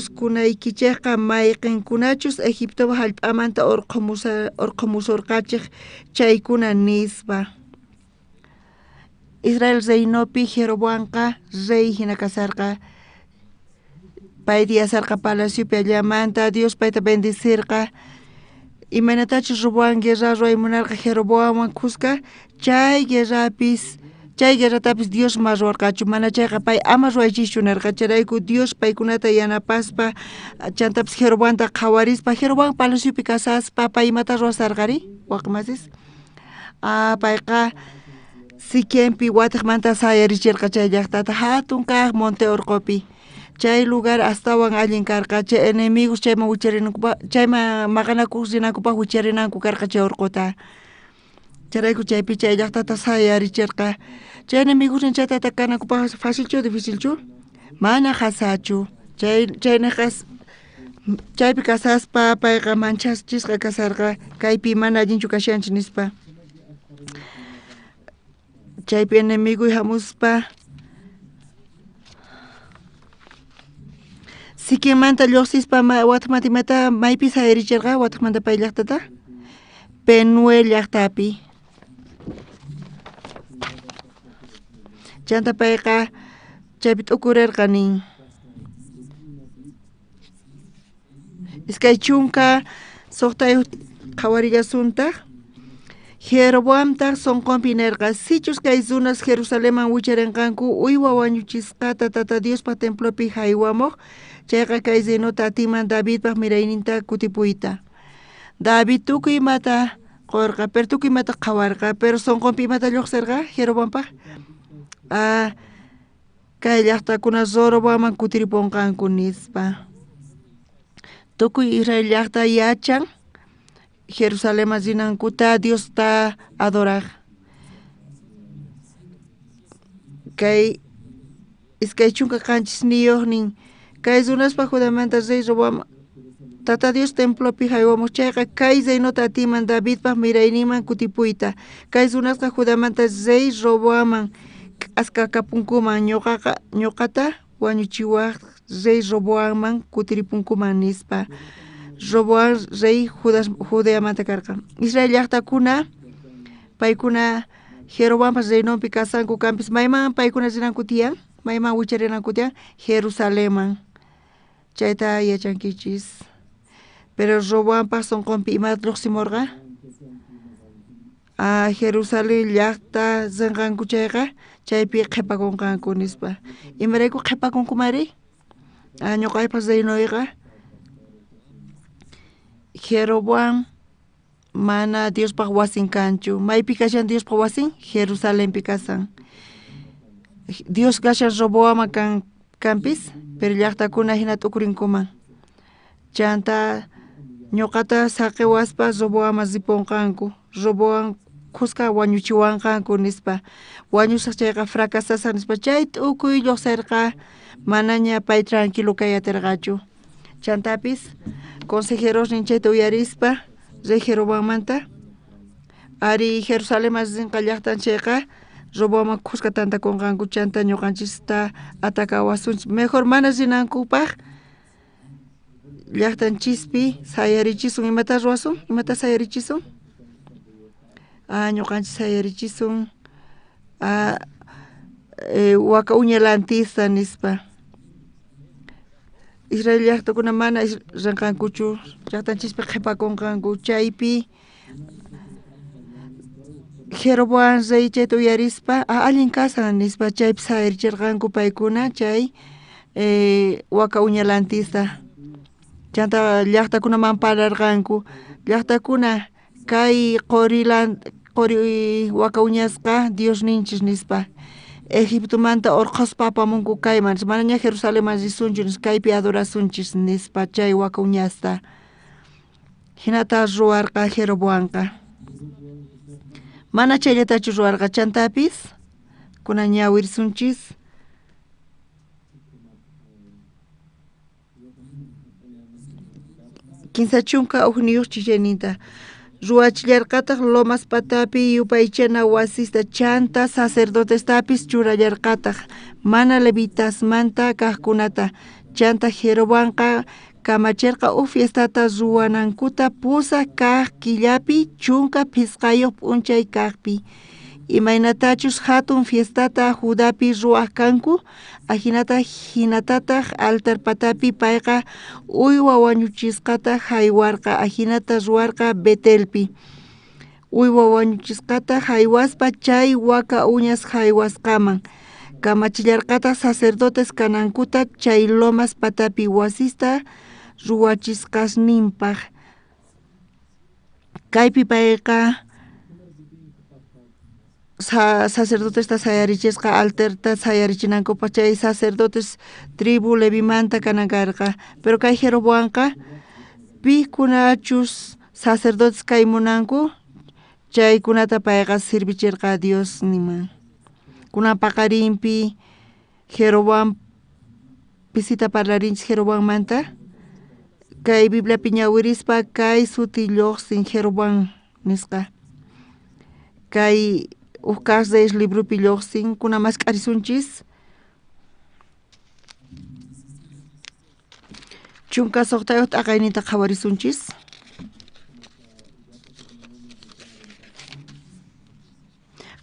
J: kunaykichejqa mayqenkunachus Egipto jallp'amanta orqhomusorqachej chaykuna nispa. Israel reinopi Jeroboamqa rey hina kasarqa. Pay tiyasarqa palaciopi allamanta, Dios payta bendicirqa. Imaynatachus Roboam guerra ruway munarqa Jeroboamwan khuska, chay guerratapis Dios ma ruwarqachu, mana chayqa pay ama ruwaychischu nerqa. Chayrayku Dios paykunata yanapaspa, chantapis Jeroboamta qhawarispa, Jeroboam palaciopi kasaspa pay imata ruwasarqari waqmasis. Payqa Siquempi watiqmanta sayarichirqa chay llaqtata hatun kaq monte orqopi. Chay lugar astawan allin karqa, chay enemigos chayman wicharinankupaq, chayman maqanakuq rinankupaq wicharinanku karqa chay orqota. Chayrayku chaypi chay llaqtata sayarichirqa. Chay enemigos chayta atacanankupaq facilchu o dificilchu? Mana qasachu. Chaypi kasaspa payqa manchachisqa kasarqa, kaypi mana allinchu kashanchik nispa. Chaypi enemigo hamuspa Siquemmanta lluqsispa watiqmanta imata maypi sayarichirqa watiqmanta pay llaqtata? Penuel llaqtapi. Chanta payqa chaypi t'ukurerqa nin. 26 qhawarillasuntaq. Jeroboamtaq sunqunpi nerqa, sichus kay runas Jerusalenman wicharinqanku uywa wañuchisqata Tata Diospa templopi haywamuq, chayqa kay reinota atinman Davidpaj mirayninta kutipuyta. David tukuy imata qorqa, pero tukuy imata qhawarqa, pero sunqunpi imata lluqsirqa Jeroboampaj? Kay llaqtakuna Roboamman kutiripunqanku nispa. Tukuy Israel llaqta yachan Jerusalenman rinankuta Diosta adoraj. Kay 27 nin, kay runaspa Judamanta rey Roboam Tata Dios templopi haywamuq chayqa kay reinota atinman Davidpaj mirayninman kutipuyta. Kay runasqa Judamanta rey Roboamman k'askakapunkuman, ñuqata wañuchiwaj rey Roboamman kutiripunkuman nispa. Roboam rey Judeamanta karqa. Israel llaqtakuna paykuna Jeroboampa reinonpi kasanku kanpis, mayman paykuna rinanku tiyan, mayman wicharinanku tiyan, Jerusalenman. Chayta yachankichis. Pero Roboampa sunqunpi imata lluqsimurqa? Jerusalén llaqta rinqanku chayqa chaypi qhipakunqanku nispa. Imarayku qhipakunkumari? Ñuqaypa reinoyqa Jeroboam mana Diospaj wasin kanchu. Maypi kashan Diospaj wasin? Jerusalenpi kasan. Dios kashan Roboamman kanpis, pero llaqtakuna hina t'ukurinkuman. Chanta ñuqata saqiwaspa Roboamman ripunqanku, Roboam khuska wañuchiwanqanku nispa, wañusaj chayqa fracasasaj nispa, chay t'ukuy lluqsirqa, manaña pay tranquilo kay atirqachu. Chantapis consejerosnin chayta uyarispa rey Jeroboammanta ari Jerusalenman rinqa llaqtan chayqa Roboamman khuska tantakunqanku, chanta ñuqanchista atakawasunchis, mejor mana rinankupaq llaqtanchispi sayarichisun. Imata ruwasun? Imata sayarichisun? Ñuqanchis sayarichisun waka uña lantista nispa. Israel llaqtakuna mana rinqankuchu, llaqtanchispi qhipakunqanku. Chaypi Jeroboam rey chayta uyarispa allin kasan nispa, chaypi sayarichirqanku paykuna chay waka uña lantista. Chanta llaqtakunaman parlarqanku, llaqtakuna kay qori waka uñasqa Diosninchis nispa, Egiptomanta urqhuspa apamunku kayman, manaña Jerusalenman risunchu nispa, kaypi adorasunchis nispa chay waka uñasta. Hinata ruwarqa Jeroboamqa. Mana chayllatachu ruwarqa, chantapis kunan ñawirisunchis. Kinsa chunka ujniyuq chillayninta ruwachillarqataq lomas patapi yupaychana wasista, chanta sacerdotestapis churallarqataq mana levitasmanta kaqkunata. Chanta Jeroboamqa kamachirqa uj fiestata ruwanankuta pusaq kaq killapi 15 p'unchay kaqpi, imaynatachus jatun fiestata Judapi ruwaq kanku, ajinata jinatataq altar patapi payqa uywa wañuchisqata jaywarqa, ajinata ruwarqa Betelpi. Uywa wañuchisqata jaywaspa chay waka uñas jaywasqaman. Kamachillarqataq sacerdotes kanankuta chay lomas patapi wasista ruwachisqasninpaq. Kaypi payqa sacerdotesta sayarichisqa altarta sayarichinankupaq, chay sacerdotes tribu Levimanta kanan karqa. Pero kay Jeroboamqa pikunachus sacerdotes kay munanku chaykunata payqa sirvichirqa Dios niman. Kunan paqarinpi Jeroboam pisita parlarinchis Jeroboammanta. Kay Bibliapi ñawirispa kay suti lluqsin Jeroboam nisqa. Kay uj kaq Reyes libropi lluqsin, kuna mask'arisunchis. 16 t'aqayninta qhawarisunchis.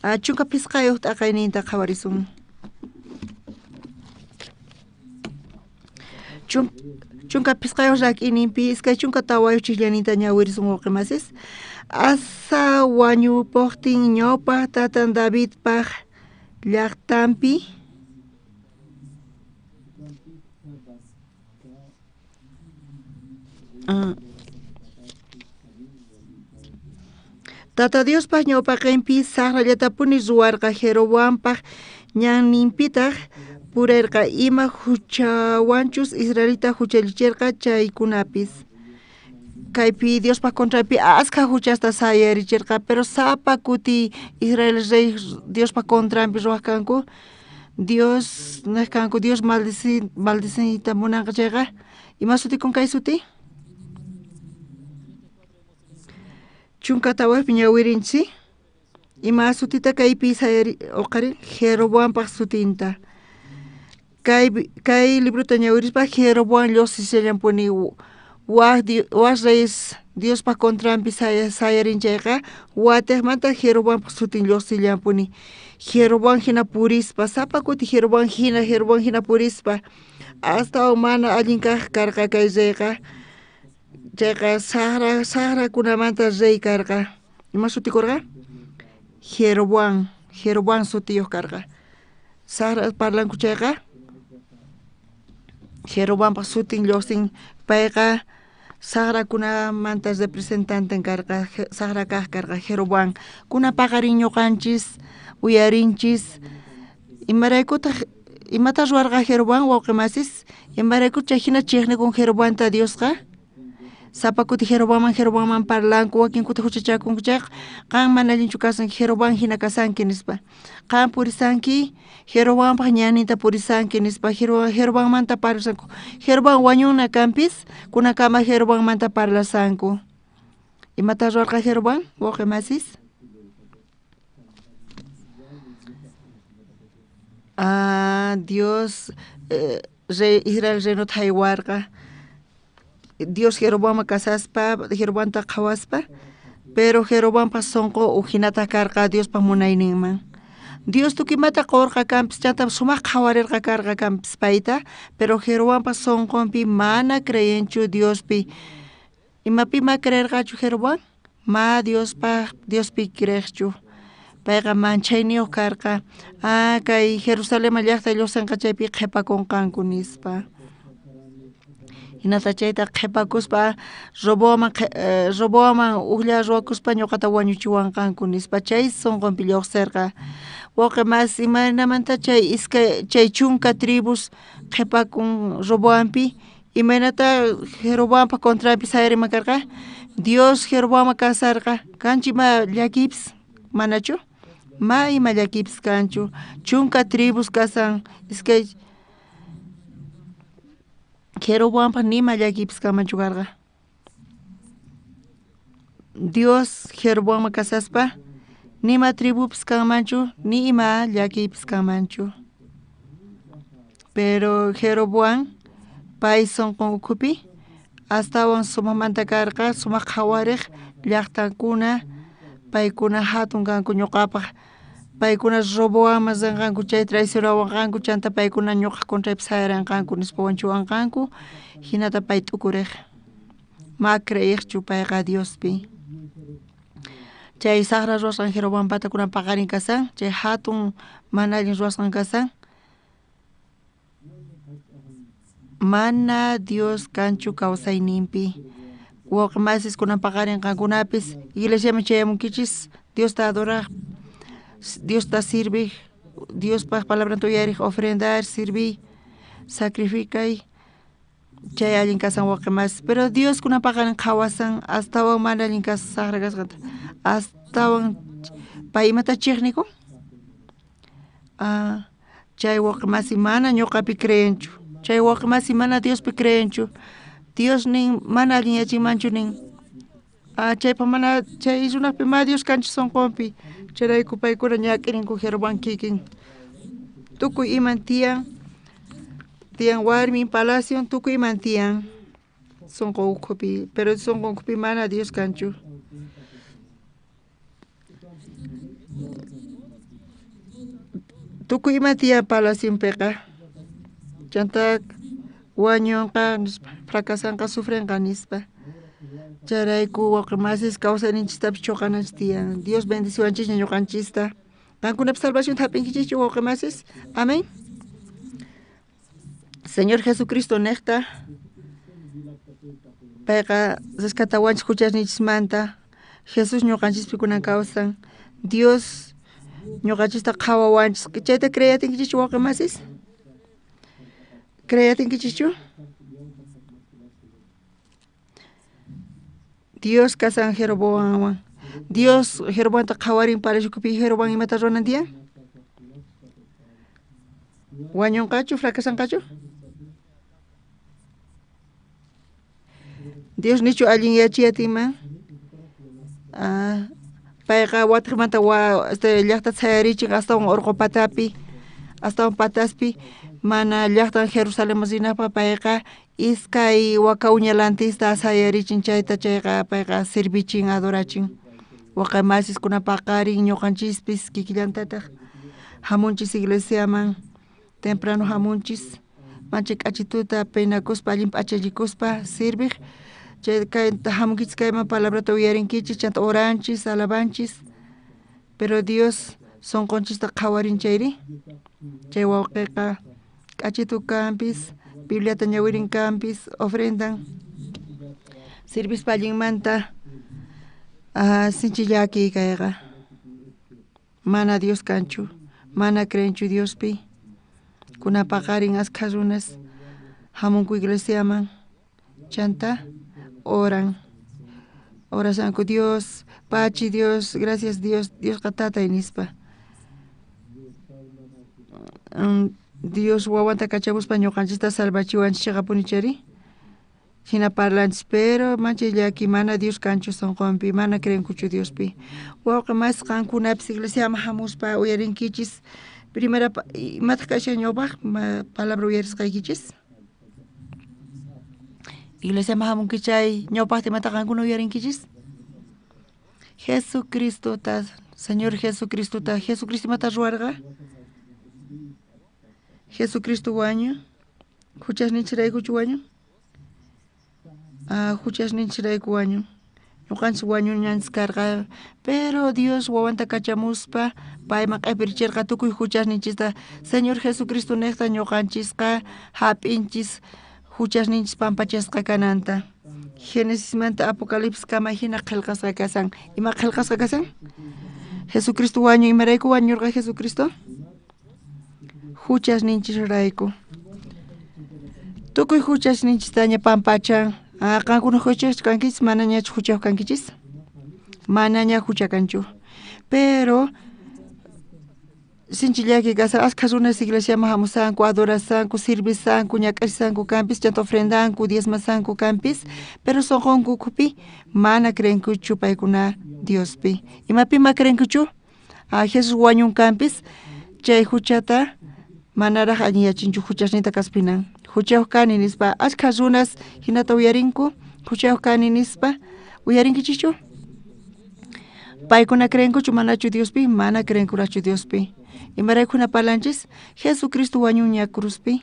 J: 15 t'aqayninta qhawarisun. 15 rak'iyninpi 24 chijllaninta ñawirisun wawqimasis. Asa wañupuqtin ñawpaq tatan Davidpaq llaqtanpi Tata Diospaq ñawpaqinpi saqrallatapuni ruwarqa. Jeroboampaq ñanninpitaq purerqa ima huchawanchus israelita huchallichirqa chaykunapis. Kaypi Diospaq contrapi askha huchasta sayarichirqa, pero sapa kuti Israel rey Diospaq contranpi ruwaq kanku, Dios nej kanku, Dios maldiciyta munanqa chayqa. Ima sutikun kay suti? 14 ñawirinchis. Ima sutita kaypi sayari uqarin? Jeroboampaq sutinta. Kay librota ñawirispa Jeroboam lluqsishallanpuni waj reyes Diospaq contranpi sayarin chayqa, watiqmanta Jeroboampaq sutin lluqsillanpuni. Jeroboam hina purispa, sapa kuti Jeroboam hina purispa, astawan mana allin kaq karqa kay reyqa. Chayqa saqrakunamanta rey karqa. Ima sutikurqa? Jeroboam sutiyuq karqa. Saqra parlanku chayqa Jeroboampaq sutin lluqsin. Payqa saqrakunamanta representante karqa, saqra kaq karqa Jeroboam. Kuna paqarin ñuqanchis uyarinchis imaraykutaq imata ruwarqa Jeroboam wawqimasis, imaraykutaq chay hina chiqnikun Jeroboamta Diosqa? Sapa kuti Jeroboamman Jeroboamman parlanku, wakin kuti huchachakunku chayqa, qan mana allinchu kasanki, Jeroboam hina kasanki nispa. Qan purisanki, Jeroboampaj ñanninta purisanki nispa, Jeroboammanta parlasanku. Jeroboam wañunna kanpis, kunankama Jeroboammanta parlasanku. Imata ruwarqa Jeroboam, wawqi masis? Ah, Dios rey Israel reinota jaywarqa. Dios Jeroboamman kasaspa, Jeroboamta qhawaspa, pero Jeroboampa sonqo ujinata karqa Diospa munayninman. Dios tukuy imata qorqa kanpis, chanta sumaq qhawarerqa karqa kanpis payta, pero Jeroboampa sonqonpi mana creyenchu Diospi. Imapi ma creerqachu Jeroboam? Ma Diospaj Diospi creejchu. Payqa manchayniyoj karqa, ah, kay Jerusalenman llajta llojsenqa chaypi qhepakonqanku nispa. Hinata chayta qhepakuspa Roboamman Roboamman ujlla ruwakuspa ñuqata wañuchiwanqanku nispa chay sonqonpi llojserqa. Wawqi mas imaynamanta chay iskay chay chunka tribus qhepakun Roboampi, imaynata Jeroboampa contranpi sayariman karqa? Dios Jeroboamman kasarqa, kanchu ima llakiypis? Manachu? Ma ima llakiypis kanchu. Chunka tribus kasan, iskay Jeroboampaj nima llakiypis kanmanchu karqa. Dios Jeroboamman kasaspa nima tribupis kanmanchu, ni ima llakiypis kanmanchu. Pero Jeroboam pay sonqon ukhupi astawan sumajmanta karqa, sumaj qhawarej llajtankuna, paykuna jatun kanku ñuqapaj. Paykuna Roboamman renqanku chay traicionawanqanku, chanta paykuna ñuqaj contraypi sayaranqanku nispa wanchuwanqanku, jinata pay t'ukurej. Ma creejchu payqa Diospi. Chay sajra ruwasqan Jeroboampata kunan paqarin kasan, chay jatun mana allin ruwasqan kasan. Mana Dios kanchu kawsayninpi. Wawqi masis kunan paqarin qankunapis iglesiaman chayamunkichis Diosta adoraj, Diosta sirvej, Diospaj palabranta uyarej, ofrendar, sirviy, sacrificay, chay allin kasan wawqi masis. Pero Dios kunan paqarin qhawasan astawan mana allin sajra kasqanta, astawan pay imata chejnikun. Ah, chay wawqi masi mana ñuqapi creenchu, chay wawqi masi mana Diospi creenchu, Dios nin mana allinyachinmanchu nin. Ah, chaypaj mana chay runajpi ma Dios kanchu sonqonpi, chayrayku paykuna ñak'irinku Jeroboam kikin. Tukuy iman tiyan, tiyan warmin, palacion, tukuy iman tiyan sonqo ukhupi, pero sonqo ukhupi mana Dios kanchu. Tukuy ima tiyan palacionpiqa, chanta wañunqa nispa, fracasanqa, sufrenqa nispa. Chayrayku wawqi masis kawsayninchistapis choqananchis tiyan. Dios bendiciwanchisña ñuqanchista. Qankunapis salvacionta hap'inkichischu wawqi masis? Amén. Señor Jesucristo nejta payqa rescatawanchis huchasninchismanta. Jesús ñuqanchispi kunan kawsan. Dios ñuqanchista qhawawanchis. Chayta creeyatinkichikchu wawqi masis? Creeyatinkichikchu? Dios kasan Jeroboamwan. Dios Jeroboamta qhawarin palaciokhupi Jeroboam imata ruwanan tiyan? Wañunqachu, fracasanqachu? Dios nichu allinyachiy atinman? Ah, payqa watejmanta wa este llajtata sayarichin astawan orqo patapi, astawan pataspi, mana llajtan Jerusalenman rinapaj payqa iskay waka uña lantista sayarichin chayta chayqa payqa sirvichin, adorachin. Waqay masiskuna paqarin ñuqanchispis kikillantataj jamunchis iglesiaman, temprano jamunchis, manchay k'achituta peinakuspa allin p'achallikuspa sirvej. Chay kay jamunkichis kayman palabrata uyarinkichis, chanta oranchis, alabanchis, pero Dios sonqonchista qhawarin chayri, chay wawqeqa k'achitu kanpis, Bibliata ñawirin kanpis, ofrendan, sirvispa allinmanta, sinchi llakiy kayqa. Mana Dios kanchu, mana creenchu Diospi. Kunan paqarin askha runas jamunku iglesiaman, chanta oran. Orasanku Dios, pachi Dios, gracias Dios, Diosqa tatay nispa. Dios wawanta kachamuspa ñuqanchista salvachiwanchis chiqapuni chayri. Hina parlanchis pero manchay llaki mana Dios kanchu sunqunpi, mana creenkuchu Diospi. Wawqi mas qankunapis iglesiaman hamuspa uyarinkichis. Primera imataq kashan ñawpaq palabra uyarisqaykichis? Iglesiaman hamunki chay ñawpaqta imata qankuna uyarinkichis? Jesucristota, Señor Jesucristota, Jesucristo imata ruwarqa? Jesucristo wañu, huchasninchiraykuchu wañu? Huchasninchirayku wañu. Ñuqanchis wañuñanchis karqa, pero Dios wawanta kachamuspa payman q'ipirichirqa tukuy huchasninchista. Señor Jesucristo niqta ñuqanchisqa hap'inchis huchasninchis pampachasqa kananta. Genesismanta Apocalipsis kama hina qillqasqa kasan. Ima qillqasqa kasan? Jesucristo wañu, imarayku wañurqa Jesucristo? Huchasninchisrayku. Tukuy huchasninchistaña pampachan. Qankuna huchayuq kankichis, manañachu huchayuq kankichis? Manaña hucha kanchu. Pero sinchi llaki kashan, askha runas iglesiaman hamusanku, adorasanku, sirvisanku, ñak'arisanku kanpis, chanta ofrendanku, diezmasanku kanpis, pero sunqunku ukhupi mana creenkuchu paykuna Diospi. Imapi ma creenkuchu? Jesús wañun kanpis, chay huchata manaraj allinyachinchu huchasninta kaspinan. Huchayuq kani nispa, askha runas hinata uyarinku, huchayuq kani nispa, uyarinkichikchu? Paykuna creenkuchu manachu Diospi? Mana creenkurachu Diospi. Imaraykuna parlanchis? Jesucristo wañuña cruzpi.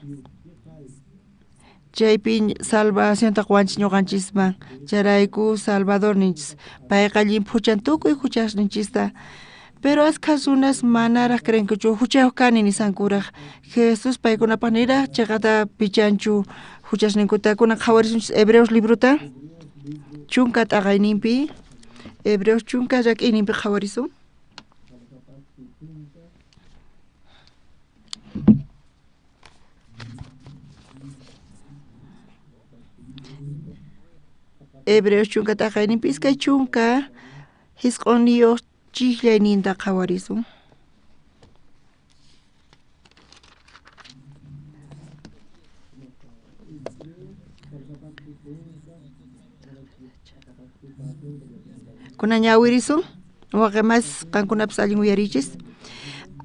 J: Chaypi salvacionta quwanchis ñuqanchisman. Chayrayku Salvador ninchis. Payqa llimphuchan tukuy huchasninchista. Pero askha runas manaraj creenkuchu huchayuq kani nisankuraj. Jesús paykunapaq niraj chiqata pichanchu huchasninkuta. Kunan qhawarisunchis Hebreos librota. Chunka t'aqayninpi. Hebreos chunka rak'iyninpi qhawarisun. Hebreos chunka t'aqayninpi iskay chunka hisq'unniyuq chijllayninta qhawarisun. Kunan ñawirisun, waqi mas qankunapis allin uyarichis.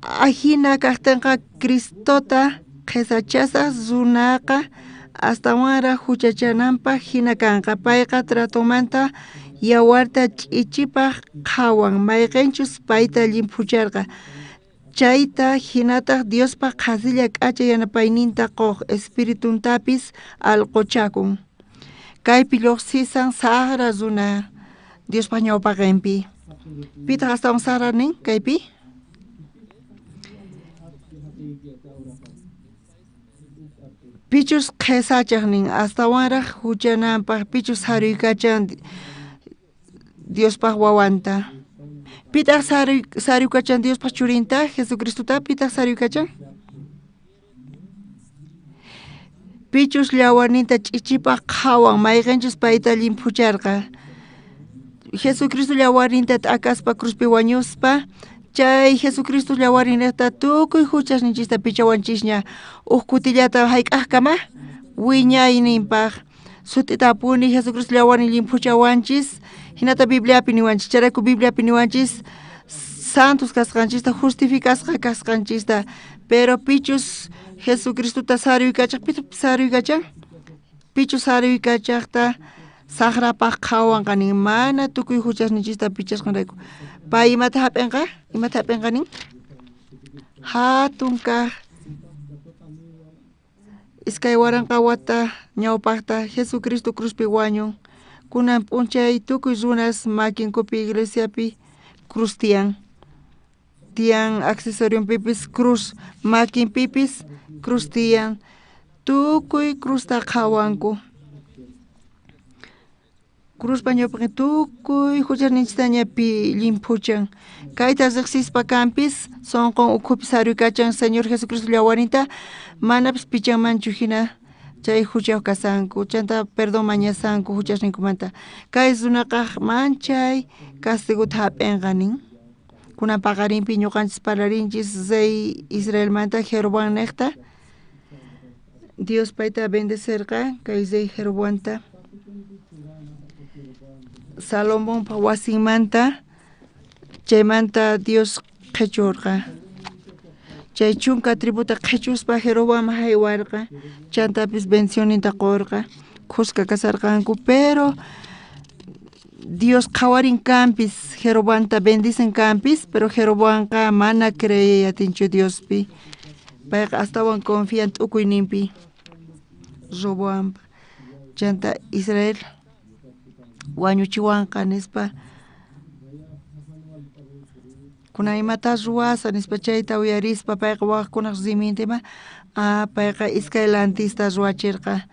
J: Ajina kaqtinqa Cristota qhisachasaq runaqa astawanraq huchachananpaq hina kanqa. Payqa tratomanta yawarta ch'ichipaq qhawan, mayqinchus payta llimphucharqa. Chayta hinataq Diospaq qhasilla k'acha yanapayninta quq espirituntapis alquchakun. Kaypi lluqsisan saqra runa Diospaq ñawpaqinpi. Pitaq astawan saqra nin kaypi? Pichus qhisachaq nin astawanraq huchananpaq, pichus saruykachan Diospaq wawanta. Pitaq saruykachan Diospaq churinta, Jesucristota, pitaq saruykachan? Pichus llawarninta ch'ichipaq qhawan, mayqinchus payta llimphucharqa. Jesucristo llawarninta t'akaspa cruzpi wañuspa, chay Jesucristo llawarninta tukuy huchasninchista pichawanchisña uj kutillata hayk'aqkama wiñayninpaq. Sut'itapuni Jesucristo llawarnin llimphuchawanchis, hinata Bibliapi niwanchis, chayrayku Bibliapi niwanchis santos kasqanchista, justificasqa kasqanchista, pero pichus Jesucristota saruykachaq, pitaq saruykachan? Pichus saruykachaqta saqrapaq qhawanqa nin, mana tukuy huchasninchista pichasqanrayku. Pay imata hap'inqa? Imata hap'inqa nin? Hatun kaq 2000 wata ñawpaqta Jesucristo cruzpi wañun. Kunan p'unchay tukuy runas makinkupi iglesiapi cruz tiyan. Tiyan accesorionpipis cruz, makinpipis cruz tiyan. Tukuy cruzta qhawanku. Cruzpa ñawpaqin tukuy huchasninchistaña llimphuchan. Kayta riqsispa kanpis sunqun ukhupi saruykachan Señor Jesucristo llawarinta manapis pichanmanchu hina. Chay huchayuq kasanku chanta perdón mañasanku huchasninkumanta. Kay runaqa manchay castigota hap'inqa nin. Kunan paqarinpi ñuqanchis parlarinchis rey Israelmanta Jeroboam niqta. Dios payta bendecerqa kay rey Jeroboamta. Salomonpa wasinmanta chaymanta Dios qhichurqa. Chay chunka tributa qhichuspa Jeroboam haywarqa chantapis bendicionninta qurqa khuska kasarqanku pero Dios qhawarin kanpis Jeroboamta bendicen kanpis pero Jeroboamqa mana creey atinchu Diospi payqa astawan confian t'ukuyninpi Roboampa chanta Israel wañuchiwanqa nispa kunan imata ruwasa nispa chayta uyarispa payqa wajkunaj riminta ima payqa iskay lantista ruwachirqa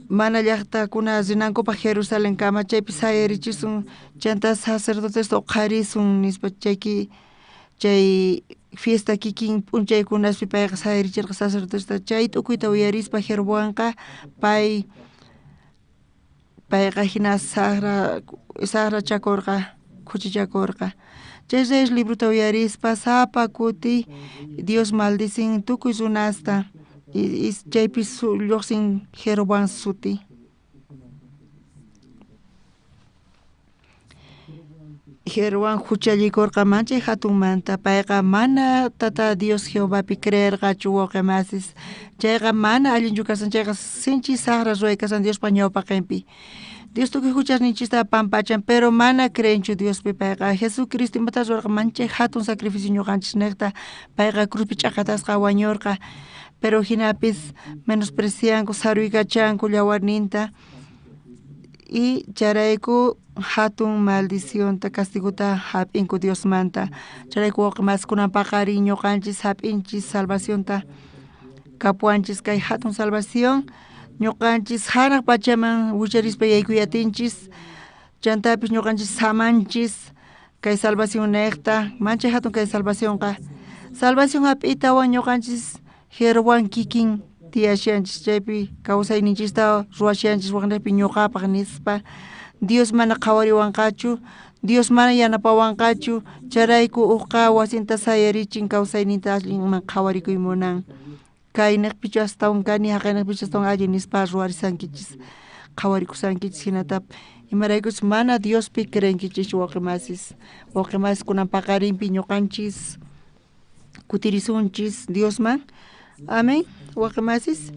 J: mana llaqtakuna rinankupaq Jerusalenkama chaypi sayarichisun chanta sacerdotesta uqharisun nispa chayki chay fiesta kikin p'unchaykunaspi payqa sayarichirqa sacerdotesta chay t'ukuyta uyarispa Jeroboamqa payqa hina saqrachakurqa khuchichakurqa chay Reyes librota uyarispa sapa kuti Dios maldicin tukuy runasta chaypi lluqsin Jeroboam suti. Jeroboam huchallikurqa manchay hatunmanta payqa mana tata Dios Jehovapi creerqachu wawqi masis chayqa mana allinchu kasan chayqa sinchi saqra ruway kasan Diospa ñawpaqinpi. Dios tukuy huchasninchista pampachan pero mana creenchu Diospi payqa Jesucristo imata ruwarqa manchay hatun sacrificio ñuqanchis niqta payqa cruzpi ch'aqatasqa wañurqa pero hinapis menosprecianku saruykachanku llawarninta y chayrayku hatun maldicionta castigota hap'inku Diosmanta chayrayku wawqi masi kunan paqarin ñuqanchis hap'inchis salvacionta kapuwanchis kay hatun salvación ñuqanchis hanaq pachaman wicharispa yaykuy atinchis chantapis ñuqanchis samanchis kay salvación niqta manchay hatun kay salvacionqa salvación hap'iytawan ñuqanchis Jeroboam kikin tiyashanchis chaypi kawsayninchista ruwashanchis waqnaypi ñuqapaq nispa Dios mana qhawariwanqachu Dios mana yanapawanqachu chayrayku uqqa wasinta sayarichin kawsayninta allinman qhawarikuy munan kay niqpichu astawan kani haqay niqpichu astawan allin nispa ruwarisankichis qhawarikusankichis hinata imaraykuchus mana Diospi creenkichischu wawqi masis wawqi masis kunan paqarinpi ñuqanchis kutirisunchis Diosman amén wawqi masis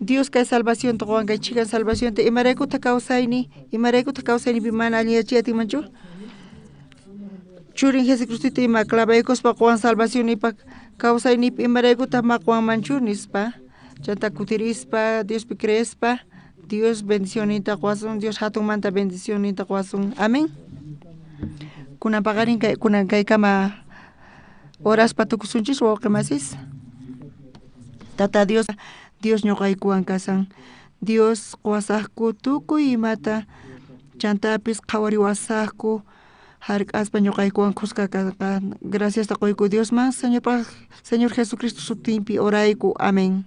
J: Dios kay salvacionta qowan kay chikan salvacionta imaraykutaq kawsayni imaraykutaq kawsaynipi mana allinyachiy atinmanchu churin Jesucristota ima clavaykuspa qowan salvacionnipaq kawsaynipi imaraykutaq ma qowanmanchu nispa chanta kutirispa Diospi creespa Dios bendicionninta qowasun Dios hatunmanta bendicionninta qowasun amén kunan paqarin kunan kaykama oraspa tukusunchis wawqi masis Tata Dios Dios ñuqaykuwan kasan Dios quwasaqku tukuy imata chantapis qhawariwasaqku hark'aspa ñuqaykuwan khuska kanqa graciasta quyku Diosman Señorpaq Señor Jesucristo sutinpi orayku amén.